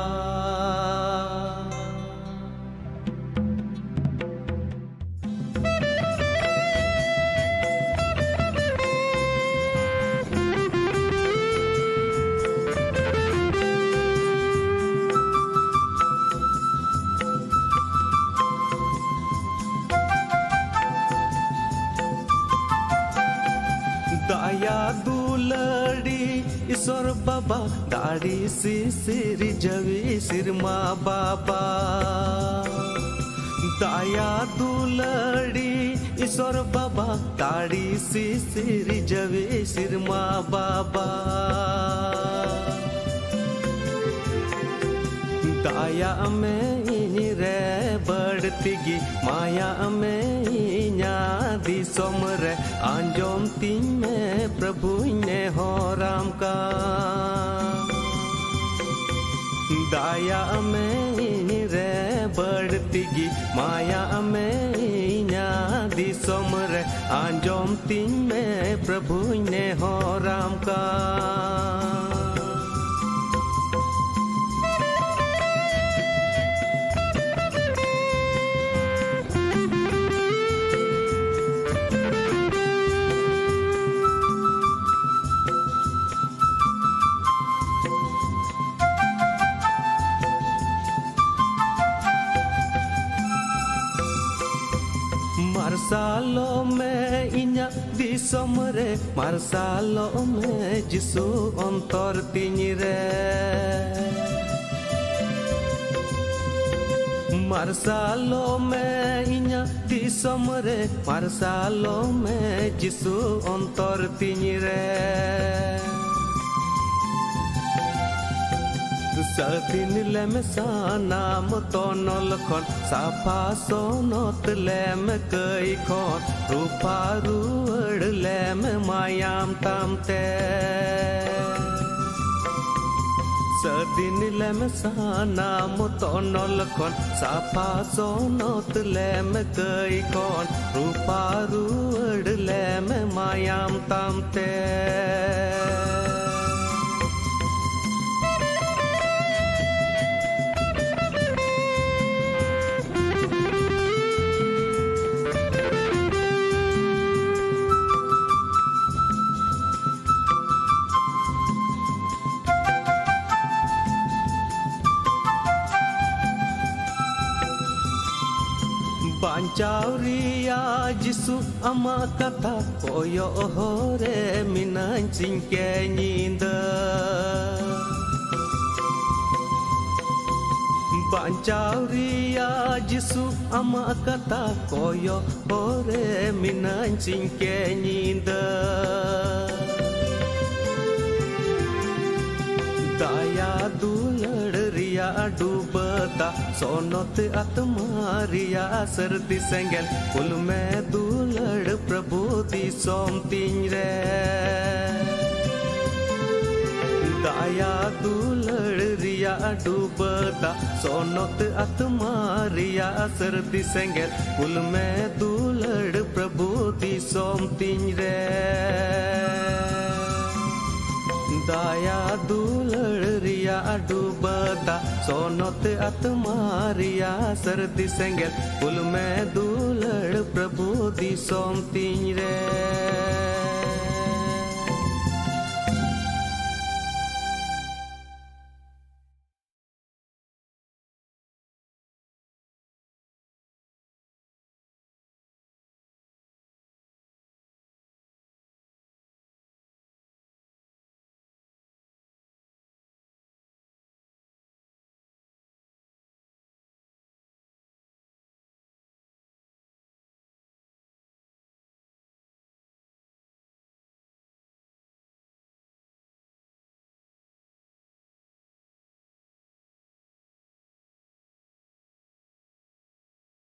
ᱫᱩᱞᱟᱹᱲᱤ ᱤᱥᱚᱨ ᱵᱟᱵᱟ, ᱫᱟᱲᱮ ᱥᱤᱥᱤᱨ ᱡᱟᱹᱣᱤ ᱥᱤᱨᱢᱟ ᱵᱟᱵᱟ᱾ ᱫᱟᱭᱟ ᱫᱩᱞᱟᱹᱲᱤ ᱤᱥᱚᱨ ᱵᱟᱵᱟ, ᱫᱟᱲᱮ ᱥᱤᱥᱤᱨ ᱡᱟᱹᱣᱤ ᱥᱤᱨᱢᱟ ᱵᱟᱵᱟ᱾ ᱫᱟᱭᱟᱜ ᱢᱮ ᱤᱧ ᱨᱮ ᱵᱟᱹᱲᱛᱤ ᱜᱮ, ᱢᱟᱭᱟᱜ ᱢᱮ ᱤᱧᱟᱹᱜ ᱫᱤᱥᱚᱢ ᱨᱮ, ᱟᱸᱡᱚᱢ ᱛᱤᱧ ᱢᱮ ᱯᱨᱚᱵᱷᱩᱧ ᱱᱮᱦᱚᱨᱟᱢ ᱠᱟᱱ᱾ ᱫᱟᱭᱟᱜ ᱢᱮ ᱤᱧ ᱨᱮ ᱵᱟᱹᱲᱛᱤ ᱜᱮ, ᱢᱟᱭᱟᱜ ᱢᱮ ᱤᱧᱟᱹᱜ ᱫᱤᱥᱚᱢ ᱨᱮ, ᱟᱸᱡᱚᱢ ᱛᱤᱧ ᱢᱮ ᱯᱨᱚᱵᱷᱩᱧ ᱱᱮᱦᱚᱨᱟᱢ ᱠᱟᱱ᱾ ᱢᱟᱨᱥᱟᱞᱚᱜ ᱢᱮ ᱤᱧᱟᱹᱜ ᱫᱤᱥᱚᱢ ᱨᱮ, ᱢᱟᱨᱥᱟᱞᱚᱜ ᱢᱮ ᱡᱤᱥᱩ ᱚᱱᱛᱚᱨ ᱛᱤᱧ ᱨᱮ᱾ ᱢᱟᱨᱥᱟᱞᱚᱜ ᱢᱮ ᱤᱧᱟᱹᱜ ᱫᱤᱥᱚᱢ ᱨᱮ, ᱢᱟᱨᱥᱟᱞᱚᱜ ᱢᱮ ᱡᱤᱥᱩ ᱚᱱᱛᱚᱨ ᱛᱤᱧ ᱨᱮ᱾ ᱥᱟᱹᱫᱷᱤᱱ ᱞᱮᱢ ᱥᱟᱱᱟᱢ ᱛᱚᱱᱚᱞ ᱠᱷᱚᱱ, ᱥᱟᱯᱷᱟ ᱥᱚᱱᱚᱛ ᱞᱮᱢ ᱠᱟᱹᱭ ᱠᱷᱚᱱ, ᱨᱩᱯᱷᱟ ᱨᱩᱣᱟᱹᱲ ᱞᱮᱢ ᱢᱟᱭᱟᱢ ᱛᱟᱢ ᱛᱮ᱾ ᱥᱟᱹᱫᱷᱤᱱ ᱞᱮᱢ ᱥᱟᱱᱟᱢ ᱛᱚᱱᱚᱞ ᱠᱷᱚᱱ, ᱥᱟᱯᱷᱟ ᱥᱚᱱᱚᱛ ᱞᱮᱢ ᱠᱟᱹᱭ ᱠᱷᱚᱱ, ᱨᱩᱯᱷᱟ ᱨᱩᱣᱟᱹᱲ ᱞᱮᱢ ᱢᱟᱭᱟᱢ ᱛᱟᱢ ᱛᱮ᱾ ᱪᱟᱣᱨᱤᱭᱟ ᱡᱤᱥᱩ, ᱟᱢᱟᱜ ᱠᱟᱛᱷᱟ ᱠᱚᱭᱚᱜ ᱦᱚᱨ ᱨᱮ ᱢᱤᱱᱟᱹᱧ ᱥᱤᱧ ᱠᱮ ᱧᱤᱫᱟᱹ᱾ ᱵᱟᱧᱪᱟᱣ ᱨᱮᱭᱟᱜ ᱡᱤᱥᱩ, ᱟᱢᱟᱜ ᱠᱟᱛᱷᱟ ᱠᱚᱭᱚᱜ ᱦᱚᱨ ᱨᱮ ᱢᱤᱱᱟᱹᱧ ᱥᱤᱧ ᱠᱮ ᱧᱤᱫᱟᱹ᱾ ᱫᱟᱭᱟ ᱫᱩᱞᱟᱹᱲ ᱨᱮᱭᱟᱜ ᱰᱩᱵᱟᱹ ᱫᱟᱜ, ᱥᱚᱱᱚᱛ ᱟᱛᱢᱟ ᱨᱮᱭᱟᱜ ᱥᱟᱹᱨᱫᱤ ᱥᱮᱸᱜᱮᱞ, ᱠᱩᱞ ᱢᱮ ᱫᱩᱞᱟᱹᱲ ᱯᱨᱚᱵᱷᱩ ᱫᱤᱥᱚᱢ ᱛᱤᱧ ᱨᱮ᱾ ᱫᱟᱭᱟ ᱫᱩᱞᱟᱹᱲ ᱨᱮᱭᱟᱜ ᱰᱩᱵᱟᱹ ᱫᱟᱜ, ᱥᱚᱱᱚᱛ ᱟᱛᱢᱟ ᱨᱮᱭᱟᱜ ᱥᱟᱹᱨᱫᱤ ᱥᱮᱸᱜᱮᱞ, ᱠᱩᱞ ᱢᱮ ᱫᱩᱞᱟᱹᱲ ᱯᱨᱚᱵᱷᱩ ᱫᱤᱥᱚᱢ ᱛᱤᱧ ᱨᱮ᱾ ᱫᱟᱭᱟ ᱫᱩᱞᱟᱹᱲ ᱨᱮᱭᱟᱜ ᱰᱩᱵᱟᱹ ᱫᱟᱜ, ᱥᱚᱱᱚᱛ ᱟᱛᱢᱟ ᱨᱮᱭᱟᱜ ᱥᱟᱹᱨᱫᱤ ᱥᱮᱸᱜᱮᱞ, ᱠᱩᱞ ᱢᱮ ᱫᱩᱞᱟᱹᱲ ᱯᱨᱚᱵᱷᱩ ᱫᱤᱥᱚᱢ ᱛᱤᱧ ᱨᱮ᱾